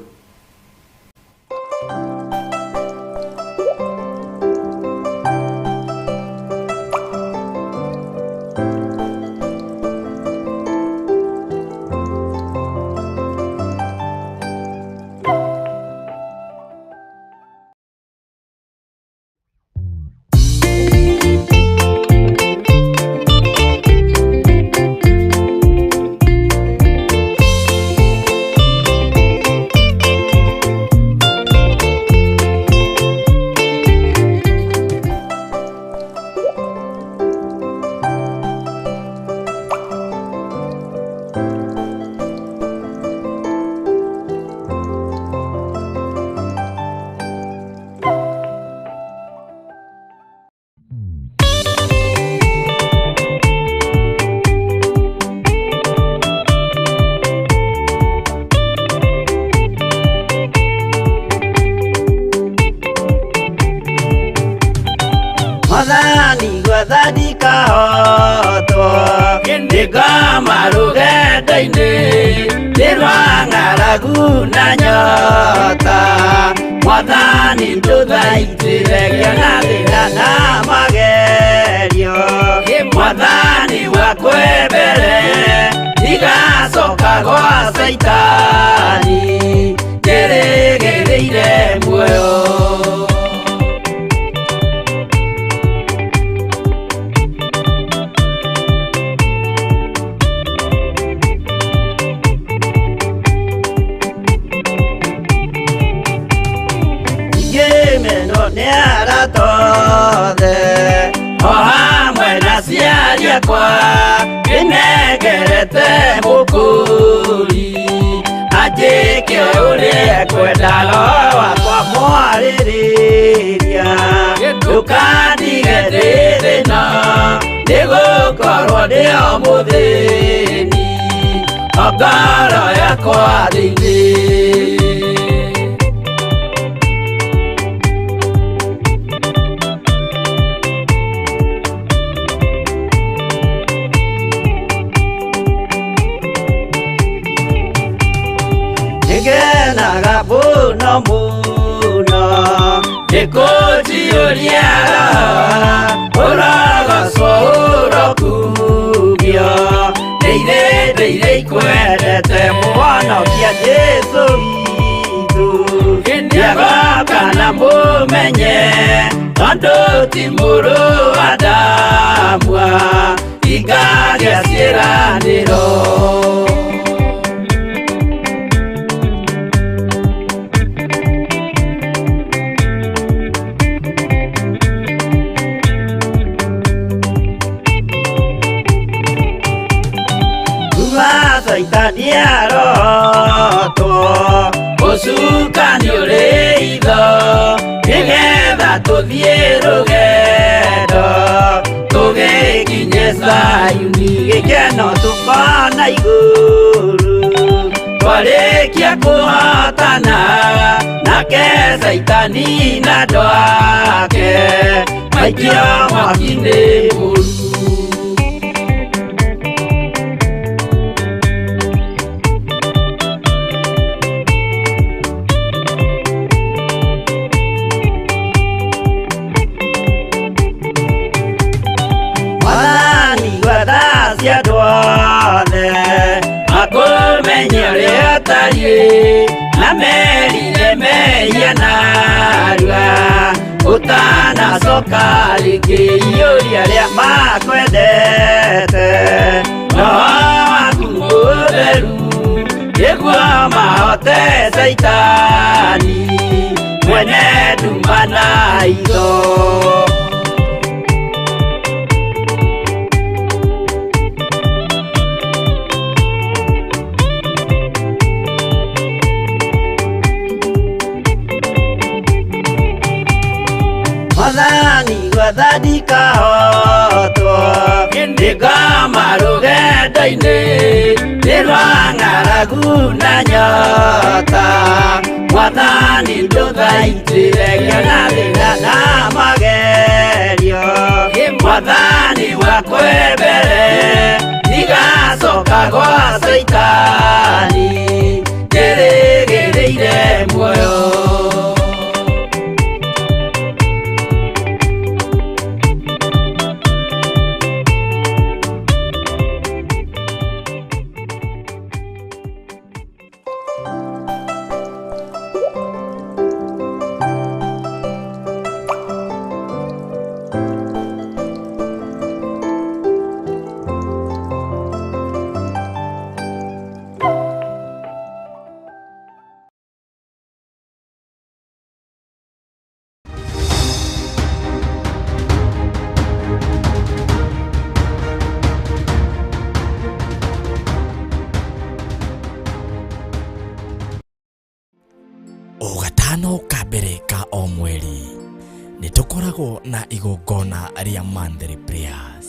C: Mwathani gwetha ndikahotwo nĩ ngoma rũgendo-inĩ, nĩ rwa ng'aragu na nyota. Mwathani ndũthaitĩre ngĩona thĩna na magerio. Mwathani wakwe mbere ndigacoka gwa Caitani, njĩrĩgĩrĩire muoyo. Ngĩmenwo nĩ arata othe, o hamwe na aciari akwa, ndĩnengerete mũkũri anjĩke ũrĩa ekwenda. Roho wakwa mwarĩrĩria, ndũkandige ndĩ thĩna, nĩgũkorwo ndĩ o mũthĩni, o ngoro yakwa thĩinĩ. Nĩngenaga mũno mũno nĩ kũnjiyũria roho, ũrogocwo ũrokumio. Ndĩire ndĩire ikwendete Mũhonokia Jesũ witũ, nĩagoka na mũmenye.
H: Tondũ ti mũrũ wa Adamu hingagia ciĩranĩro. Kuma Caitani arotwo, ũcukani ũrĩ itho, nĩgetha tũthiĩ rũgendo tũgĩkinye Zayuni. Gĩkeno tũkona igũrũ twarĩkia kũhotana nake Caitani na andũ ake maikio mwaki-inĩ mũru. Mwathani gwetha cia andũ othe makũmenye ũrĩa ũtariĩ, na merire mehia narua ũtanacoka rĩngĩ. Iyũria arĩa makwendete roho waku mũtheru, nĩguo mahote Caitani mwene nduma na itho. Mwathani gwetha ndikahotwo, nĩngoma rũgendo-inĩ nĩ rwa ng'aragu na nyota. Mwathani ndũthaitĩre ngĩona thĩna na magerio, Mwathani wakwe mbere ndigacoka gwa Caitani, njĩrĩgĩrĩire muoyo.
A: O gatano ka mbere ka o mweri nĩ tũkoragwo na igongona rĩa monthly prayers.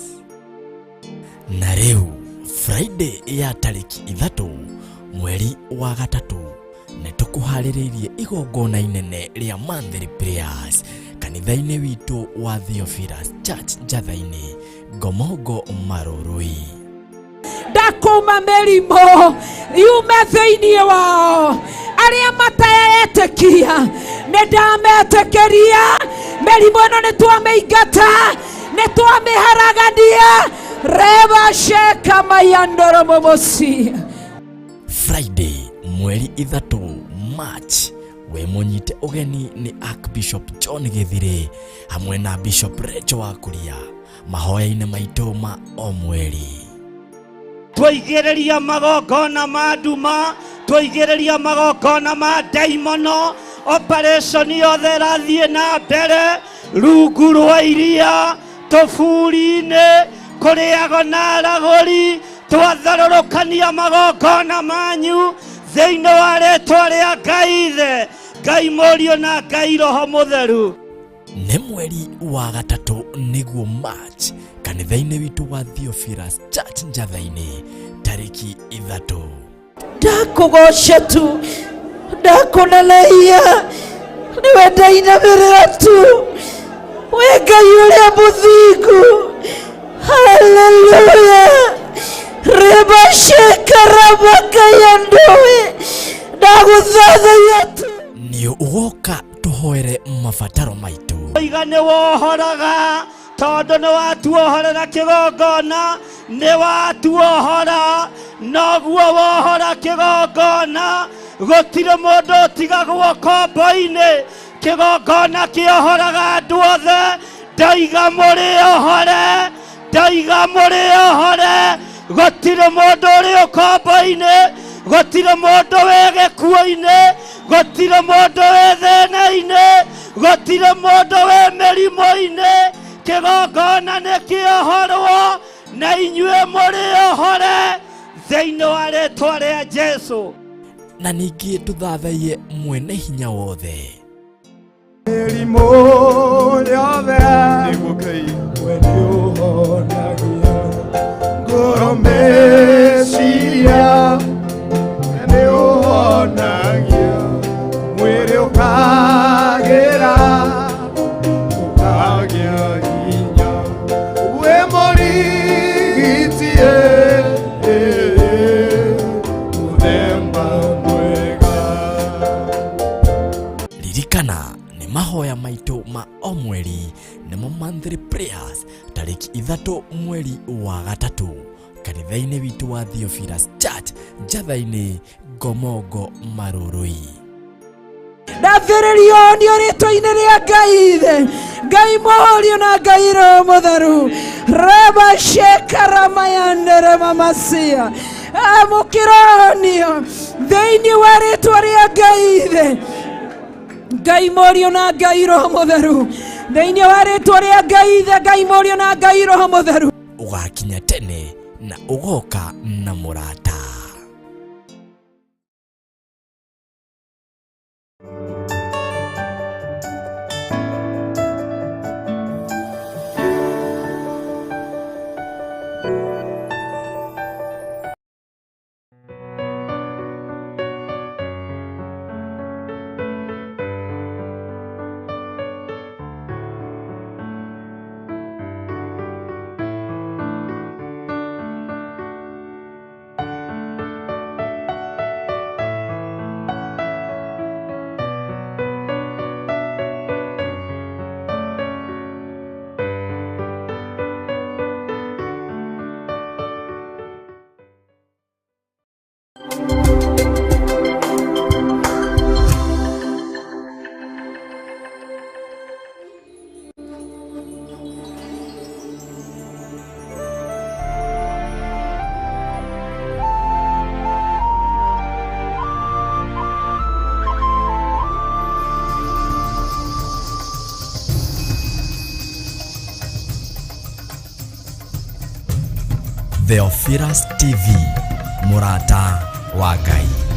A: Na rĩu Friday ya tarĩki 3 mweri wa 3 nĩ tũkũharĩrĩirie igongona inene rĩa monthly prayers kanitha-inĩ witũ wa Theophilus Church Njatha-inĩ, Ngomongo Marũrũi.
B: Ndakũma mĩrimũ yume thĩinĩ wao, arĩa mataetĩkia nĩ ndametĩkĩria. Mĩrimũ ĩno nĩ twamĩingata, nĩ twamĩharagania. Reba sheka mayandoro momosi.
A: Friday mweri 3 March we mũnyite ũgeni nĩ Archbishop John Gĩthirĩ hamwe na Bishop Rachel wa Kuria mahoya-inĩ maitũ ma o mweri.
C: Twaigĩrĩria magongona ma nduma, twaigĩrĩria magongona ma ndaimono, operation yothe ĩrathiĩ na mbere rungu rwa iria, tũburi-inĩ, kũrĩago na aragũri. Twatharũrũkania magongona manyu thĩinĩ wa rĩtwa rĩa Ngai Ithe, Ngai Mũriũ na Ngai Roho Mũtheru.
A: Nĩ mweri wa 3 nĩguo March kanitha-inĩ witũ wa Theophilus Church Njatha-inĩ tarĩki 3.
B: Ndakũgoca tu, ndakũneneia, nĩwe ndainamĩrĩra tu, wĩ Ngai ũrĩa mũthingu. Haleluya. Rebashekaramakayandũĩ, ndagũthathaiya tu.
A: Nĩ ũgoka tũhoere mabataro maitũ.
C: Oiga nĩ wohoraga, tondũ nĩ watuohorera kĩgongona, nĩ watuohora, noguo wohora kĩgongona, gũtirĩ mũndũ ũtigagwo kombo-inĩ. Kĩgongona kĩohoraga andũ othe. Ndaiga mũrĩ ohore, ndaiga mũrĩ ohore. Gũtirĩ mũndũ ũrĩ ũkombo-inĩ, gũtirĩ mũndũ wĩ gĩkuũ-inĩ, gũtirĩ mũndũ wĩ thĩna-inĩ, gũtirĩ mũndũ wĩ mĩrimũ-inĩ. Kĩgongona nĩ kĩohorwo na inyuĩ mũrĩ ohore thĩinĩ wa rĩtwa rĩa Jesu.
A: Na ningĩ tũthathaiye mwene hinya wothe.
D: Mĩrimũ yothe nĩguo Ngai we nĩũhonagia ngoro meciria nĩũhonagia mwĩrĩ ũkagĩra ũkagĩa hinya wĩ mũrigiti mũthemba mwega.
A: Ririkana nĩ mahoya maitũ ma o mweri nĩmo monthly prayers tarĩki 3 mweri wa 3 kanitha-inĩ witũ wa Theophilus Church Njatha-inĩ Ngomongo Marurui.
B: Ndathĩrĩrio nĩ rĩtwa-inĩ rĩa Ngai Ithe, Ngai Mũriũ na Ngai Roho Mũtheru. Reba shekaramayandere mamasia. Amũkĩronio thĩinĩ wa rĩtwa rĩa Ngai Ithe, Ngai Mũriũ na Ngai Roho Mũtheru. Thĩinĩ wa rĩtwa rĩa Ngai Ithe, Ngai Mũriũ na Ngai Roho Mũtheru.
A: Ũgakinya tene na ũgoka na mũrata. Theophilus TV, mũrata wa Ngai.